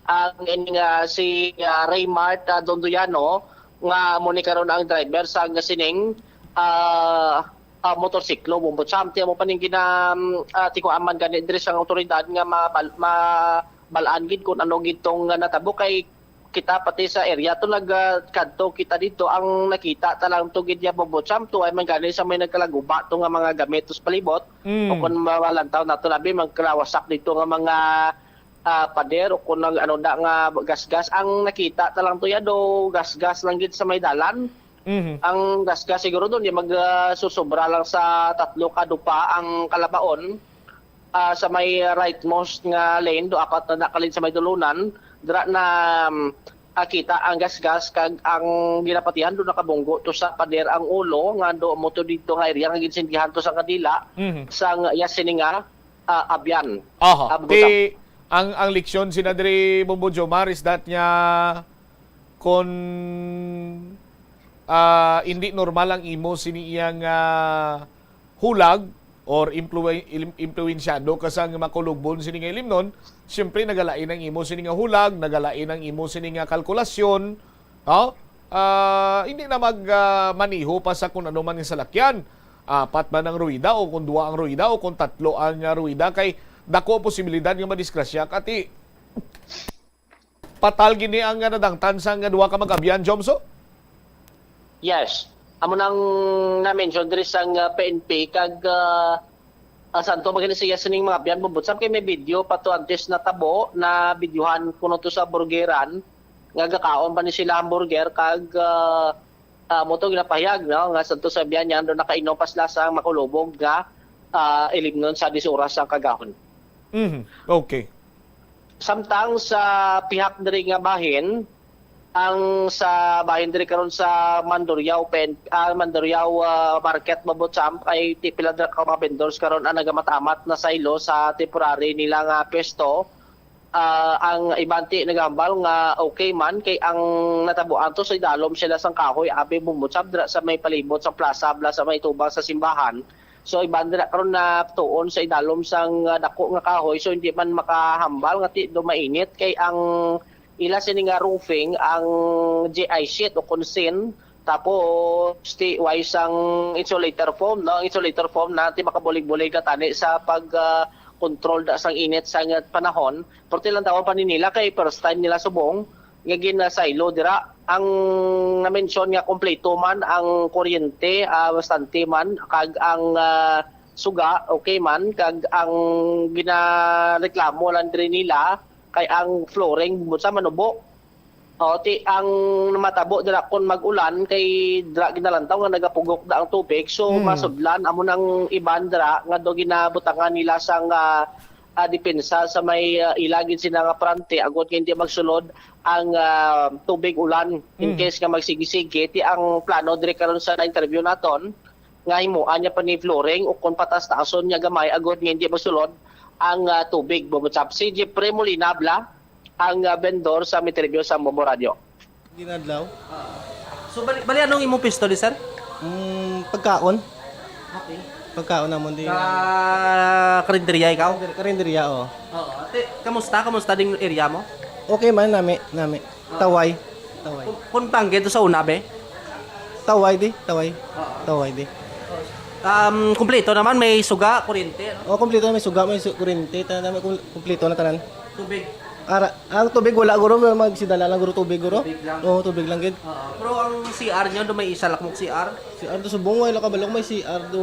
Ang ini nga si ah, Raymart ah, Dondoyano nga amo ni karon ang driver sa nga sining ah, ah, motorsiklo, Bombo Cham. Ti amo pa ning gina ah, tikuan man gani diri sa autoridad nga mabal, mabalaan gid kung ano gid tong nga natabo kay kita pati sa area to nagkadto kita dito ang nakita ta lang to gid ya, Bombo Cham, to ay man gani sa may nagkalaguba to nga mga gamit to sa palibot Mm. o kung malantaw nato labi magkalawasak dito nga mga ah, pader o kung nag ano da nga gasgas ang nakita ta lang to ya do gasgas lang gid sa may dalan. Mhm. Ang gasgas siguro doon yung mag ah, susubra lang sa tatlo ka dupa ang kalabaon ah, sa may rightmost nga lane do apat na nakalin sa may dulunan dira na um, ah, kita ang gasgas kag ang ginapatihan do nakabunggo to sa pader ang ulo nga do mo to dito nga area nga ginsindihan to sa kadila Mhm. sang ya sini nga ah, abyan. Aha. Ah, Ti ang ang leksyon sina diri, Bombo Jomar, is that nga kon ah, hindi normal ang imo sini iyang ah, hulag or influen- im- impluwensyado ka sang makulugbon sini nga ilimnon, siyempre nagalain ang imo sini nga hulag, nagalain ang imo sini nga kalkulasyon, no? Ah, hindi na mag ah, maniho pa sa kung ano man nga salakyan. Apat man ang ruwida o kung duha ang ruwida o kung tatlo ang ah, ruwida kay dako ang posibilidad nga madisgrasya ka ti patal gini ang ah, nadangtan sa nga duha ka mag-abyan, Jomso? Yes. Amo nang na-mention diri sang uh, P N P kag uh, uh, santo magani siya sining mga abyan, Bombo Cham, kay may video pa to antes natabo na videohan kuno to sa burgeran nga gakaon pa ni sila hamburger kag uh, uh, mo to ginapahayag, no, nga santo sa abyan niya do nakainom pa sila sa makulubog nga uh, ilimnon sa dis oras ang kagahon. Mhm. Okay. Samtang sa pihak diri nga bahin, ang sa bahin diri karon sa Mandurriao pen ah, Mandurriao ah, market, Bombo Cham, ay ti pila dira ka mga vendors karon ang nagamatamat na saylo sa temporary nila nga pwesto. Ah, ang iban ti nagahambal nga okay man kay ang natabuan to sa idalom sila sang kahoy abi, Bombo Cham, dira sa may palibot sa plaza bla sa may tubang sa simbahan. So iban dira karon na tuon sa idalom sang ah, dako nga kahoy, so hindi man makahambal nga ti do mainit kay ang ila sini nga roofing ang J I sheet o konsin, tapos ti way sang insulator foam, no, ang insulator foam na ti makabulig-bulig na tani sa pag ah, control da sang init sa nga panahon. Pero ti lang daw pa ni nila kay first time nila subong nga ginasaylo dira. Ang na-mention nga kompleto man ang kuryente, ah, bastante man, kag ang ah, suga okay man, kag ang ginareklamo lang diri nila kay ang flooring butsa manubo. O, ti ang matabo dira kon mag-ulan kay dira ginalantaw nga nagapugok da ang tubig, so Hmm. masudlan amo nang iban dira nga do ginabutangan nila sang ah, ah, depensa sa may ah, ila gid sina nga prante agod nga hindi magsulod ang ah, tubig ulan in Mm. case nga magsigi-sige. Ti ang plano diri karon sa na-interview naton nga himuan niya pa ni flooring o kon patas-tason niya gamay agod nga hindi magsulod ang ah, tubig, Bombo Cham. Si Jeffrey Molina bla ang ah, vendor sa interview sa Bombo Radio. Ginadlaw. So, bali, bali anong imong pisto di, sir? Mm, pagkaon. Okay. Pagkaon namon di. Sa karinderya ikaw? Karinderya, oh. Oo. Ate, kamusta? Kamusta ding area mo? Okay man, nami, nami. Taway. Taway. Kung, kung tangge to sa una, be? Taway di, taway. Taway di. Um, kumpleto naman, may suga, kuryente, ano? Oh, kompleto na may suga, may su- kuryente, tanan, kum- kompleto na tanan. Tubig. Ara, ang tubig wala guro, magsidala lang guro tubig guro. Tubig lang. Oo, tubig lang gid. Oo. Pero ang C R nyo, do may isa lang mong C R? C R do subong, wala kabalo may C R do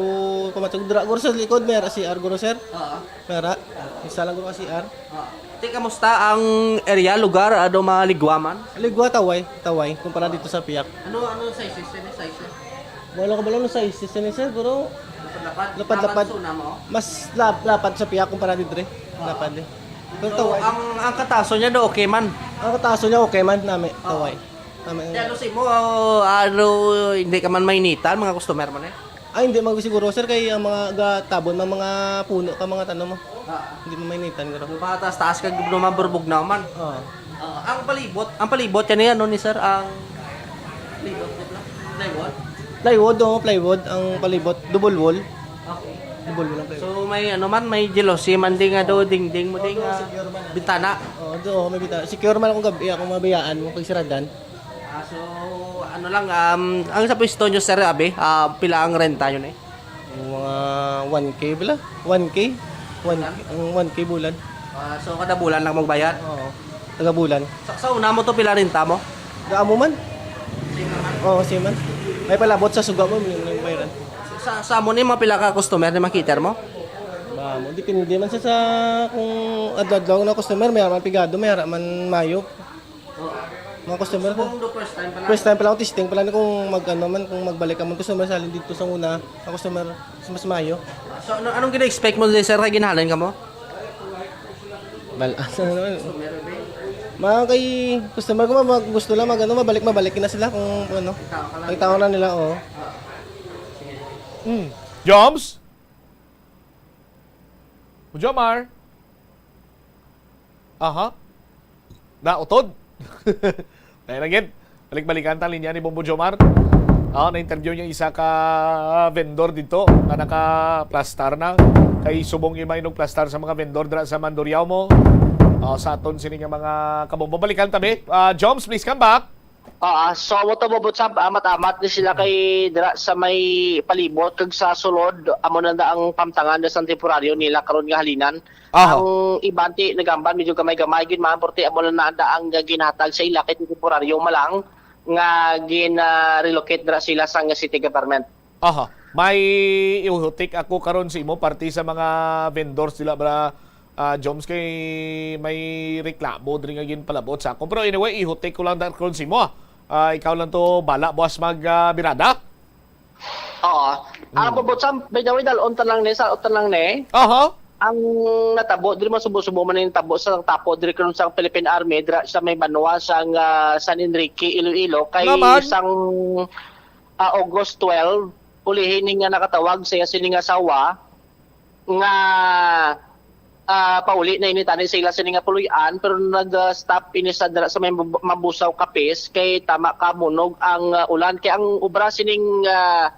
kumatsog dira guro sa likod, may ara C R guro, sir. Oo. May ara. Isa lang guro ka C R. Oo. Ate, kamusta ang area, lugar, ano, maligwaman? Ligwa, taway, taway kumpara dito sa Piak. Ano, ano sizes? Ano sizes? Wala kabalo no sizes ni, sir, pero Lapad-lapad. Lapad-lapad. Lapad sa una mo? Mas lap lapad sa Piak kumpara didre. Lapad eh. Pero So, taway. ang, ang kataso niya do, okay man. Ang kataso niya okay man, nami, taway. Nami. Kaya ano si mo, oh, ano, hindi ka man mainitan, mga customer mo na eh. Ay, hindi man siguro, sir, kay ang mga gatabon, mga, mga puno ka, mga tanom mo. Ah. Hindi mo mainitan, guro. Yung mga taas-taas kag mga burbog naman. Oo. Ah, ang palibot, ang palibot kani ano ni sir, ang palibot, di ba? Plywood? Plywood, oh, plywood, ang palibot, double wall. Okay. Double wall ang plywood. So may ano man, may jealousy man di nga do, dingding mo di Oo, nga secure man. bintana. Oo, do, may bita. Secure man akong gabi, akong mabayaan mo kay siradan. Ah, so ano lang, um, ang sa pwesto nyo sir, abi, ah, pila ang renta nyo ni? Yung mga one K bala? One K? One, ang one K bulan. Ah, so kada bulan lang magbayad? Oo. Taga bulan. Sa, sa una mo to, pila renta mo? Gaamo man? Oo, same man. May palabot sa suga mo, may, may bayran. Sa, sa mo ni mga pila ka customer ni makiter mo? Ba mo, depende man sa, sa kung adlaw-adlaw na customer, may ara man pigado, may ara man mayo. Mga customer ko. Kung do first time pala. First time pala ako testing pala ni kung mag ano man, kung magbalik ka man customer sa halin dito sa una, ang customer sa mas mayo. So ano, anong gina-expect mo ni sir kay ginhalan ka mo? Bal asa na naman. Mga kay customer ko mag gusto lang mag ano, mabalik mabalik na sila kung ano. Ang tao na nila, oh. Hmm. Joms? Jomar? Aha. Nautod. Dahil lang gid. Balik-balikan ta ang linya ni Bombo Jomar. Ah, na-interview niya isa ka vendor dito na naka-plastar na. Kay subong yung mainog plastar sa mga vendor dra sa Mandurriao mo. Ah, sa aton sini nga mga kabombo. Balikan ta, be. Ah, Joms, please come back. Ah, so amo to, Bobo Chab, amat-amat ni sila kay dira sa may palibot kag sa sulod, amo na da ang pamtangan na sang temporaryo nila karon nga halinan. Aha. Ang iban ti nagamban medyo gamay-gamay gid man, porte amo na na ang ginhatag sa ila kay temporaryo ma lang nga gin-relocate dira sila sang city government. Aha. May ihutik ako karon sa imo parte sa mga vendors dila, bra, ah, Joms, kay may reklamo diri nga ginpalabot sa akon. Pero anyway, ihutik ko lang da karon sa imo, ah. Ah, ikaw lang to bala, buwas mag, ah, birada. Oo. Ah, Bobo Chab, by the way, dalon ta lang ni, sa utan lang ni. Aha. Ang natabo diri, masubo-subo man yung tabo sa tapo diri karon sa Philippine Army dira sa may banwa sang ah, San Enrique, Iloilo, kay Naman. sang ah, August twelve, ulihi ni nga nakatawag sa iya sini nga asawa nga ah, pauli na ini tani sa ila sini nga puloy-an, pero nag-stop ini sa dira sa may Mab- Mabusaw, Capiz, kay tama ka munog ang ah, ulan, kay ang obra sining ah,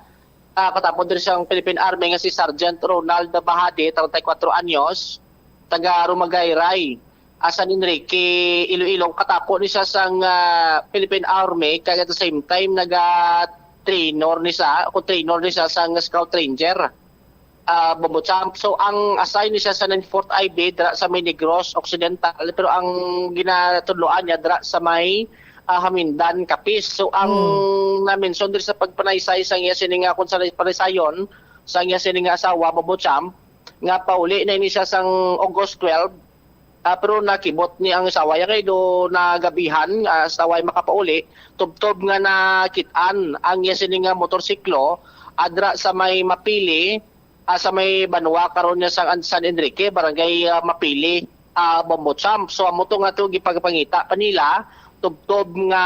ah, katapod diri sa Philippine Army nga si Sergeant Ronald Bahade, treinta y cuatro anyos, taga Rumagayray, ah, San Enrique, Iloilo. Katapo ni siya sang ah, Philippine Army, kag at the same time naga trainer ni siya, o trainer ni siya sang Scout Ranger. Ah, Bombo Champ. So ang assign ni siya sa ninety-fourth I B dira sa may Negros Occidental, pero ang ginatudloan niya dira sa may ah, Hamindan, Capiz. So ang na-mention diri sa pagpanaysay sa iya sini nga kung sa panaysayon sa iya sini nga asawa, Bombo Champ, nga pauli na ini siya sang August twelve. Ah, pero nakibot ni ang asawa niya kay do nagabihan, ah, sa way makapauli, tubtob nga nakit-an ang iya sini nga motorsiklo adra sa may Mapili, ah, sa may banwa karon niya sa San Enrique, barangay ah, Mapili, ah, Bombo Champ. So amo to nga to gipagpangita pa nila, tubtob nga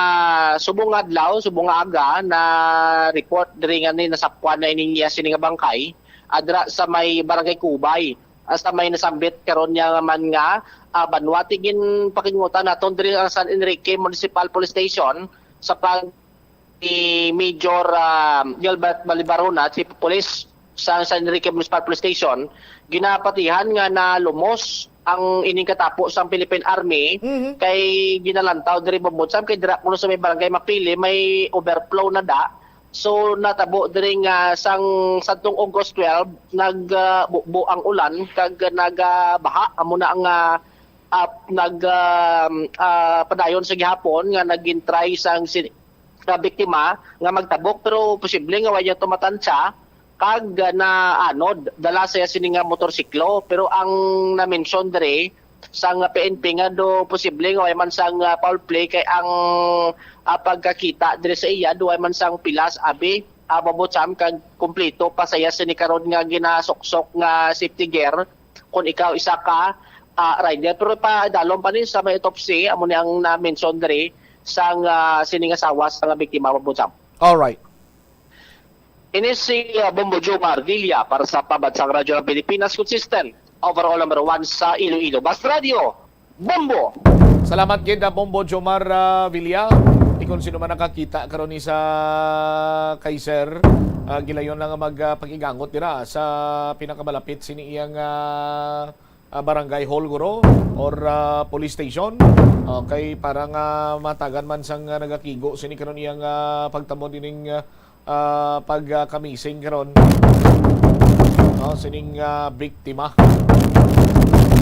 subong nga adlaw, subong nga aga, na report diri nga ni nasapwan na ining iya sini nga bangkay adra sa may barangay Kubay, ah, sa may nasambit karon niya man nga ah, banwa. Ti ginpakingutan naton diri ang San Enrique Municipal Police Station sa pag Major, ah, Gilbert Balibarona, Chief of Police sa San Enrique Municipal Police Station, ginapatihan nga nalumos ang ining katapo sang Philippine Army Mhm. kay ginalantaw diri, Bombo Sam, kay dira kuno sa may barangay Mapili, may overflow na da. So, natabo diri nga sang sadtong August twelve, nag, ah, bubo ang ulan kag nagabaha. Amo na ang, ah, ah, nag, ah, ah, padayon sa gihapon nga nagintry sang si-, ah, biktima nga magtabok, pero posible nga wala niya tumatansya kag, ah, naanod dala sa iya sini nga motorsiklo. Pero ang na-mention diri sang P N P nga do posible nga way man sang, ah, foul play kay ang, ah, pagkakita diri sa iya do way man sang pilas, abi, ah, Bombo Sam, kag kumpleto pa sa iya sini karon nga ginasuksok nga safety gear kung ikaw isa ka, ah, rider. Pero pa dalom pa ni sa may autopsy, amo ni ang na-mention diri sang, ah, sining asawa sa nga biktima, Bombo Sam. Alright. Ini si, ah, Bombo Jomar Villa para sa Pambansang Radyo ng Pilipinas, consistent overall number one sa Iloilo. Basta Radyo, Bombo! Salamat gid, ah, Bombo Jomar, ah, Villa. Di kon sino man nakakita karon ni sa kay Sir, ah, gilayon lang nga mag, ah, pakigangot dira sa pinakamalapit sini iyang, ah, ah, barangay hall guro or, ah, police station. Okay, para nga matagan man sang, ah, nagakigo sini karon iyang, ah, pagtamo dining, ah, ah, pag, ah, kamising karon. Oh, sining, ah, biktima.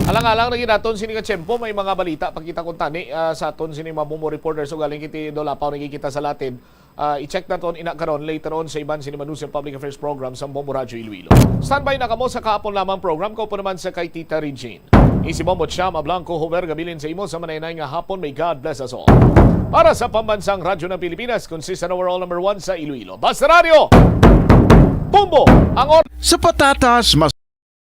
Alang-alang na gid naton sini nga tiyempo, may mga balita pa kita kuntani, ah, sa aton sini mga Bombo reporters. So, galing kiti Dolapaw, nagkikita sa Latin. Ah, i-check naton ina karon later on sa iban sini Manusyang Public Affairs Program sa Bombo Radyo Iloilo. Standby na kamo sa kahapon lamang program ko po naman sa kay Tita Regine. Isi Bombo Chama Blanco, Homer, gabilin sa imo sa manaynay nga hapon. May God bless us all. Para sa Pambansang Radyo ng Pilipinas, consistent overall number one sa Iloilo. Basta Radyo! Bombo! Ang or- Sa patatas, mas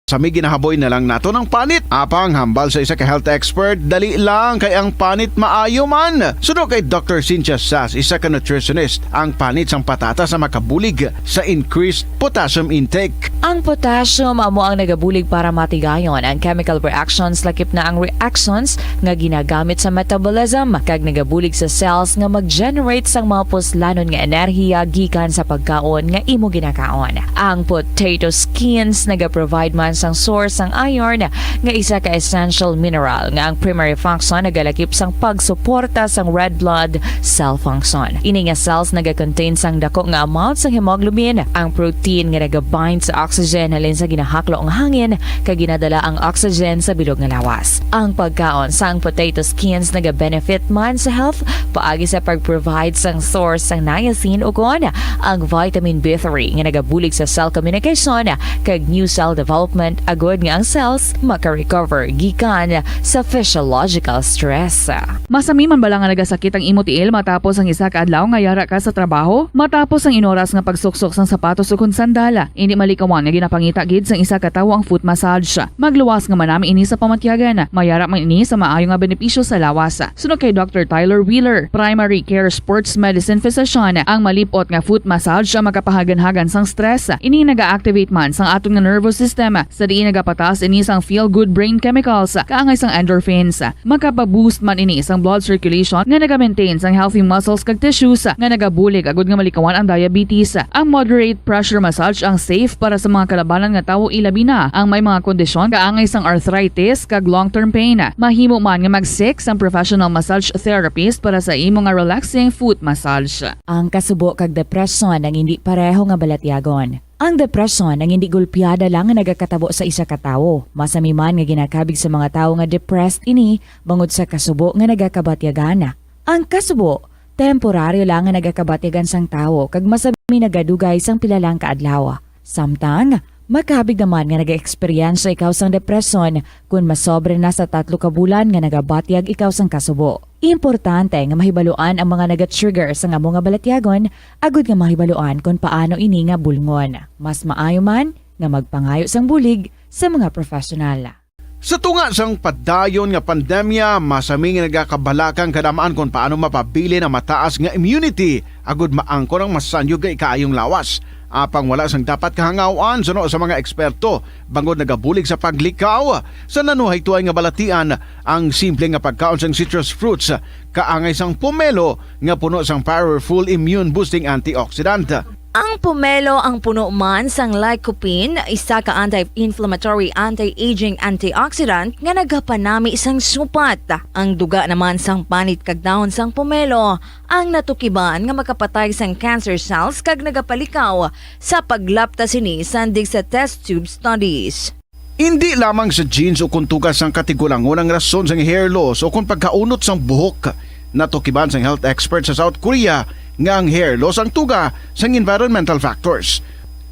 kami ginahaboy na lang nato ng panit. Apang hambal sa isa ka health expert, dali lang kay ang panit maayo man. Suno kay Doctor Cynthia Sas, isa ka nutritionist, ang panit sang patatas ang makabulig sa increased potassium intake. Ang potassium amo ang nagabulig para matigayon ang chemical reactions, lakip na ang reactions nga ginagamit sa metabolism, kag nagabulig sa cells nga mag-generate sang mga puslanon nga enerhiya gikan sa pagkaon nga imo ginakaon. Ang potato skins nagaprovide man sang source sang iron, nga isa ka essential mineral nga ang primary function nagalakip sang pagsuporta sang red blood cell function. Ini nga cells nagakontain sang dako nga amount sang hemoglobin, ang protein nga nagabind sa oxygen halin sa ginahaklo nga hangin, kag ginadala ang oxygen sa bilog nga lawas. Ang pagkaon sang potato skins nagabenefit man sa health paagi sa pag-provide sang source sang niacin ukon ang vitamin B three nga nagabulig sa cell communication kag new cell development, agud nga ang cells maka-recover gikan sa physiological stress. Masami man bala nga nagasakit ang imo tiil matapos ang isa ka adlaw nga yara ka sa trabaho? Matapos ang inoras nga pagsuksok sang sapatos ukon sandal, indi malikawan nga ginapangita gid sang isa ka tawo ang foot massage. Magluwas nga manami ini sa pamatyagan. Mayara man ini sa maayo nga benepisyo sa lawas. Suno kay Doctor Tyler Wheeler, primary care sports medicine physician, ang malip-ot nga foot massage ang makapahaganhagan sang stress. Ini naga-activate man sang aton nga nervous system, sa diin nagapataas ini sang feel-good brain chemicals, kaangay sang endorphins. Makapa-boost man ini sang blood circulation nga naga-maintain sang healthy muscles kag tissues nga nagabulig agud nga malikawan ang diabetes. Ang moderate pressure massage ang safe para sa mga kalabanan nga tawo, ilabi na ang may mga kondisyon kaangay sang arthritis kag long-term pain. Mahimo man nga mag-seek sang professional massage therapist para sa imo nga relaxing foot massage. Ang kasubo kag depresyon ang indi pareho nga balatyagon. Ang depresyon ang indi gulpiada lang nga nagakatabo sa isa ka tawo. Masami man nga ginakabig sa mga tawo nga depressed ini bangod sa kasubo nga nagakabatyagan. Ang kasubo, temporaryo lang nga nagakabatyagan sang tawo kag masami nagadugay sang pila lang ka adlaw. Samtang, makabig naman nga nagaeksperyensya ikaw sang depresyon kon masobra na sa tatlo ka bulan nga nagabatyag ikaw sang kasubo. Importante nga mahibaluan ang mga naga-trigger sang amo nga balatyagon agud nga mahibaluan kon paano ini nga bulngon. Mas maayo man nga magpangayo sang bulig sa mga professional. Sa tunga sang padayon nga pandemya, masami nga nagakabalaka ang kadam-an kon paano mapabilin ang mataas nga immunity agud maangkon ang masanyog nga ikaayong lawas. Apang wala sang dapat kahangaw-an suno sa mga eksperto, bangod nagabulig sa paglikaw sa nanuhay tuay nga balatian ang simple nga pagkaon sang citrus fruits, kaangay sang pomelo nga puno sang powerful immune-boosting antioxidant. Ang pomelo ang puno man sang lycopene, isa ka anti-inflammatory, anti-aging antioxidant nga nagapanami sang supat. Ang duga naman sang panit kag dahon sang pomelo ang natukiban nga makapatay sang cancer cells kag nagapalikaw sa paglapta sini sandig sa test tube studies. Indi lamang sa genes o kon tuga sang katigulangon ang rason sang hair loss o kon pagkaunot sang buhok. Natukiban sang health expert sa South Korea nga ang hair loss ang tuga sang environmental factors.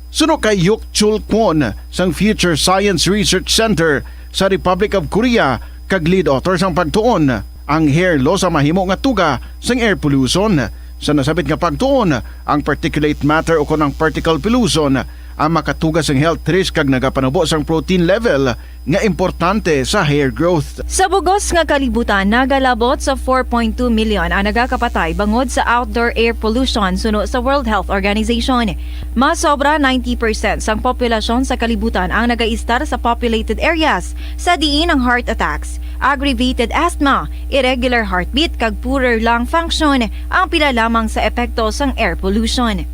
Suno kay Yuk Chul Kwon sang Future Science Research Center sa Republic of Korea kag lead author sang pagtuon, ang hair loss ang mahimo nga tuga sang air pollution. Sa nasabit nga pagtuon, ang particulate matter o kon ang particle pollution ang makatuga sang health risk kag nagapanubo sang protein level nga importante sa hair growth. Sa bugos nga kalibutan, nagalabot sa four point two million ang nagakapatay bangod sa outdoor air pollution suno sa World Health Organization. Mas sobra ninety percent sang populasyon sa kalibutan ang nagaistar sa populated areas, sa diin ang heart attacks, aggravated asthma, irregular heartbeat, kag poorer lung function ang pila lamang sa epekto sang air pollution.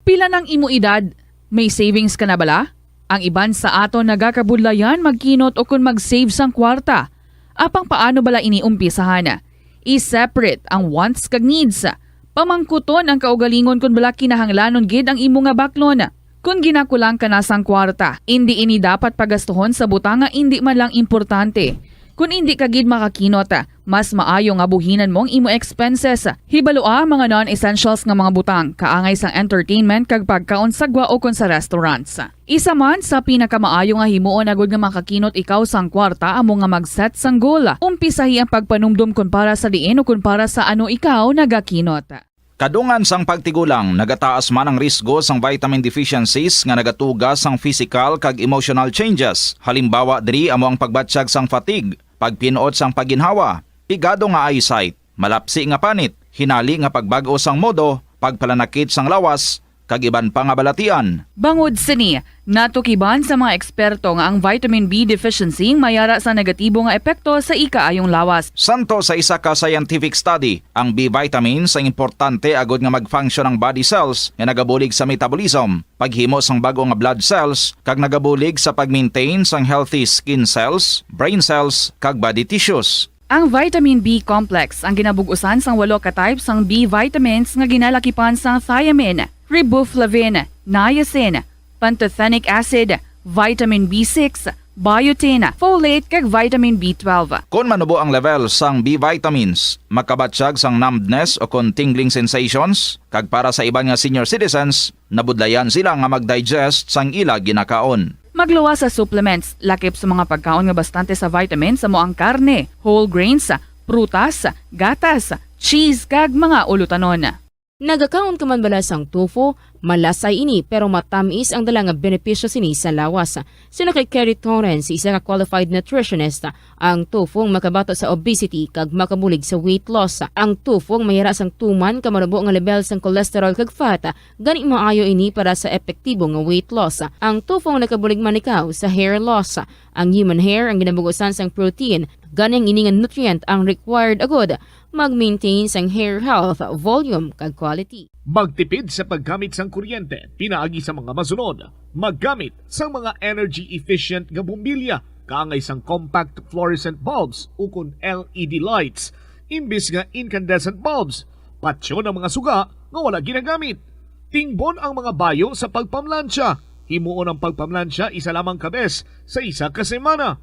Pila nang imo edad? May savings ka na bala? Ang iban sa aton nagakabudlayan magkinot ukon mag-save sang kwarta. Apang paano bala ini umpisahan? I-separate ang wants kag needs. Pamangkuton ang kaugalingon kon bala kinahanglanon gid ang imo nga baklon. Kon ginakulang ka na sang kwarta, indi ini dapat pagastuhon sa butang nga indi man lang importante. Kon indi ka gid makakinot, mas maayo nga buhinan mo ang imo expenses. Hibalua ang mga non-essentials nga mga butang, kaangay sang entertainment kag pagkaon sa gwa ukon sa restaurants. Isa man sa pinakamaayo nga himuon agud nga makakinot ikaw sang kwarta amo nga mag-set sang goal. Umpisahi ang pagpanumdom kon para sa diin o kon para sa ano ikaw nagakinot. Kadungan sang pagtigulang, nagataas man ang risgo sang vitamin deficiencies nga nagatuga sang physical kag emotional changes. Halimbawa diri amo ang pagbatyag sang fatigue, pagpin-ot sang pagginhawa, pigado nga eyesight, malapsi nga panit, hinali nga pagbag-o sang modo, pagpalanakit sang lawas, kag iban pa nga balatian. Bangod sini, natukiban sa mga eksperto nga ang vitamin B deficiency may ara sa negatibo nga epekto sa ikaayong lawas. Santo sa isa ka scientific study, ang B vitamins ang importante agud nga mag-function ang body cells nga nagabulig sa metabolism, paghimo sang bag-o nga blood cells, kag nagabulig sa pag-maintain sang healthy skin cells, brain cells, kag body tissues. Ang vitamin B complex ang ginabug-usan sang walo ka type sang B vitamins nga ginalakipan sang thiamine, riboflavin, niacin, pantothenic acid, vitamin B six, biotin, folate, kag vitamin B twelve. Kon manubo ang level sang B vitamins, makabatyag sang numbness o kon tingling sensations, kag para sa iban nga senior citizens, nabudlayan sila nga mag-digest sang ila ginakaon. Magluwas sa supplements, lakip sa mga pagkaon nga bastante sa vitamins, amo ang karne, whole grains, prutas, gatas, cheese, kag mga ulutanon. Nagakaon ka man bala sang tofu? Malasay ini, pero matamis ang dala nga benepisyo sini sa lawas. Suno kay Kerry Torrens, isa ka qualified nutritionist, ang tofu ang makabato sa obesity kag makabulig sa weight loss. Ang tofu ang mayara sang tuman ka manubo nga level sang cholesterol kag fat, gani maayo ini para sa epektibo nga weight loss. Ang tofu ang nakabulig man ikaw sa hair loss. Ang human hair ang ginabug-usan sang protein, gani ang ini nga nutrient ang required agud mag-maintain sang hair health, volume, kag quality. Magtipid sa paggamit sang kuryente pinaagi sa mga masunod: maggamit sang mga energy-efficient nga bombilya, kaangay sang compact fluorescent bulbs ukon L E D lights, imbis nga incandescent bulbs. Patyon ang mga suga nga wala ginagamit. Tingbon ang mga bayo sa pagpamlansya. Himuon ang pagpamlansya isa lamang ka bes sa isa ka semana.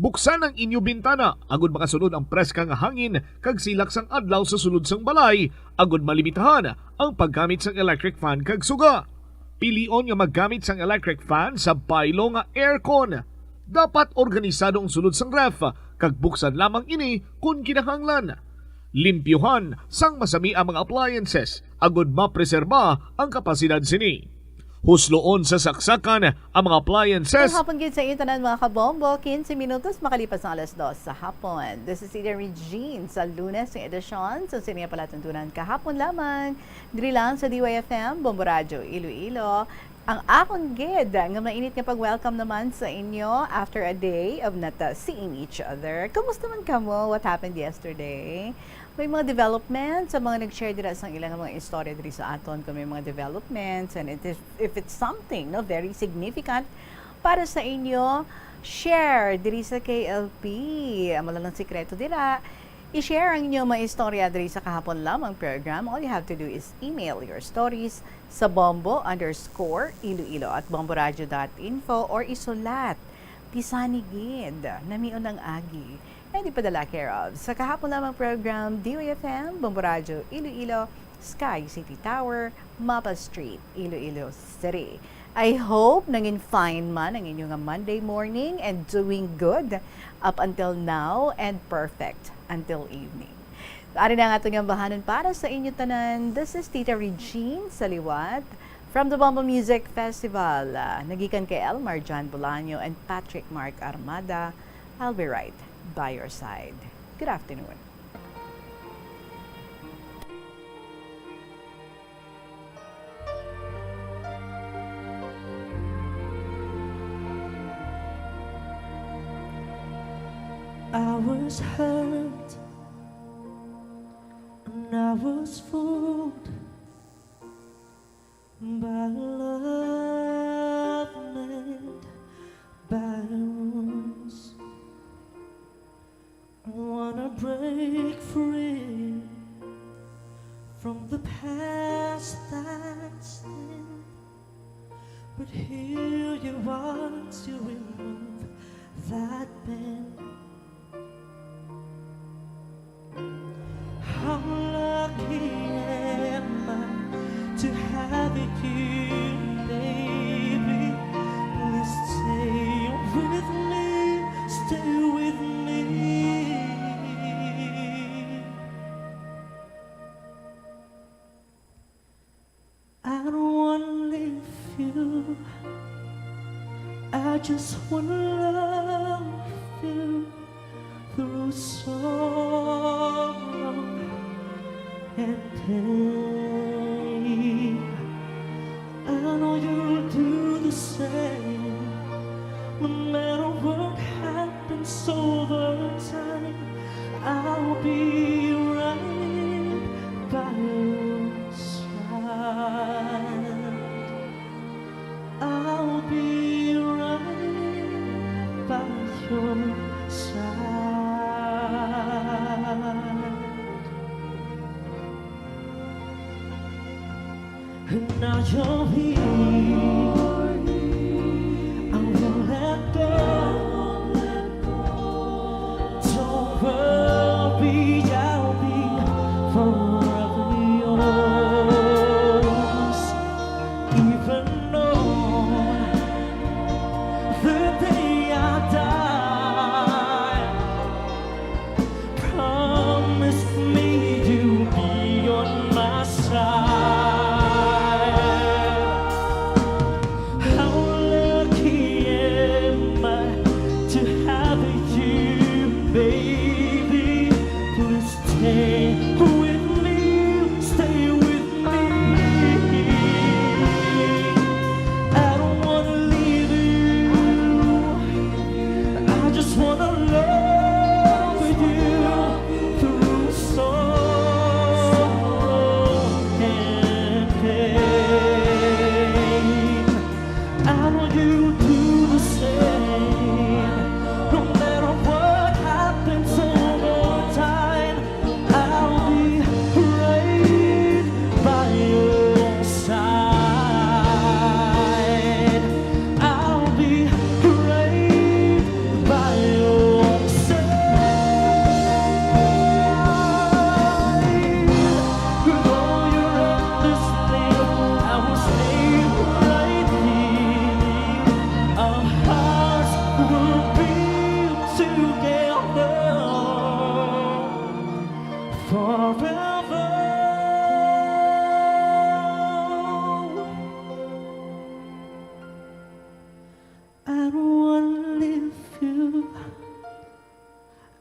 Buksan ang inyo bintana agud makasulod ang preska nga hangin kag silak sang adlaw sa sulod sang balay, agud malimitahan ang paggamit sang electric fan kag suga. Pilion nga maggamit sang electric fan sa baylo nga aircon. Dapat organisado ang sulod sang ref, kag buksan lamang ini kon kinahanglan. Limpyuhan sang masami ang mga appliances agud mapreserba ang kapasidad sini. Husloon sa saksakan ang mga appliances. Kay hapon gid sa inyo tanan, mga kabombo, quince minutos makalipas ang alas dos sa hapon. This is Eden Regine sa Lunes nga edisyon sa Sini Palatuntunan kahapon lamang. Diri lang sa D Y F M, Bombo Radyo, Iloilo. Ang akon gid nga mainit nga pag-welcome naman sa inyo after a day of not, uh, seeing each other. Kumusta man kamo? What happened yesterday? May mga development sa mga nag-share dira sa ilang mga istorya diri sa aton, kung may mga developments, and it is, if it's something, no, very significant para sa inyo, share diri sa K L P. Amo lang ang sikreto dira. I-share ang inyong mga istorya diri sa Kahapon Lamang program. All you have to do is email your stories sa bombo underscore iloilo at bomboradio dot info or isulat. Pisani gid, namion ang agi. And ipadala care of sa Kahapon Lamang program, D O F M, Bombo Radyo, Iloilo, Sky City Tower, Mapa Street, Iloilo City. I hope nangin fine man ang inyo nga Monday morning and doing good up until now and perfect until evening. Ari na ang aton nga bahanan para sa inyo tanan. This is Tita Regine sa liwat from the Bombo Music Festival. Ah, nagikan kay Elmar John Bolaño and Patrick Mark Armada. I'll be right by your side. Good afternoon. I was hurt and I was fooled by love made by wounds. Wanna break free from the past that's thin, but here you are to remove that pain. How lucky am I to have you, baby. Please stay with me, stay with me. I don't wanna leave you. I just wanna love you through sorrow and pain. I know you'll do the same. No matter what happens over time, I'll be right by your side. I'll be right by your side. And now you're here. I won't let go. Don't worry, I'll be forever yours. Even on the day I die, promise me you'll be on my side. How lucky am I to have you, baby. Please stay with me, stay with me. I don't wanna leave you. I just wanna love you through sorrow and pain. I know you do the same. No matter what happens over time, I'll be right by your side. I'll be right by your side. Though you're listening, I will stay right here. Our hearts will be together forever. I don't wanna leave you.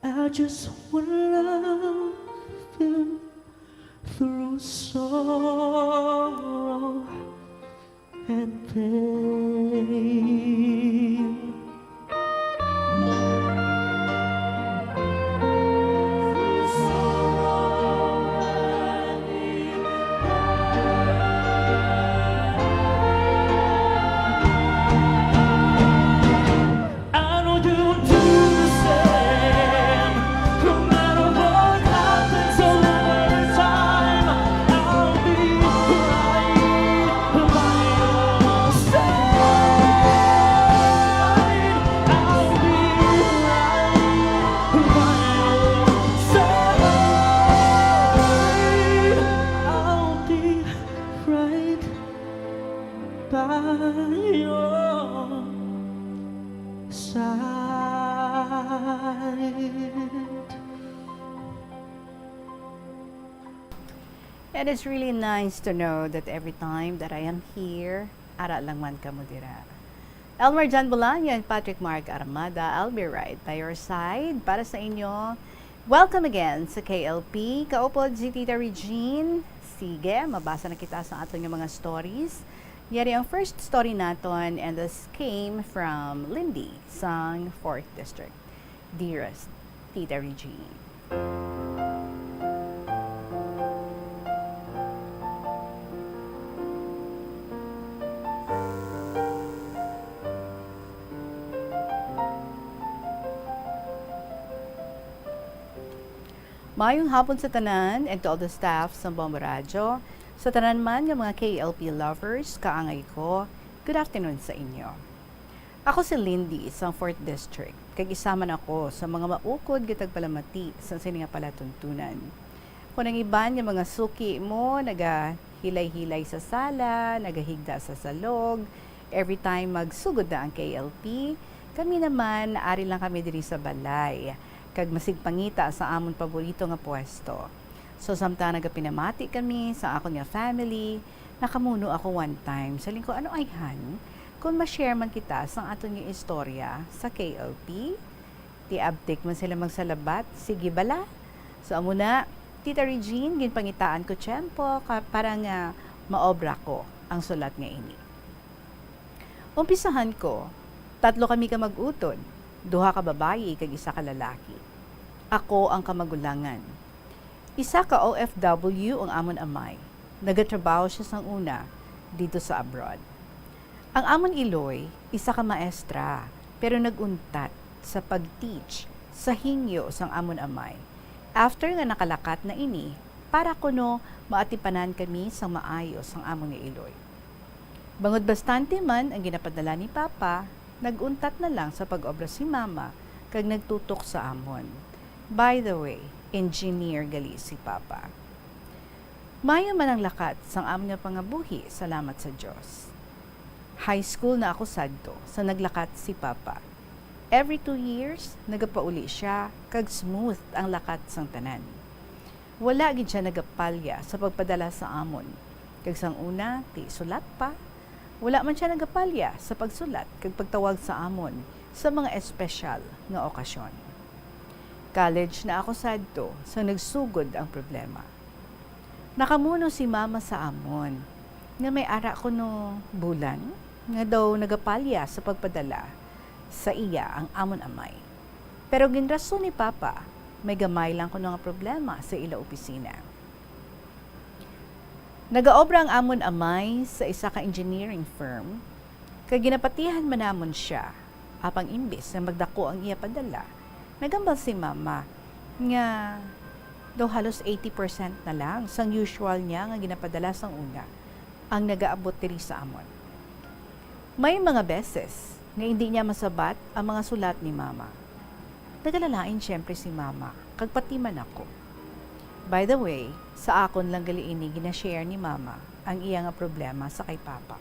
I just wanna love you through sorrow and pain. by your side. And it's really nice to know that every time that I am here, ara lang man kamo dira. Elmer John Bolaño and Patrick Mark Armada, I'll be right by your side para sa inyo. Welcome again sa K L P. Kaupod si Tita Regine. Sige, mabasa na kita sa aton nga mga stories. Yari ang first story naton, and this came from Lindy sang fourth District. Dearest Tita Regine. Maayong hapon sa tanan and to all the staff sa Bombo Radyo. Sa tanan man nga mga K L P lovers, kaangay ko, good afternoon sa inyo. Ako si Lindy sa fourth District, kag isa man ako sa mga maukod nga tagpalamati sa sini nga palatuntunan. Kung ang iban nga mga suki mo nagahilay-hilay sa sala, nagahigda sa salog, every time magsugod na ang K L P, kami naman, ari lang kami diri sa balay, kag masigpangita sa amon paborito nga pwesto. So, samtang nagapinamati kami sa akon nga family, nakamuno ako one time. Sa lingko, ano ayhan? Kung ma-share man kita sang aton nga istorya sa K L P, ti abtik man sila magsalabat. Sige bala. So, amo na, Tita Regine, ginpangitaan ko tiyempo ka, para nga maobra ko ang sulat nga ini. Umpisahan ko, tatlo kami ka mag-utod, duha ka babayi kag isa ka lalaki. Ako ang kamagulangan. Isa ka O F W ang amon amay. Nagatrabaho siya sang una didto sa abroad. Ang amon iloy, isa ka maestra, pero nag-untat sa pag-teach sa hingyo sang amon amay. After nga nakalakat na ini, para kuno maatipanan kami sang maayo sang amon nga iloy. Bangod bastante man ang ginapadala ni Papa, nag-untat na lang sa pag-obra si Mama kag nagtutok sa amon. By the way, engineer gali si Papa. Maayo man ang lakat sang amon nga pangabuhi, salamat sa Dios. High school na ako sadto sa naglakat si Papa. Every two years, nagapauli sia, kag smooth ang lakat sang tanan. Wala gid sia nagapalya sa pagpadala sa amon, kag sang una, ti sulat pa, wala man sia nagapalya sa pagsulat kag pagtawag sa amon sa mga espesyal nga okasyon. College na ako sadto sa nagsugod ang problema. Nakamuno si Mama sa amon nga may ara kuno bulan nga daw nagapalya sa pagpadala sa iya ang amon amay. Pero ginrason ni Papa, may gamay lang kuno nga problema sa ila opisina. Nagaobra ang amon amay sa isa ka engineering firm, kag ginapatihan man namon sia, apang imbis nga magdako ang iya padala, nagambal si Mama nga daw halos eighty percent na lang sang usual niya nga ginapadala sang una ang nagaabot diri sa amon. May mga beses nga indi niya masabat ang mga sulat ni Mama. Nagalalain siyempre si Mama, kag pati man ako. By the way, sa akon lang gali ini gina-share ni Mama ang iya nga problema sa kay Papa.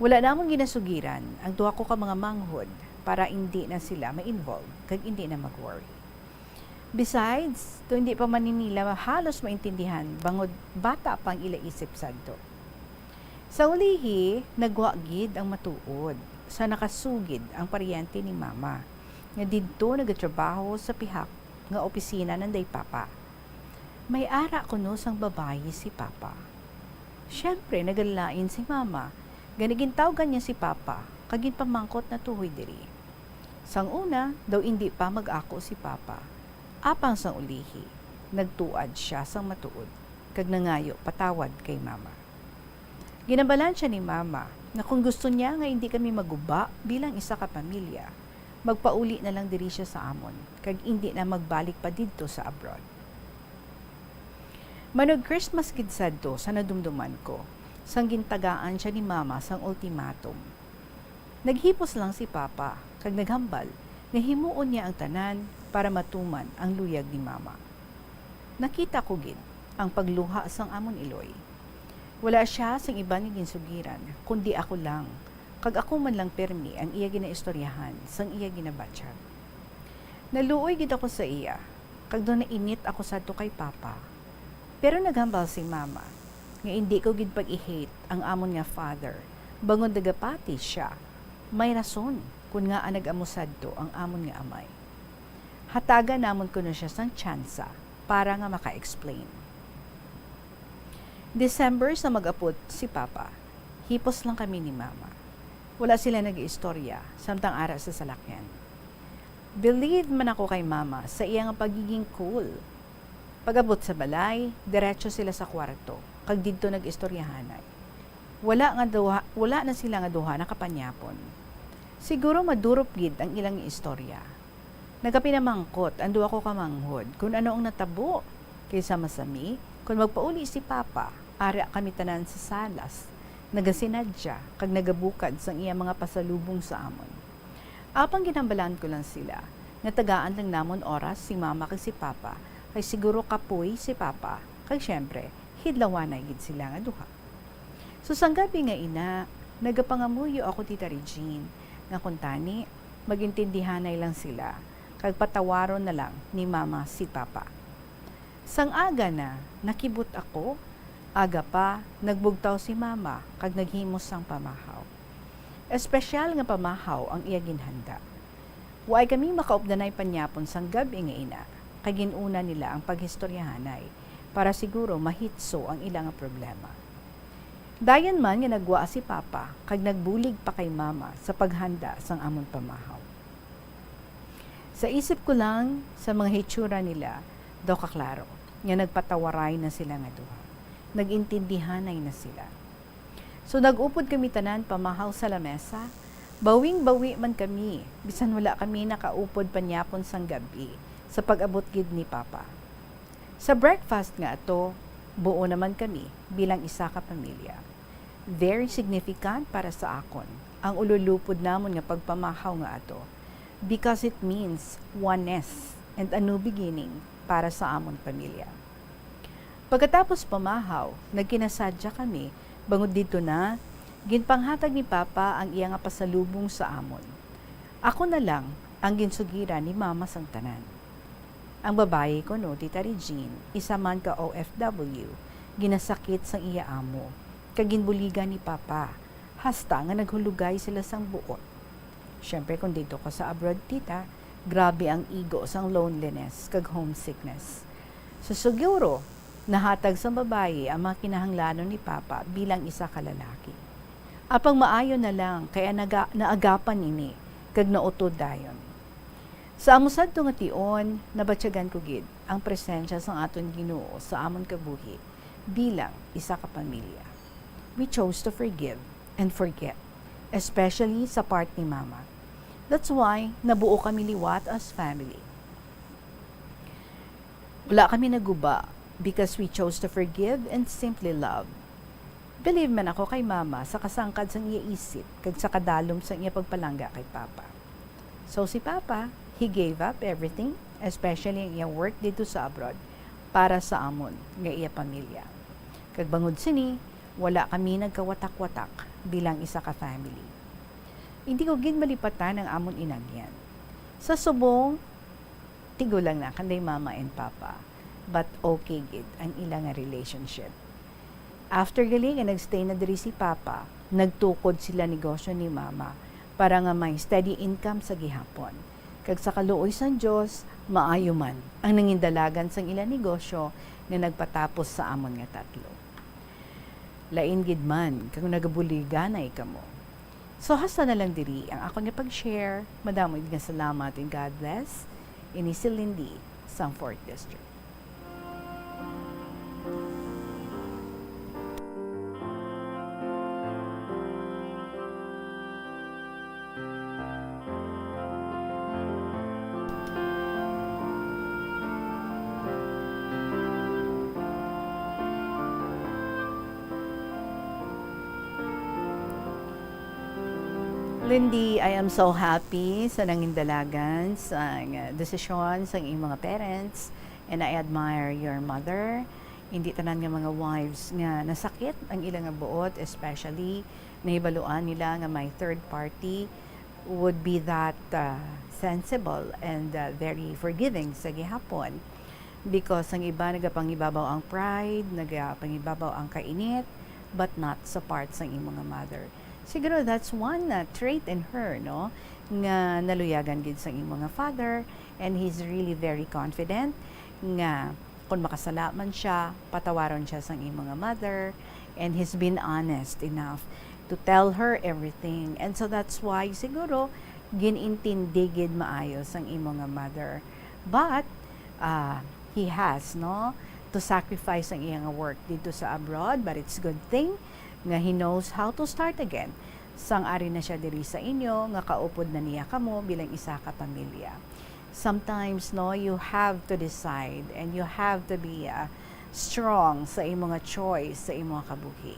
Wala namon ginasugiran ang duha ko ka mga manghod para indi na sila ma-involve kag indi na mag-worry. Besides, to hindi pa man ni nila halos maintindihan bangod bata pa ang ila isip sadto. Sa ulihi, nagwa gid ang matuod sa nakasugid ang paryente ni Mama nga didto nagatrabaho sa pihak nga opisina nanday Papa. May ara kuno sang babayi si Papa. Siyempre, nagalain si Mama, gani gintawgan niya si Papa kag ginpamangkot na tuhoy diri. Sang una, daw indi pa mag-ako si Papa. Apang sang ulihi, nagtuad sia sang matuod kag nangayo patawad kay Mama. Ginambalan sia ni Mama nga kung gusto niya nga indi kami maguba bilang isa ka pamilya, magpauli na lang diri sia sa amon kag indi na magbalik pa didto sa abroad. Manog Christmas gid sadto sa nadumduman ko, sang gintagaan sia ni Mama sang ultimatum. Naghipos lang si Papa kag naghambal nga himuon niya ang tanan para matuman ang luyag ni Mama. Nakita ko gid ang pagluha sang amon iloy. Wala sia sing iban nga ginsugiran, kundi ako lang, kag ako man lang pirmi ang iya ginaistoryahan sang iya ginabatyag. Naluoy gid ako sa iya, kag daw nainit ako sadto kay Papa. Pero naghambal si Mama nga indi ko gid pag-i-hate ang amon nga father, bangod nagapati sia. May rason kon ngaa nag-amo sadto ang amon nga amay. Hatagan namon kuno sia sang tsansa para nga maka-explain. December sa mag-apod si Papa. Hipos lang kami ni Mama. Wala sila nag-iistorya samtang ara sa salakyan. Believe man ako kay Mama sa iya nga pagiging cool. Pag-abot sa balay, diretso sila sa kwarto, kag didto nag-istoryahanay. Wala nga duha, wala na sila nga duha nakapanyapon. Siguro madurop gid ang ilang istorya. Nagapinamangkot ang duha ko ka manghod kon ano ang natabo, kay sama sa mi, kon magpauli si Papa, ara kami tanan sa salas, nagasinadya kag nagabukad sang iya mga pasalubong sa amon. Apang ginhambalan ko lang sila nga tagaan lang namon oras si Mama kag si Papa, kay siguro kapoy si Papa, kag siyempre, hidlawanay gid sila nga duha. So, sang gab-i nga ina, nagapangamuyo ako, Tita Regine, nga kuntani, magintindihanay lang sila, kag patawaron na lang ni Mama si Papa. Sang aga na, nakibot ako, aga pa, nagbugtaw si Mama kag naghimo sang pamahaw. Espesyal nga pamahaw ang iya ginhanda. Waay kami makaupdanay panyapon sang gab-i nga ina, kay gin-una nila ang paghistoryahanay para siguro mahitso ang ila nga problema. Dayon man nga nagwa si Papa kag nagbulig pa kay Mama sa paghanda sang amon pamahaw. Sa isip ko lang, sa mga hitsura nila, daw kaklaro nga nagpatawaray na sila nga duha. Nag-intindihanay na sila. So, nag-upod kami tanan pamahaw sa lamesa. Bawing-bawi man kami, bisan wala kami nakaupod panyapon sang gab-i, sa pag-abot gid ni Papa. Sa breakfast nga ato, buo naman kami bilang isa ka pamilya. Very significant para sa akon ang ululupod namon nga pagpamahaw nga ato, because it means oneness and a new beginning para sa amon pamilya. Pagkatapos pamahaw, nagkinasadya kami, bangod didto na, ginpanghatag ni Papa ang iya nga pasalubong sa amon. Ako na lang ang ginsugiran ni Mama sang tanan. Ang babayi kuno, Tita Regine, isa man ka O F W, ginasakit sang iya amo, kag ginbuligan ni Papa, hasta nga naghulugay sila sang buot. Siyempre, kung didto ka sa abroad, Tita, grabe ang igo sang loneliness kag homesickness. So, siguro, nahatag sang babayi ang mga kinahanglanon ni Papa bilang isa ka lalaki. Apang maayo na lang, kay naga-, naagapan ini, kag nautod dayon. Sa amo sadto nga tion, nabatyagan ko gid ang presensya sang aton Ginoo sa amon kabuhi bilang isa ka pamilya. We chose to forgive and forget, especially sa part ni Mama. That's why nabuo kami liwat as family. Wala kami naguba because we chose to forgive and simply love. Believe man ako kay Mama sa kasangkad sang iya isip kag sa kadalom sang iya pagpalangga kay Papa. So, si Papa, he gave up everything, especially ang iya work didto sa abroad, para sa amon nga iya pamilya. Kag bangod sini, wala kami nagkawatak-watak bilang isa ka family. Hindi ko gid malipatan ang amon inagyan. Sa subong, tigulang na kanday Mama and Papa, but okay gid ang ila nga relationship. After gali nga nagstay na diri si Papa, nagtukod sila negosyo ni Mama para nga may steady income sa gihapon. Kag sa kaluoy sang Dios, maayo man ang nangindalagan sang ila negosyo nga nagpatapos sa amon nga tatlo. Lain gid man kung nagabuliganay kamo. So, hasta na lang diri ang akon nga pag-share. Madamo gid nga salamat and God bless. Ini si Lindy sang Fourth District. Lindy, I am so happy sa nangindalagan sang, uh, desisyon sang iyong mga parents, and I admire your mother. Hindi tanan nga mga wives nga nasakit ang ila nga buot, especially nahibaluan nila nga may third party would be that, ah, sensible and, ah, very forgiving sa gihapon. Because ang iba nagapangibabaw ang pride, nagapangibabaw ang kainit, but not sa part sang imo nga mother. Siguro that's one, ah, trait in her, no, nga naluyagan gid sang imo nga father, and he's really very confident nga kung makasala man siya, patawaron siya sang imo nga mother, and he's been honest enough to tell her everything. And so that's why siguro ginintindi gid maayo sang imo nga mother. But, ah, he has, no, to sacrifice ang iya nga work dito sa abroad, but it's good thing nga he knows how to start again. Sang ari na siya diri sa inyo, nga kaupod na niya kamo bilang isa ka pamilya. Sometimes, no, you have to decide and you have to be, uh, strong sa imo nga choice, sa imo nga kabuhi.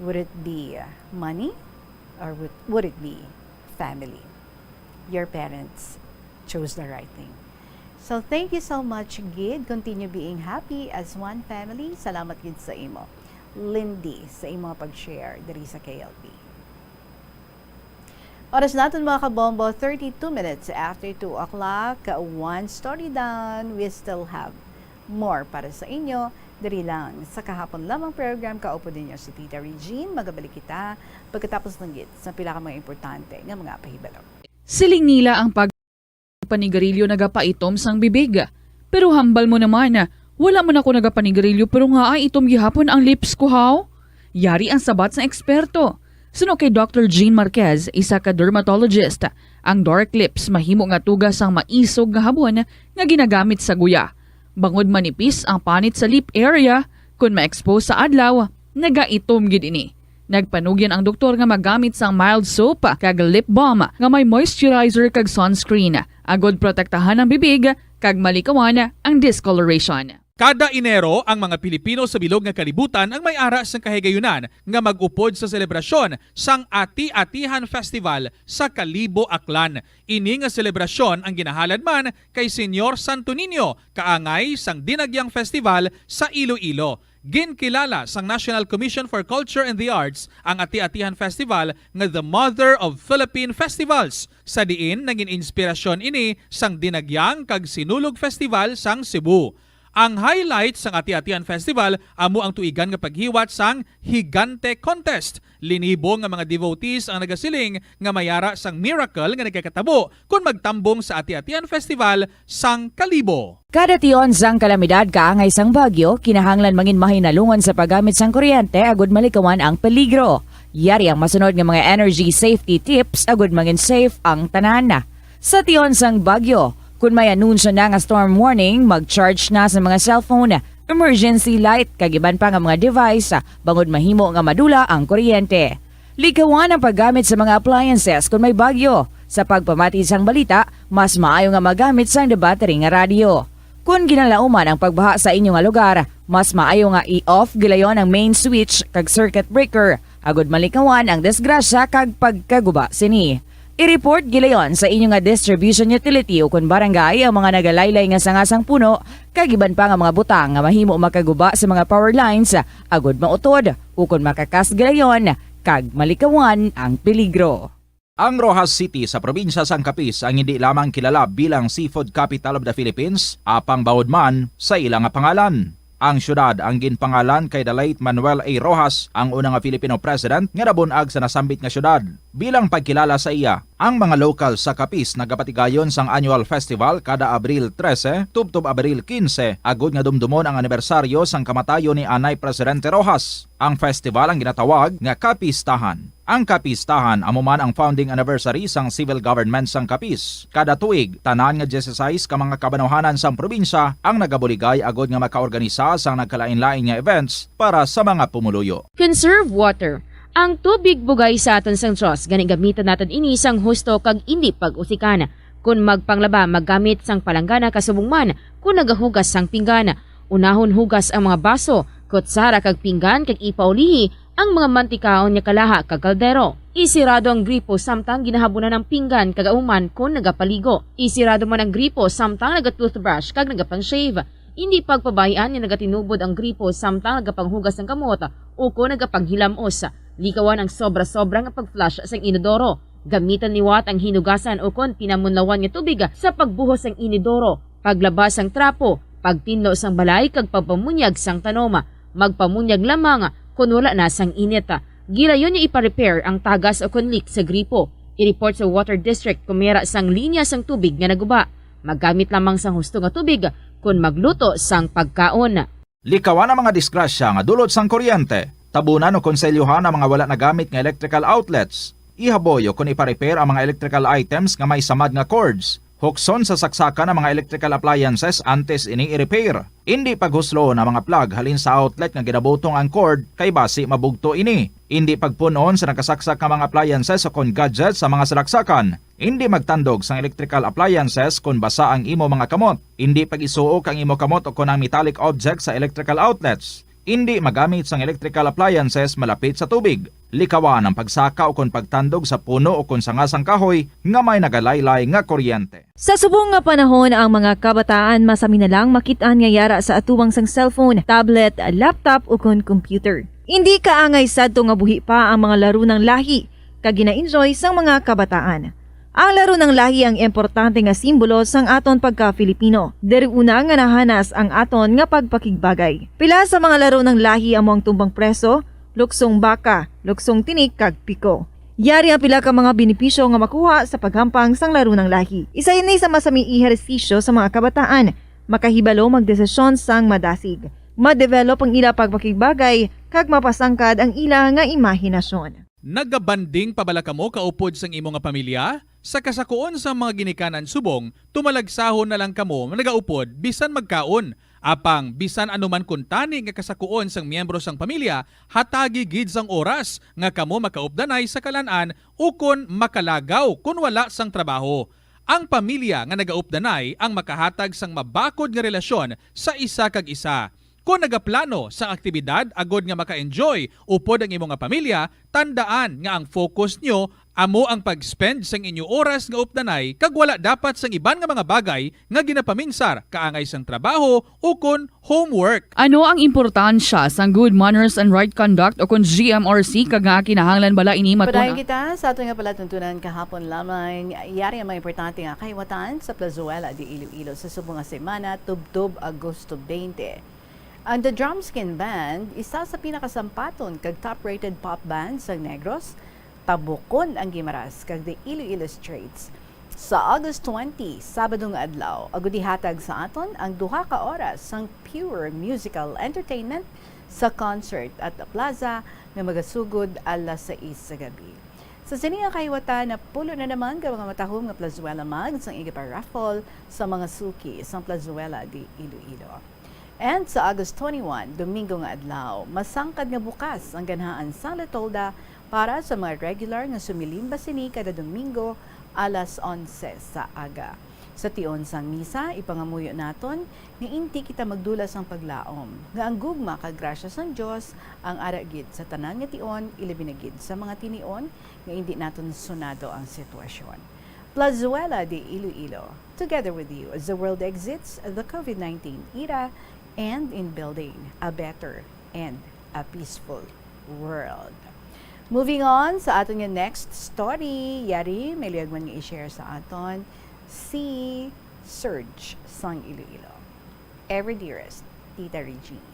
Would it be, uh, money or would, would it be family? Your parents chose the right thing. So, thank you so much, gid. Continue being happy as one family. Salamat gid sa imo, Lindy, sa imo nga pag-share diri sa K L P. Oras naton, mga kabombo, thirty-two minutes after two o'clock. One story down. We still have more para sa inyo diri lang sa Kahapon Lamang program. Kaupod ninyo si Tita Regine. Magabalik kita pagkatapos ng gid sa pila ka mga importante nga mga pahibalo. Siling nila ang pag panigarilyo nagapaitom sang bibig. Pero hambal mo naman, wala man ako nagapanigarilyo pero nga ay itom gihapon ang lips ko, haw? Yari ang sabat sang eksperto. Suno kay Doctor Jean Marquez, isa ka dermatologist, ang dark lips mahimo nga tuga sang maisog nga habon nga ginagamit sa guya. Bangod manipis ang panit sa lip area, kon ma-expose sa adlaw, nagaitom gid ini. Nagpanugyan ang doktor nga magamit sang mild soap kag lip balm nga may moisturizer kag sunscreen, agod protektahan ang bibig kag malikawan ang discoloration. Kada Enero, ang mga Pilipino sa bilog nga kalibutan ang may ara sang kahigayunan nga mag-upod sa selebrasyon sang Ati-Atihan Festival sa Kalibo, Aklan. Ini nga selebrasyon ang ginahalad man kay Señor Santo Niño, kaangay sang Dinagyang Festival sa Iloilo. Ginkilala sang National Commission for Culture and the Arts ang Ati-Atihan Festival nga the mother of Philippine festivals, sa diin nagin inspirasyon ini sang Dinagyang kag Sinulog Festival sang Cebu. Ang highlight sang Ati-Atihan Festival amo ang tuigan nga paghiwat sang Higante Contest. Linibo nga mga devotees ang nagasiling nga may ara sang miracle nga nagakatabo kon magtambong sa Ati-Atihan Festival sang Kalibo. Kada tion sang kalamidad kaangay sang bagyo, kinahanglan mangin mahinalungan sa paggamit sang kuryente agud malikawan ang peligro. Yari ang masunod nga mga energy safety tips agud mangin safe ang tanan. Sa tion sang bagyo, kon may anunsyo na nga storm warning, mag-charge na sa mga cellphone, emergency light, kag iban pa nga mga device, bangod mahimo nga madula ang kuryente. Likawan ang paggamit sa mga appliances kon may bagyo. Sa pagpamati sang balita, mas maayo nga magamit sang the battery nga radyo. Kon ginalauman ang pagbaha sa inyo nga lugar, mas maayo nga i-off gilayon ang main switch kag circuit breaker, agud malikawan ang disgrasya kag pagkaguba sini. I-report gilayon sa inyo nga distribution utility ukon barangay ang mga nagalaylay nga sanga sang puno kag iban pa nga mga butang nga mahimo makaguba sa mga power lines, agud mautod ukon makakas gilayon kag malikawan ang peligro. Ang Roxas City sa probinsya sang Capiz ang hindi lamang kilala bilang seafood capital of the Philippines, apang bawod man sa ila nga pangalan. Ang siyudad ang ginpangalan kay the late Manuel A. Roxas, ang una nga Filipino president nga nabun-ag sa nasambit nga siyudad. Bilang pagkilala sa iya, ang mga lokal sa Capiz nagapatigayon sang annual festival kada Abril trese tubtob Abril kinse, agud nga dumdumon ang anibersaryo sang kamatayon ni anay Presidente Roxas. Ang festival ang ginatawag nga Kapistahan. Ang Kapistahan amo man ang founding anniversary sang civil government sang Capiz. Kada tuig, tanan nga dieciséis ka mga kabanwahanan sang probinsya ang nagabuligay agud nga makaorganisa sang nagkalainlain nga events para sa mga pumuluyo. Conserve water. Ang tubig bugay sa aton sang Dios, gani gamitan naton ini sang husto kag indi pag-usikan. Kon magpanglaba, maggamit sang palanggana kasubong man kon nagahugas sang pinggan. Unahon hugas ang mga baso, kutsara kag pinggan kag ipaulihi ang mga mantikaon nga kalaha kag kaldero. Isirado ang gripo samtang ginahabunan ang pinggan kag ahuman kon nagapaligo. Isirado man ang gripo samtang naga-toothbrush kag nagapang-shave. Indi pagpabay-an nga nagatinubod ang gripo samtang nagapanghugas sang kamot ukon nagapanghilam-os. Likawan ang sobra-sobra nga pag-flush sang inodoro. Gamitan liwat ang hinugasan ukon pinamunlawan nga tubig sa pagbuhos sang inodoro, paglaba sang trapo, pagtinlo sang balay kag pagpamunyag sang tanom. Magpamunyag lamang kon wala na sang init. Gilayon nga ipa-repair ang tagas ukon leak sa gripo. I-report sa water district kon may ara sang linya sang tubig nga naguba. Maggamit lamang sang husto nga tubig kon magluto sang pagkaon. Likawan ang mga disgrasya nga dulot sang kuryente. Tabunan o konselyuhan ang mga wala nagamit nga electrical outlets. Ihaboy o kon ipa-repair ang mga electrical items nga may samad nga cords. Hukson sa saksakan ang mga electrical appliances antes ini i-repair. Indi paghusloon ang mga plug halin sa outlet nga ginabutong ang cord, kay basi mabugto ini. Indi pagpun-on sa nakasaksak nga mga appliances o kon gadgets sa mga salaksakan. Indi magtandog sang electrical appliances kon basa ang imo mga kamot. Indi pag-isuok ang imo kamot o kon ang metallic objects sa electrical outlets. Indi magamit sang electrical appliances malapit sa tubig. Likawan ang pagsaka o kon pagtandog sa puno o kon sanga sang kahoy nga may nagalaylay nga kuryente. Sa subong nga panahon, ang mga kabataan masami na lang makit-an nga yara sa atubang sang cellphone, tablet, laptop, o kon computer. Indi kaangay sadto nga buhi pa ang mga laro nang lahi kag gina-enjoy sang mga kabataan. Ang laro nang lahi ang importante nga simbolo sang aton pagka-Filipino. Diri una nga nahanas ang aton nga pagpakigbagay. Pila sa mga laro nang lahi amo ang tumbang preso, luksong baka, luksong tinik, kag piko. Yari ang pila ka mga benepisyo nga makuha sa paghampang sang laro nang lahi. Isa ini sa masami ehersisyo sa mga kabataan, makahibalo magdesisyon sang madasig, ma-develop ang ila pagpakigbagay, kag mapasangkad ang ila nga imahinasyon. Nagabanding pa bala kamo kaupod sang imo nga pamilya? Sa kasakuon sang mga ginikanan subong, tumalagsahon na lang kamo nagaupod bisan magkaon. Apang bisan ano man kuntani nga kasakuon sang miyembro sang pamilya, hatagi gid sang oras nga kamo makaupdanay sa kalan-an ukon makalagaw kon wala sang trabaho. Ang pamilya nga nagaupdanay ang makahatag sang mabakod nga relasyon sa isa kag isa. Kon nagaplano sang aktibidad agod nga maka-enjoy upod ang imo nga pamilya, tandaan nga ang focus nyo amo ang pag-spend sang inyo oras nga updanay kag wala dapat sang iban nga mga bagay nga ginapaminsar kaangay sang trabaho ukon homework. Ano ang importansya sang good manners and right conduct ukon G M R C, kag nga kinahanglan bala ini matunan? Padayon kita sa aton nga palatuntunan kahapon lamang. Yari ang mga importante nga kahiwatan sa Plazuela de Iloilo sa subong nga semana, tubtob Agosto twenty. Ang The Drumskin Band, isa sa pinakasampaton kag top-rated pop band sa Negros, Tabukon ang Guimaras kag the Iloilo Straits. Sa August twenty, Sabado nga adlaw, agud ihatag sa aton ang duha ka oras sang pure musical entertainment sa concert at the plaza nga magasugod alas sais sa gabi. Sa sini nga kahiwatan, napulo na naman ka mga matahom nga Plazuela mugs ang igaparaffle sa mga suki sang Plazuela de Iloilo. And sa August twenty-one, Domingo nga adlaw, masangkad nga bukas ang Ganhaan Sala Tolda para sa mga regular nga sumilimba sini kada Domingo alas onse sa aga. Sa tion sang misa, ipangamuyo naton nga indi kita magdula sang paglaom, nga ang gugma kag grasya sang Dios ang ara gid sa tanan nga tion, ilabi na gid sa mga tinion nga indi naton sunado ang sitwasyon. Plazuela de Iloilo, together with you as the world exits the COVID nineteen era and in building a better and a peaceful world. Moving on sa aton nga next story, yari may luyag man nga i-share sa aton si Serge sang Iloilo. Ever dearest, Tita Regine.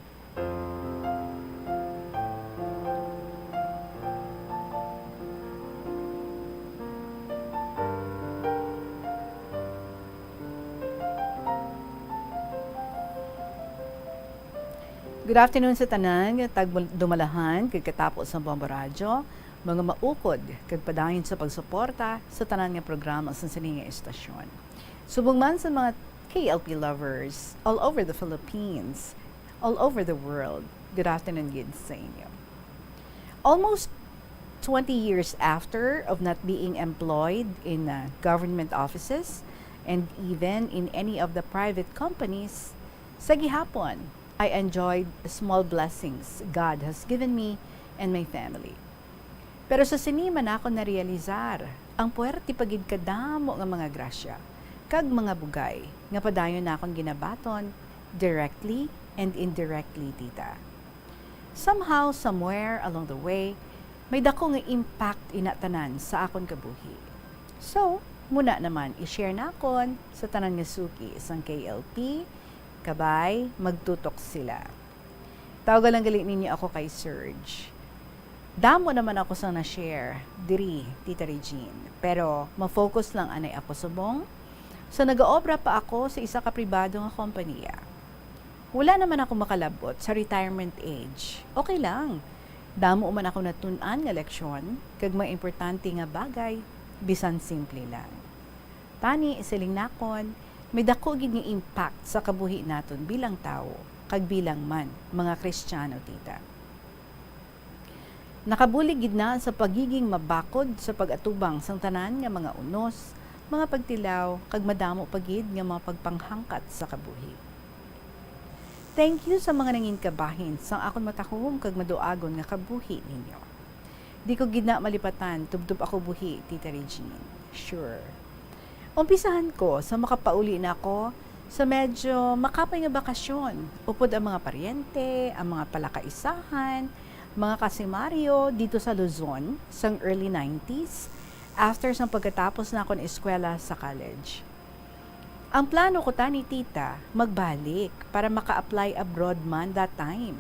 Good afternoon sa tanan nga tagdumalahan kag katapo sa Bombo Radyo, mga maukod kag padayon sa pagsuporta sa tanan nga programa sa sini nga estasyon. Subong man sa mga K L P lovers all over the Philippines, all over the world, good afternoon gid sa inyo. Almost twenty years after of not being employed in, uh, government offices and even in any of the private companies, sa gihapon, I enjoyed small blessings God has given me and my family. Pero sa sini man ako narealisar ang puwerte pa gid kadamo nga mga grasya kag mga bugay nga padayon nakon ginabaton directly and indirectly, tita. Somehow, somewhere along the way, may dako nga impact ina tanan sa akon kabuhi. So, muna naman, i-share nakon sa tanan nga suki sang K L P, kabay, magtutok sila. Tawga lang gali ninyo ako kay Serge. Damo naman ako sang na-share diri, Tita Regine, pero ma-focus lang anay ako subong sa nagaobra pa ako sa isa ka pribado nga kompanya. Wala naman ako makalabot sa retirement age. Okay lang. Damo man ako natun-an nga leksyon kag mga importante nga bagay, bisan simple lang. Tani, siling nakon, may dako gid nga impact sa kabuhi naton bilang tawo kag bilang man mga Kristiyano, tita. Nakabulig gid na sa pagiging mabakod sa pag-atubang sang tanan nga mga unos, mga pagtilaw, kag madamo pa gid nga mga pagpanghangkat sa kabuhi. Thank you sa mga nangin kabahin sang akon matahom kag maduagon nga kabuhi ninyo. Di ko gid na malipatan, tubtob ako buhi, Tita Regine. Sure. Umpisahan ko sa makapauli na ako sa medyo makapay nga bakasyon, upod ang mga paryente, ang mga palakaisahan, mga kasimaryo dito sa Luzon sang early nineties, after sang pagkatapos nakon eskwela sa college. Ang plano ko tani, tita, magbalik para maka-apply abroad man that time.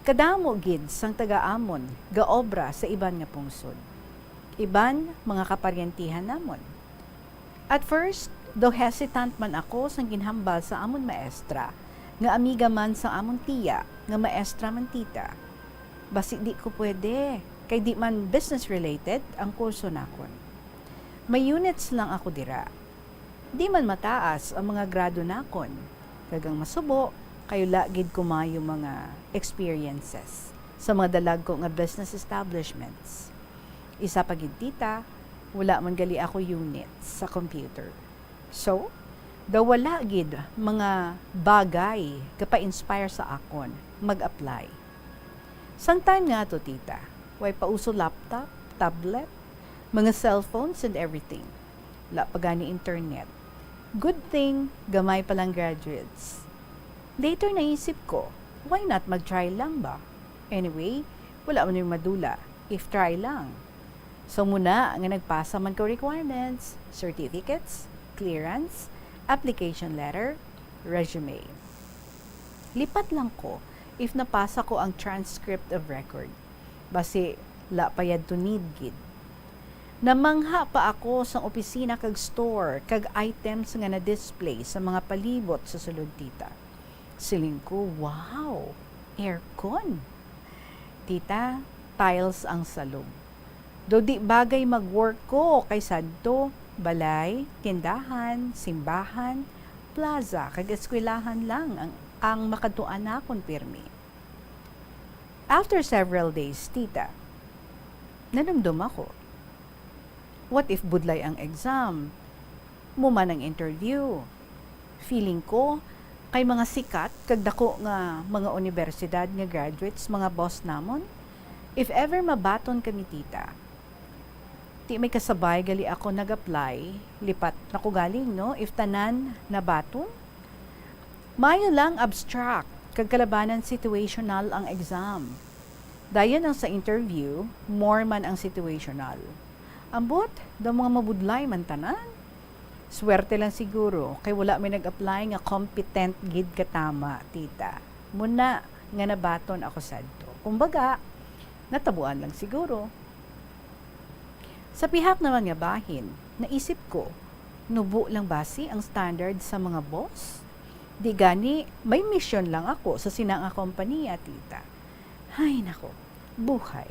Kadamo gid sang taga-amon gaobra sa iban nga pungsod. Iban, mga kaparyentihan namon. At first, daw hesitant man ako sang ginhambal sa amon maestra, nga amiga man sa amon tiya, nga maestra man, tita. Basi di ko pwede, kay di man business related ang kurso nakon. May units lang ako dira. Di man mataas ang mga grado nakon, kag ang masubo, kay wala gid ko maayo mga experiences sa mga dalagko nga business establishments. Isa pa gid, tita, wala man gali ako unit sa computer. So, daw wala gid mga bagay gapa-inspire sa akon mag-apply. Sang time nga to, tita, way pa uso laptop, tablet, mga cellphones and everything. Wala pa gani internet. Good thing, gamay pa lang graduates. Later naisip ko, why not mag-try lang ba? Anyway, wala man yung madula if try lang. So muna nga nagpasa man ko requirements, certificates, clearance, application letter, resume. Lipat lang ko if napasa ko ang transcript of record. Basi, la pa yadto need gid. Namangha pa ako sang opisina kag store kag items nga na-display sa mga palibot sa sulod, tita. Siling ko, "Wow! Aircon!" Tita, tiles ang salog. Do di bagay mag-work ko kay sadto, balay, tindahan, simbahan, plaza, kag eskwelahan lang ang, ang makadtuan nakon pirmi. After several days, tita, nanumdom ako. What if budlay ang exam? Muman ang interview? Feeling ko, kay mga sikat kag dako nga mga unibersidad nga graduates, mga boss namon. If ever mabaton kami, tita, ti may kasabay gali ako nag-apply, lipat na ko galing, no? If tanan nabaton, maayo lang abstract, kag kalabanan situational ang exam. Dayon ang sa interview, more man ang situational. Ambot, daw mga mabudlay man tanan. Swerte lang siguro, kay wala may nag-apply nga competent gid katama, tita. Muna nga nabaton ako sadto. Kumbaga, natabuan lang siguro. Sa pihak naman nga bahin, naisip ko, nubo lang basi ang standard sa mga boss? Di gani, may mission lang ako sa sina nga kompanya, tita. Hay nako, buhay.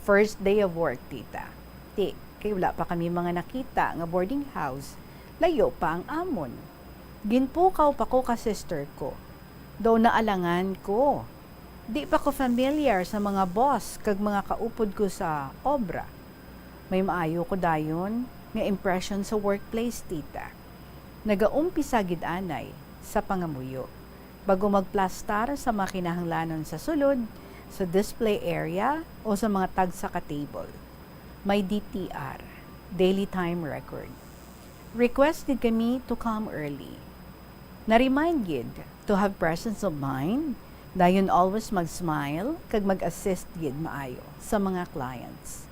First day of work, tita. Ti, kay wala pa kami mga nakita nga boarding house, layo pa ang amon. Ginpukaw pa ko ka sister ko. Daw naalangan ko. Di pa ko familiar sa mga boss kag mga kaupod ko sa obra. May maayo ko dayon nga impression sa workplace, tita. Nagaumpisa gid anay sa pangamuyo, bago magplastar sa mga kinahanglanon sa sulod, sa display area o sa mga tagsa ka table. May D T R, daily time record. Requested kami to come early. Na-remind gid to have presence of mind, dayon always mag-smile kag mag-assist gid maayo sa mga clients.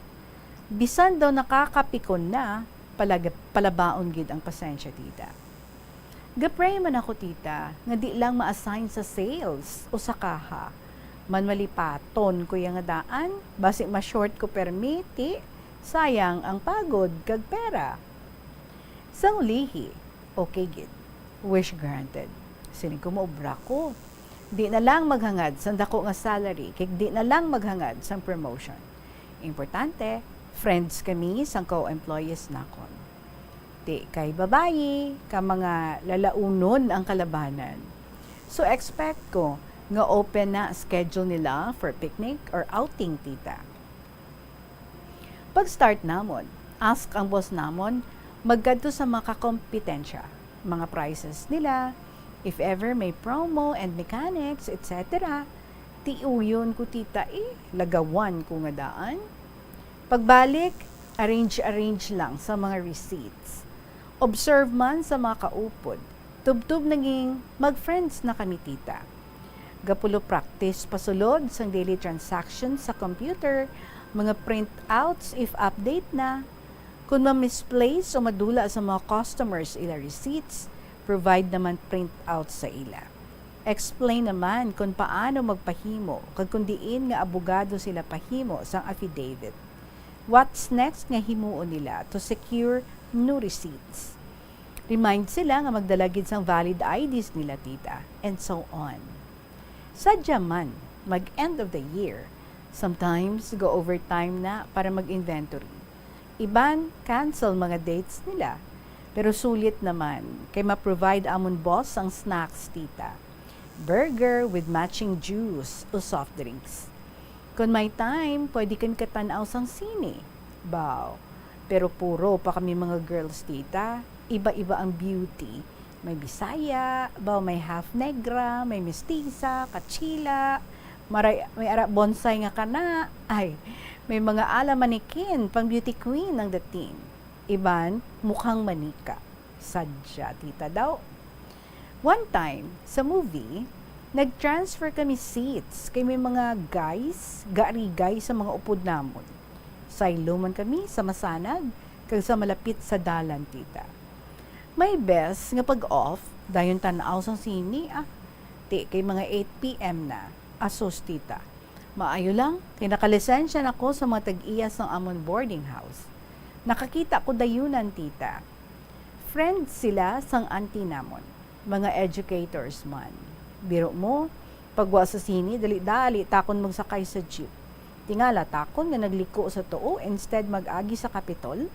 Bisan daw nakakapikon na, palag-, palabaon gid ang pasensya, tita. Ga-pray man ako, tita, nga di lang ma-assign sa sales o sa kaha. Man malipaton ko iya nga daan, basi ma-short ko permi, ti, sayang ang pagod kag pera. Sang ulihi, okay gid. Wish granted. Siling ko, maobra ko. Di na lang maghangad sang dako nga salary, kag di na lang maghangad sang promotion. Importante, friends kami sang co-employees nakon. Ti kay babayi, ka mga lalaunon ang kalabanan. So, expect ko nga open na schedule nila for picnic or outing, tita. Pag-start namon, ask ang boss namon magkadto sa makakompetensya, mga prices nila, if ever may promo and mechanics, et cetera. Tiuyon ko, tita, eh, lagawan ko nga daan. Pagbalik, arrange-arrange lang sa mga receipts. Observe man sa mga kaupod, tubtob naging mag-friends na kami, tita. Gapulo practice pasulod sang daily transactions sa computer, mga printouts if update na. Kung ma-misplace o madula sa mga customers ila receipts, provide naman printouts sa ila. Explain naman kung paano magpahimo kag kung diin nga abogado sila pahimo sang affidavit. What's next nga himuon nila to secure new receipts? Remind sila nga magdala gid sang valid I Ds nila, tita, and so on. Sadya man, mag-end of the year, sometimes go overtime na para mag-inventory. Iban, cancel mga dates nila. Pero sulit naman, kay ma-provide amon boss ang snacks, tita. Burger with matching juice o soft drinks. Kon may time, pwede kami katan-aw sang sine. Baw. Pero puro pa kami mga girls, tita. Iba-iba ang beauty. May Bisaya, baw, may half negra, may mestiza, kachila, maray, may ara bonsai nga kana. Ay, may mga ala manikin, pang beauty queen ang dating. Iban, mukhang manika. Sadya, tita, daw. One time, sa movie, nag-transfer kami seats kay may mga guys gaarigay sa mga upod namon. Saylo man kami sa masanag kag sa malapit sa dalan, tita. May best nga pag-off, dayon tan-aw sang sine, ah. Ti kay mga eight P M na. Asus, tita. Maayo lang, kay nakalisensya na ko sa mga tag-iya sang amon boarding house. Nakakita ko dayunan, tita. Friend sila sang auntie namon, mga educators man. Biro mo, pagwa sa sine, dali-dali takon magsakay sa jeep. Tingala takon nga nagliko sa tuo instead mag-agi sa Capitol,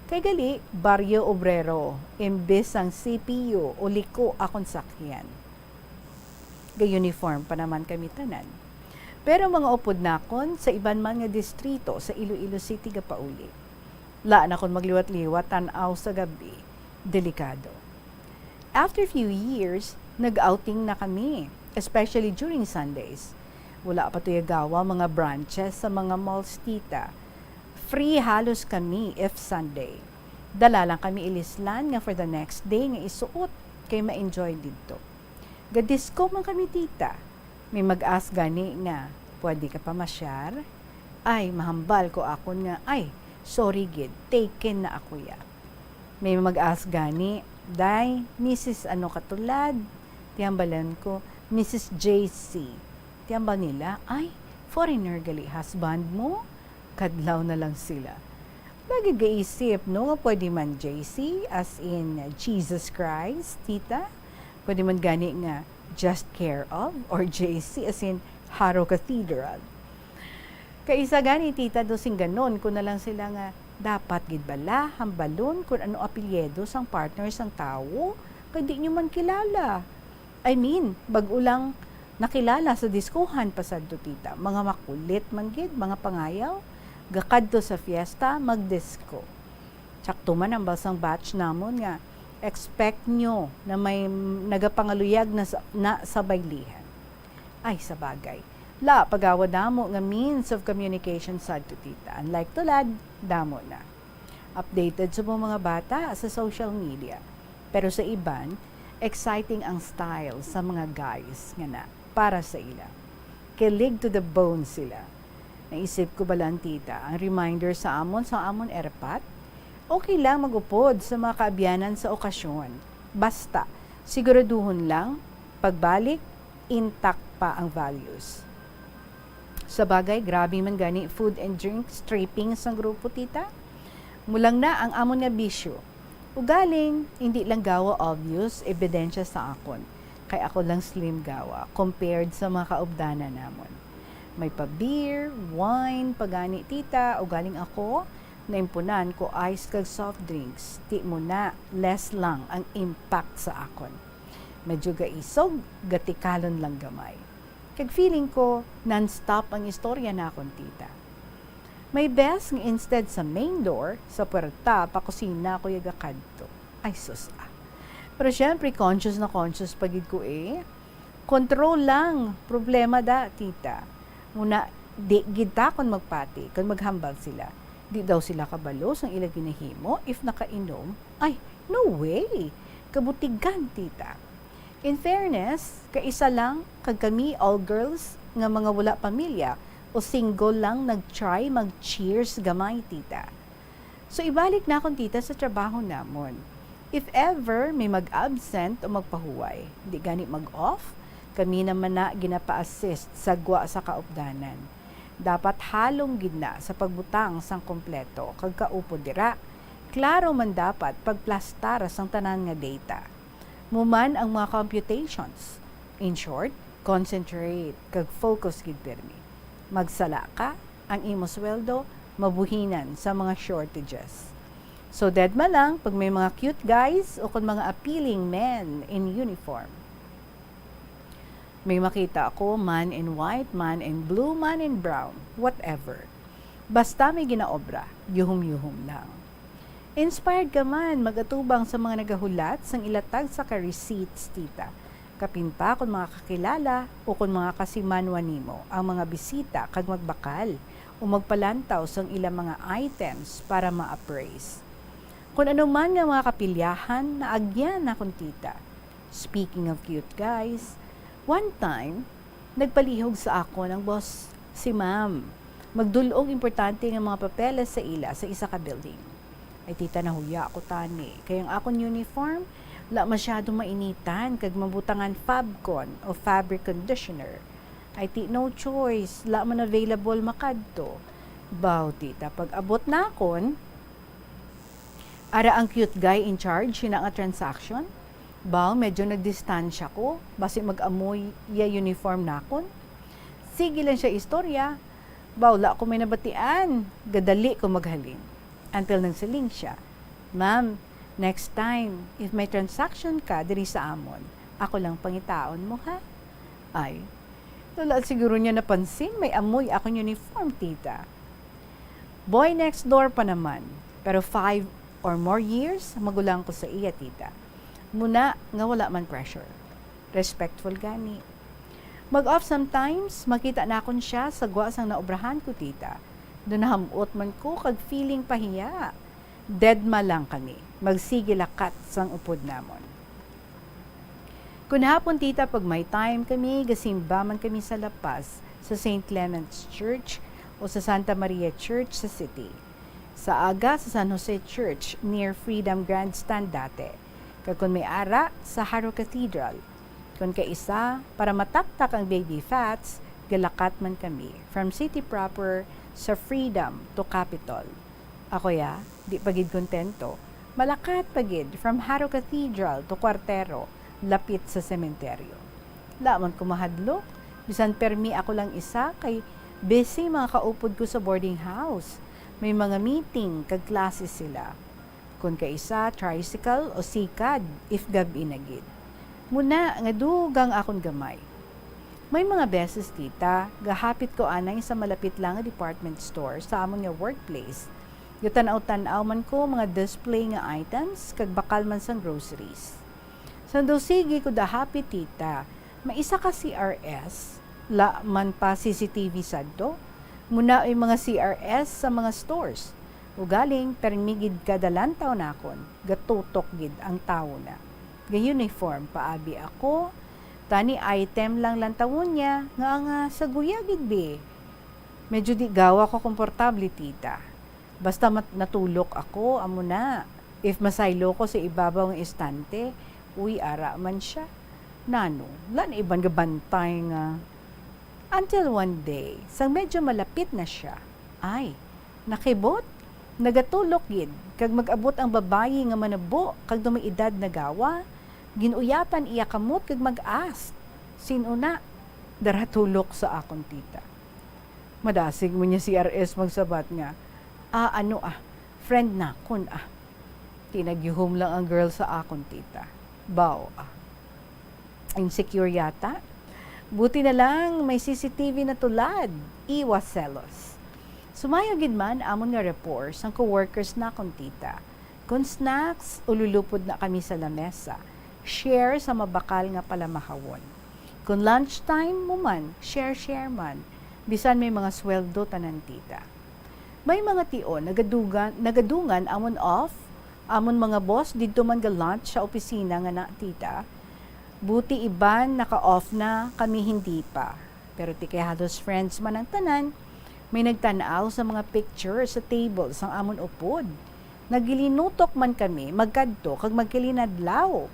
kay gali, Barrio Obrero, imbes sang C P U o liko akon sakyan. Ga-uniform pa naman kami tanan. Pero mga upod nakon sa iban man nga distrito sa Iloilo City gapauli. Laan akon magliwat-liwat tan-aw sa gab-i. Delikado. After few years, nag-outing na kami, especially during Sundays. Wala pa to yagawa mga branches sa mga malls, tita. Free halos kami if Sunday. Dala lang kami ilislan nga for the next day nga isuot kay ma-enjoy didto. Ga-disco man kami, tita. May mag-ask gani nga, "Pwede ka pamasyar?" Ay, mahambal ko akon nga, "Ay, sorry gid, taken na ako ya." May mag-ask gani, "Day, Missus ano ka tulad?" Ti hambalan ko, "Missus J C." Ti hambal nila, "Ay, foreigner gali husband mo?" Kadlaw na lang sila. Lagi gaisip, no, nga pwede man J C, as in Jesus Christ, tita. Pwede man gani nga just care of, or J C, as in Jaro Cathedral. Kaisa gani, tita, do sing ganon, ko na lang sila nga, "Dapat gid bala hambalon kung ano apelyido sang partner sang tawo, kay di nyo man kilala." I mean, bag-o lang nakilala sa diskohan pa sadto, tita. Mga makulit man gid, mga pangayaw. Gakadto sa fiesta, magdisko. Sakto man ang basang batch namon nga expect nyo na may nagapangaluyag na sa, na sa baylihan. Ay, sa bagay. La, pagawa damo nga means of communication sadto, tita. Unlike tulad, damo na. Updated sa mga bata sa social media. Pero sa iban, Exciting ang style sa mga guys nga na para sa ila. Kilig to the bone sila. Naisip ko bala, tita, ang reminder sa amon sa amon erapat? Okay lang mag-upod sa mga kaabyanan sa okasyon. Basta, siguraduhon lang, pagbalik, intact pa ang values. Sa bagay, grabe man gani food and drink stripping sang grupo, tita. Mulang na ang amon nga bisyo. Ugaling, hindi lang gawa obvious ebidensya sa akon, kay ako lang slim gawa compared sa mga kaupdanan namon. May pa beer, wine, pa gani, tita, ugaling ako, naimpunan ko ice kag soft drinks, ti mo na, less lang ang impact sa akon. Medyo gaisog, gatikalon lang gamay. Kag feeling ko, non-stop ang istorya nakon, tita. May best nga instead sa main door, sa puwerta, pa kusina ko ya gakadto. Ay, sus, ah. Pero syempre, conscious na conscious pa gid ko, eh. Control lang, problema da, tita. Muna, di gid ta kon magpati, kon maghambal sila. Di daw sila kabalo sang ila ginahimo if nakainom. Ay, no way! Kabutigan, tita. In fairness, kaisa lang kag kami all girls nga mga wala pamilya o single lang nag-try mag-cheers gamay, tita. So, ibalik nakon, tita, sa trabaho namon. If ever may mag-absent o magpahuway, di gani mag-off, kami naman na ginapa-assist sa gwa sa kaupdanan. Dapat halong gid na sa pagbutang sang kompleto kag kaupod dira. Klaro man dapat pagplastar sang tanan nga data. Muman ang mga computations. In short, concentrate kag focus gid pirmi. Magsala ka, ang imo sweldo mabuhinan sa mga shortages. So, dead ma lang pag may mga cute guys o kon mga appealing men in uniform. May makita ako, man in white, man in blue, man in brown, whatever. Basta may ginaobra, yuhom-yuhom lang. Inspired ka man mag-atubang sa mga nagahulat sang ila tagsa ka receipts, tita. Kapin pa kon mga kakilala o kon mga kasimanwa nimo ang mga bisita kag magbakal o magpalantaw sang ila mga items para ma-appraise. Kon ano man nga mga kapilyahan, naagyan nakon, tita. Speaking of cute guys, one time, nagpalihog sa akon ang boss, si ma'am. Magdul-ong importante nga mga papeles sa ila sa isa ka building. Ay, tita, nahuya ako tani, kay ang akon uniform, la masyado mainitan kag mabutangan Fabcon o fabric conditioner. Ay, ti, no choice, la man available makadto. Baw, tita, pag-abot nakon, ara ang cute guy in charge sina nga transaction. Baw, medyo nagdistansya ko, basi mag-amoy ya uniform nakon. Sige lang siya istorya. Baw, la ko may nabatian, gadali ko maghalin. Until nagsiling siya, "Ma'am, next time, if may transaction ka diri sa amon, ako lang pangitaon mo, ha?" Ay, wala siguro niya napansin may amoy akon uniform, tita. Boy next door pa naman, pero five or more years magulang ko sa iya, tita. Muna nga wala man pressure. Respectful gani. Mag-off sometimes, makita nakon siya sa gwa sang naobrahan ko, tita. Do naham-ot man ko kag feeling pahiya. Dead ma lang kami. Magsige lakat sang upod namon. Kon hapon, tita, pag may time kami, gasimba man kami sa La Paz, sa Saint Clement's Church o sa Santa Maria Church sa city. Sa aga, sa San Jose Church near Freedom Grandstand dati. Kag kon may ara, sa Jaro Cathedral. Kon kaisa, para mataktak ang baby fats, galakat man kami from city proper sa Freedom to Capitol. Ako ya, di pa gid kontento. Malakat pa gid from Jaro Cathedral to Cuartero, lapit sa sementeryo. Wala man ko mahadlok, bisan permi ako lang isa kay busy mga kaupod ko sa boarding house. May mga meeting kag klase sila. Kon kaisa, tricycle o sikad if gab-i na gid. Muna nga dugang akon gamay. May mga beses, tita, gahapit ko anay sa malapit lang nga department store sa amon nga workplace. Gatan-aw-tan-aw man ko mga display nga items kag bakal man sang groceries. Sang daw sige ko dahapit, tita, may isa ka C R S, la man pa C C T V sadto. Muna ay mga C R S sa mga stores. Ugaling, permi gid kada lantaw nakon, gatutok gid ang tawo na. Ga-uniform pa abi ako. Tani item lang lantawon niya nga nga saguya gid bi. Medyo di gawa ko komportable, tita. Basta mat-, natulok ako, amo na. If masaylo ko sa ibabaw nga istante, uy, ara man siya. Nano, wala na iban nga bantay nga. Until one day, sang medyo malapit na siya, ay, nakibot. Nagatulok gid, kag mag-abot ang babayi nga manabo kag daw may edad na gawa, gin-uyatan iya kamot kag mag-ask, "Sin-o na?" Dara tulok sa akon tita. Madasig mo niya si R S magsabat nga, "Ah, ano ah, friend nakon ah." Tinagyuhom lang ang girl sa akon tita. Baw ah. Insecure yata. Buti na lang may C C T V na tulad. Iwas selos. Sumayo gid man amon nga rapport sang coworkers nakon tita. Kon snacks, ululupod na kami sa lamesa. Share sa mabakal nga palamahawon. Kon lunch time mo man, share-share man. Bisan may mga sweldo tanan tita. May mga tion nagadugan, nagadungan amon off, amon mga boss didto man ga-lunch sa opisina nga na, tita. Buti iban naka-off na, kami hindi pa. Pero ti kay halos friends man ang tanan, may nagtan-aw sa mga picture sa table sang amon upod. Nagilinutok man kami magkadto kag magkilinadlaw.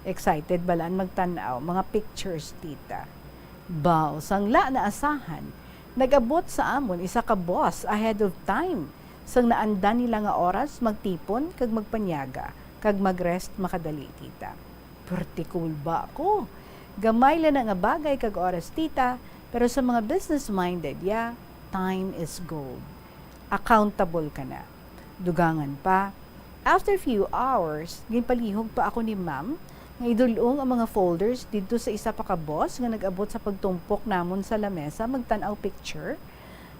Excited balaan magtan-aw mga pictures, tita. Baw, sang la naasahan, nag-abot sa amon isa ka boss ahead of time. Sang naandan nila nga oras magtipon kag magpanyaga, kag mag-rest makadali, tita. Purti cool ba ako? Gamay lang na nga bagay kag oras, tita, pero sa mga business-minded, ya, time is gold. Accountable ka na. Dugangan pa, after few hours, ginpalihog pa ako ni ma'am nga idul-ong ang mga folders didto sa isa pa ka boss nga nag-abot sa pagtumpok namon sa lamesa magtan-aw picture.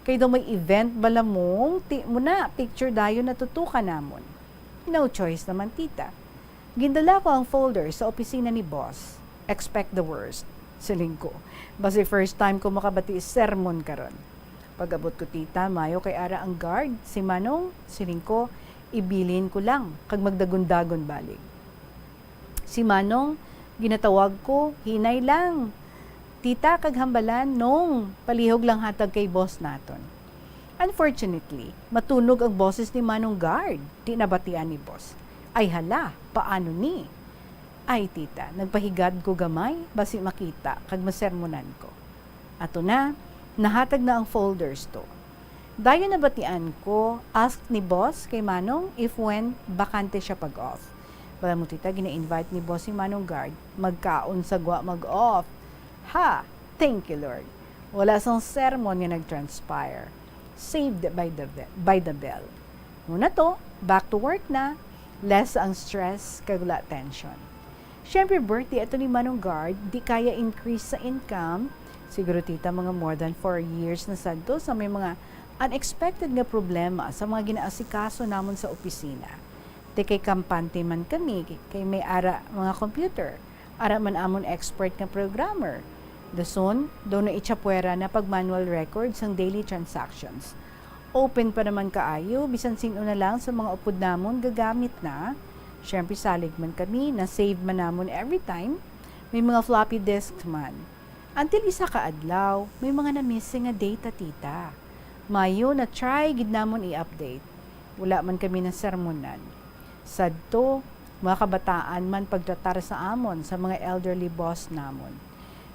Kay daw may event bala mong, ti mo na, picture dayon natutukan namon. No choice naman, tita. Gindala ko ang folder sa opisina ni boss. "Expect the worst," siling ko. "Basi first time ko makabati sermon karon." Pag-abot ko, tita, mayo kay ara ang guard, si Manong, siling ko, "Ibilin ko lang, kag magdagon-dagon balik." Si Manong, ginatawag ko, "Hinay lang, tita, kag hambalan, Nong, palihog lang hatag kay boss naton." Unfortunately, matunog ang boses ni Manong Guard. Di nabatian ni boss. Ay hala, paano ni? Ay, tita, nagpahigad ko gamay, basi makita kag masermonan ko. Ato na, nahatag na ang folders to. Dayon nabatian ko, ask ni boss kay Manong if when bakante siya pag-off. Bala mo, tita, gina-invite ni boss si Manong Guard, magkaon sa gwa mag-off. Ha! Thank you, Lord. Wala sang sermon nga nag-transpire. Saved by the be-, by the bell. Muna to, back to work na. Less ang stress, kag wala tension. Siyempre, birthday ato ni Manong Guard, di kaya increase sa income. Siguro, tita, mga more than four years na sad to sa may mga unexpected nga problema sa mga ginaasikaso namon sa opisina. Ti kay kampante man kami, kay may ara mga computer, ara man amon expert nga programmer. Dason, daw na itsapwera na pag manual record sang daily transactions. Open pa naman kaayo, bisan sin-o na lang sa mga upod namon gagamit na. Siyempre, salig man kami, na-save man namon every time. May mga floppy disk man. Until isa ka adlaw, may mga na-missing nga data, tita. Mayo, na-try gid namon i-update. Wala man kami nasermonan. Sadto, mga kabataan man pagtratar sa amon sa mga elderly boss namon.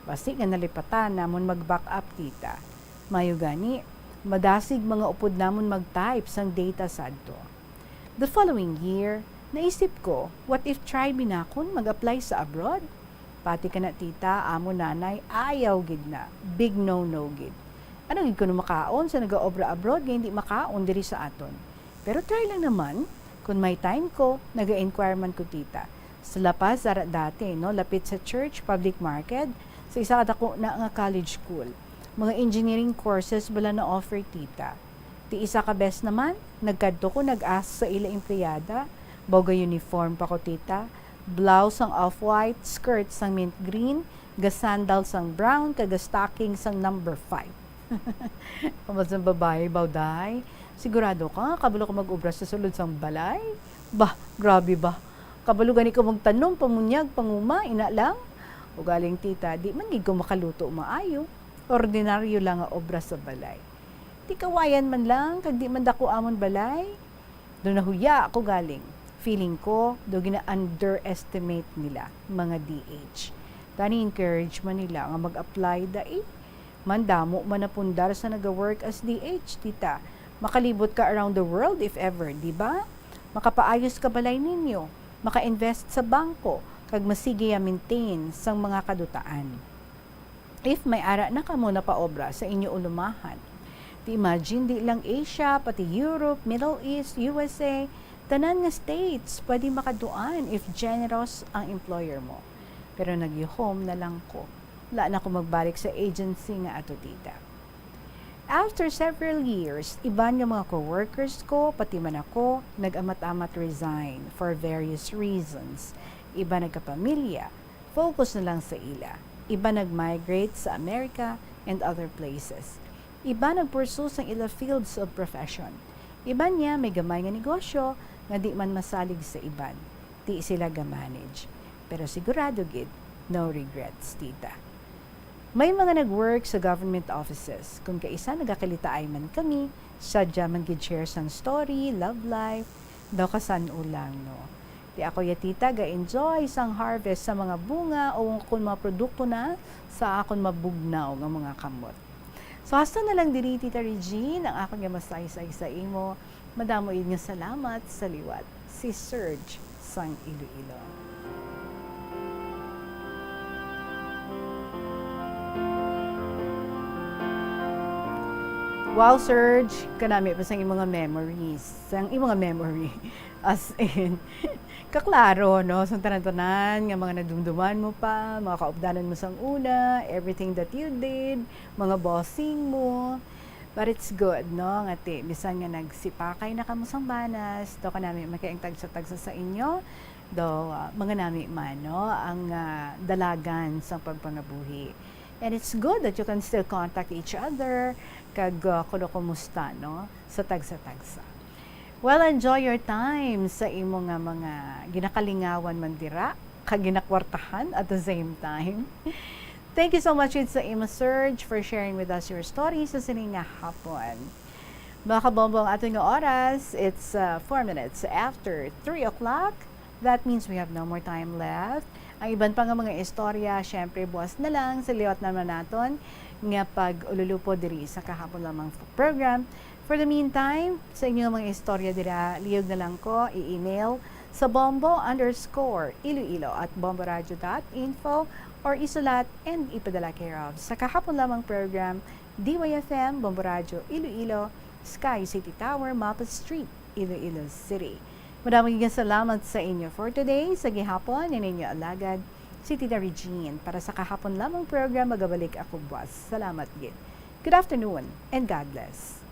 Basi nga nalipatan namon mag-back up, tita. Mayo gani, madasig mga upod namon mag-type sang data sadto. The following year, naisip ko, what if try binakon mag-apply sa abroad? Pati kana tita, amo nanay, ayaw gid na. Big no-no gid. Ano gid kuno makaon sa nagaobra abroad nga hindi makaon diri sa aton? Pero try lang naman. Kun may time ko, naga-inquire man ko, tita. Sa La Paz, ara dati, no, lapit sa church, public market, sa isa ka dako na nga college school. Mga engineering courses bala na offer, tita. Ti isa ka bes naman, nagkadto ko nag-ask sa ila empleyada, baw ga-uniform pa ko, tita. Blouse sang off-white, skirt sang mint green, ga-sandal sang brown, kag ga-stocking sang number five. Kung basta babae, baw, day, sigurado ka nga kabalo ka mag-obra sa sulod sang balay? Bah, grabe ba? Kabalo gani ko magtanom, pamunyag, panguma, ina lang. Ugaling, tita, di man gid ko makaluto maayo. Ordinaryo lang nga obra sa balay. Di kawayan man lang, kag di man dako amon balay. Do nahuya ako galing. Feeling ko, do gina-underestimate nila, mga D H. Tani encourage man nila nga mag-apply da eh. Mandamo man napundar sa naga-work as D H, tita. Makalibot ka around the world if ever, di ba? Makapaayos ka balay ninyo, maka-invest sa bangko, kag masigi ya maintain sang mga kadutaan. If may ara na kamo napaobra sa inyo ulumahan, ti imagine, di lang Asia, pati Europe, Middle East, U S A, tanan nga states pwede makaduan if generous ang employer mo. Pero nagyuhom na lang ko. Wala na ko magbalik sa agency nga ato, tita. After several years, iban nga mga coworkers ko, pati man ako, nag-amat-amat resign for various reasons. Iban nagkapamilya, focus na lang sa ila. Iban nag-migrate sa America and other places. Iban nagpursue sang ila fields of profession. Iban niya may gamay nga negosyo nga di man masalig sa iban. Di sila ga-manage. Pero sigurado gid, no regrets, tita. May mga nag-work sa government offices. Kung kaisa nagakilitaay man kami, sadya man gid share sang story, love life, daw kasan-o lang, no? Di ako ya, tita, ga-enjoy sang harvest sa mga bunga o kung mga produkto na sa akon mabugnaw nga mga kamot. So, hasta na lang diri, Tita Regine, ang akon nga masaysay sa imo. Madamo gid nga salamat sa liwat. Si Serge sang Iloilo. Wow, Serge, kanami pa sang imong mga memories, sang imong mga memory. As in, kaklaro, no? Sa tanan-tanan nga mga nadumduman mo pa, mga kaupdanan mo sang una, everything that you did, mga bossing mo. But it's good, no? Nga ti, bisan nga nagsipakay na kamo sang banas, daw kanami man kay ang tagsa-tagsa sa inyo, daw, ah, mga nami man, no? Ang, ah, dalagan sang pagpangabuhi. And it's good that you can still contact each other, kag, ah, kuno kumusta, no? Sa tagsa-tagsa. Well, enjoy your time sa imo nga mga ginakalingawan man dira, kag ginakwartahan at the same time. Thank you so much gid sa imo, Serge, for sharing with us your story sa sini nga hapon. Mga kabombo, ang aton nga oras, it's, uh, four minutes after three o'clock. That means we have no more time left. Ang iban pa nga mga istorya, syempre, buwas na lang. Sa liwat naman naton nga pag-ululupod diri sa Kahapon Lamang program. For the meantime, sa inyo nga mga istorya dira, liyog na lang ko i-email sa bombo underscore iloilo at bomboradio dot info or isulat and ipadala care of sa Kahapon Lamang program, D Y F M, Bombo Radyo, Iloilo, Sky City Tower, Mapa Street, Iloilo City. Madamo nga salamat sa inyo for today. Sa gihapon, ini inyo alagad, si Tita Regine. Para sa Kahapon Lamang program, magabalik ako buwas. Salamat gid. Good afternoon and God bless.